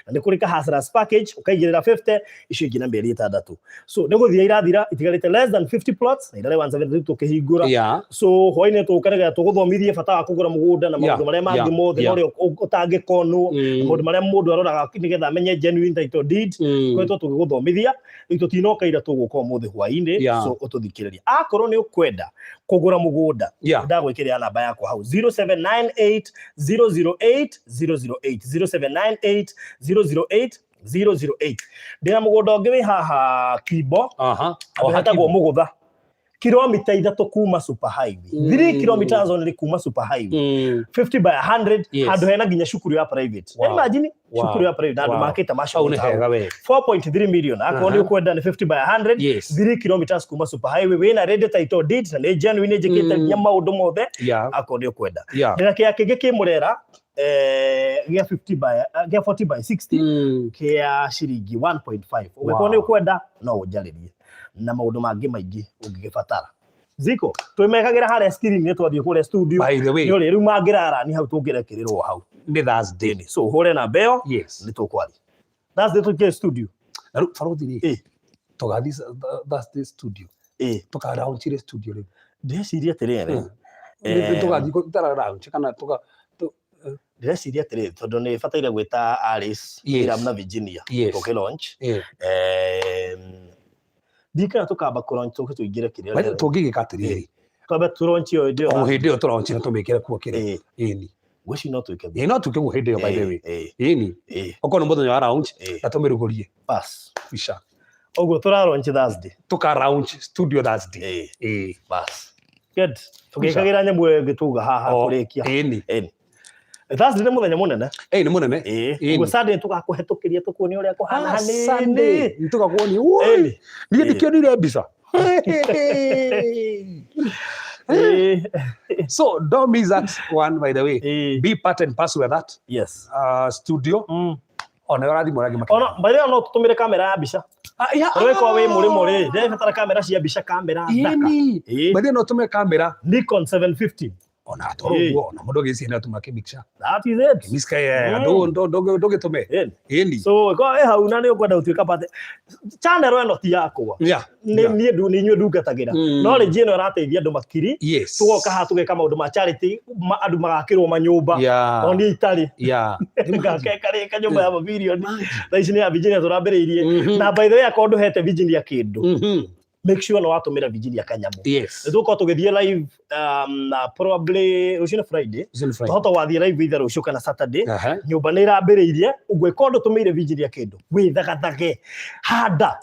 S1: na nĩ kũrĩ ka hustlers package ũkaigĩrĩra 50 icio ingĩ na mĩeri 6 so nĩ gũthira irathira itigarĩte less than 50 plots na irarĩ 172 tũkĩhingũra. So hwaĩ-inĩ tũke nĩgetha tũgũthomithie bata wa kũgũra mũgũnda na maũndũ marĩa mangĩ mothe na ũrĩa ũtangĩkonwo na maũndũ marĩa mũndũ aroraga nĩgetha amenye genuine title deed. Koretwo tũgĩgũthomithia rĩu tũtinoka ira tũgũka ũmũthĩ hwaĩ-inĩ. So ũtũthikĩrĩrie akorwo nĩ ũkwenda kũgũra mũgũnda. Ndagwĩkĩrĩra namba yakwa hau 0798 008 008 0798 008 008. Ndĩna mũgũnda ũngĩ wĩ haha Kimbo.
S2: O
S1: Handũ hetagwo
S2: Kimbo.
S1: Mũgũtha, kilomita 3 kuma super highway, 3 kilometers only kuma super highway, 50 by 100. Handũ hena nginya cukuru ya private. Imagine cukuru ya private na andũ makĩte
S2: Hau nĩ
S1: macio.
S2: hega we.
S1: 4.3 million akorwo nĩ ũkwenda nĩ 50 by 100, 3 kilometers kuma super highway, wĩna ready title deed na nĩ genuine njĩkĩte nginya maũndũ mothe akorwo nĩ ũkwenda. Ndĩna kĩa kĩngĩ kĩ Mũrera, gĩa 50 by gĩa 40 by 60 kĩa ciringi 1.5. Ũngĩkorwo nĩ ũkwenda no ũnjarĩrie na maũndũ mangĩ maingĩ ũngĩgĩbatara ziko twĩmekagĩra harĩa screen nĩ twathiĩ kũrĩa studio.
S2: By the way,
S1: nĩ ũrĩ rĩu mangĩrara ni hau tũngĩrekĩrĩrwo hau.
S2: Nĩ Thursday.
S1: So hũre namba ĩyo. Nĩ tũkwaria Thursday tũkĩe studio.
S2: Na rĩu barothi rĩ,
S1: Ĩ.
S2: Tũgathiĩ Thursday studio. Tũkaraunchire studio rĩu.
S1: Ndĩreciria atĩrĩrĩ,
S2: Tũgathiĩ tara launch kana tũga
S1: Ndĩreciria atĩrĩrĩ, tondũ nĩ bataire gwĩta Alice, Hiram na Virginia tũkĩ launch. Ndikana tũkamba kũ launch tũke tũingĩre kĩrĩa
S2: By the way, tũngĩgĩka atĩrĩrĩ,
S1: twambe tũ launch ĩyo hĩndĩ ĩyo.
S2: O hĩndĩ ĩyo tũraunchire tũmĩkĩre kuo kĩrĩa. Ĩni.
S1: Ngwĩciria no twĩke.
S2: Ĩĩ, no twĩke guo hĩndĩ ĩyo, by the way. Ĩni. Okorwo nĩ mũthenya wa launch na tũmĩrugũrie.
S1: Bas.
S2: Bisha.
S1: Ũguo tũra launch Thursday.
S2: Tũka launch studio Thursday.
S1: Ĩĩ. Bas. Good. Tũgĩkagĩra nyamũ ĩyo ĩngĩ tuga haha kũrĩkia.
S2: Ĩni.
S1: Ĩni. Thursday nĩ mũthenya mũnene.
S2: Ĩĩ, nĩ mũnene.
S1: Ĩĩ. Ũguo Sunday tũgakũhetũkĩria tũkuonie ũrĩa kũhana hanini.
S2: Sunday nĩtũgakuonia. Ĩni. Niĩ ndikĩonire mbica. So don't miss that one, by the way. Be part and parcel with that studio. Ona ũrathi mũrĩa angĩ
S1: Ona by the way, no tũtũmĩre kamera ya mbica.
S2: Ah, yeah,
S1: Rĩu ĩkorwo wĩ mũrĩmo rĩ, ndĩrabatara kamera cia mbica, kamera thaka.
S2: Ĩni.
S1: Ĩĩ.
S2: By the way, no tũme kamera.
S1: Nikon 750.
S2: Ona toro ũguo, ona mũndũ agĩciria nĩ atũma kĩmbica.
S1: That is it.
S2: Kĩmbica, ndũgĩtũme.
S1: Ĩni.
S2: Ĩni.
S1: So ĩkorwo ĩ hau na nĩ ũkwenda gũtuĩka part channel ĩno ti yakwa. Nĩ niĩ nĩ inyuĩ ndungatagĩra. No rĩngi ĩno ĩrateithia andũ makiri. Tũgoka haha tũgeka maũndũ ma charity, andũ magakĩrwo manyũmba. O niĩ itarĩ. Ngake karĩka nyũmba ya mabirioni. Thaa ici nĩ ya Virginia tũrambĩrĩirie. Na by the way, akorwo ndũhete Virginia kĩndũ, make sure nĩ watũmĩra Virginia kanyamũ. Nĩ tũgũkorwo tũgĩthiĩ live na probably rũciũ nĩ Friday.
S2: Rũciũ nĩ Friday.
S1: Tũhota gwathiĩ live either rũciũ kana Saturday. Nyũmba nĩ ĩrambĩrĩirie ũguo, ĩkorwo ndũtũmĩire Virginia kĩndũ, wĩthagathage, handa,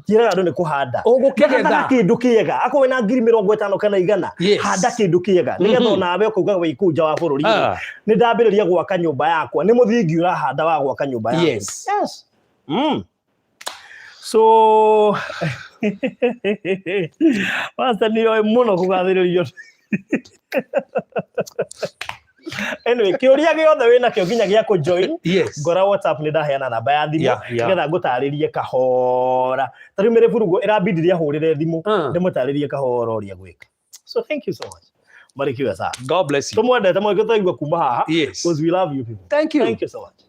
S1: njĩraga andũ nĩ kũhanda.
S2: Ũgũkĩgetha.
S1: Thagathaga kĩndũ kĩega, akorwo wĩna 50,000 kana 100, handa kĩndũ kĩega nĩgetha onawe ũkauga wĩ kũu nja wa bũrũri, nĩ ndambĩrĩria gwaka nyũmba yakwa, nĩ mũthingi ũrahanda wa gwaka nyũmba yaku. Yes. So Pastor nĩ oĩ mũno kũgathĩrĩrio. Anyway, kĩũria gĩothe wĩna kĩo nginya gĩa kũ-join, ngora WhatsApp, nĩ ndaheana namba ya thimũ nĩgetha ngũtarĩrie kahora. Ta rĩu Mary Burugu ĩrambindirie ahũrĩre thimũ ndĩmũtarĩrie kahora ũrĩa gwĩka. So thank you so much. Barikiwe sana.
S2: God bless you.
S1: Tũmwendete mũno, tũtaigua kuma haha. Because we love you people.
S2: Thank you.
S1: Thank you so much.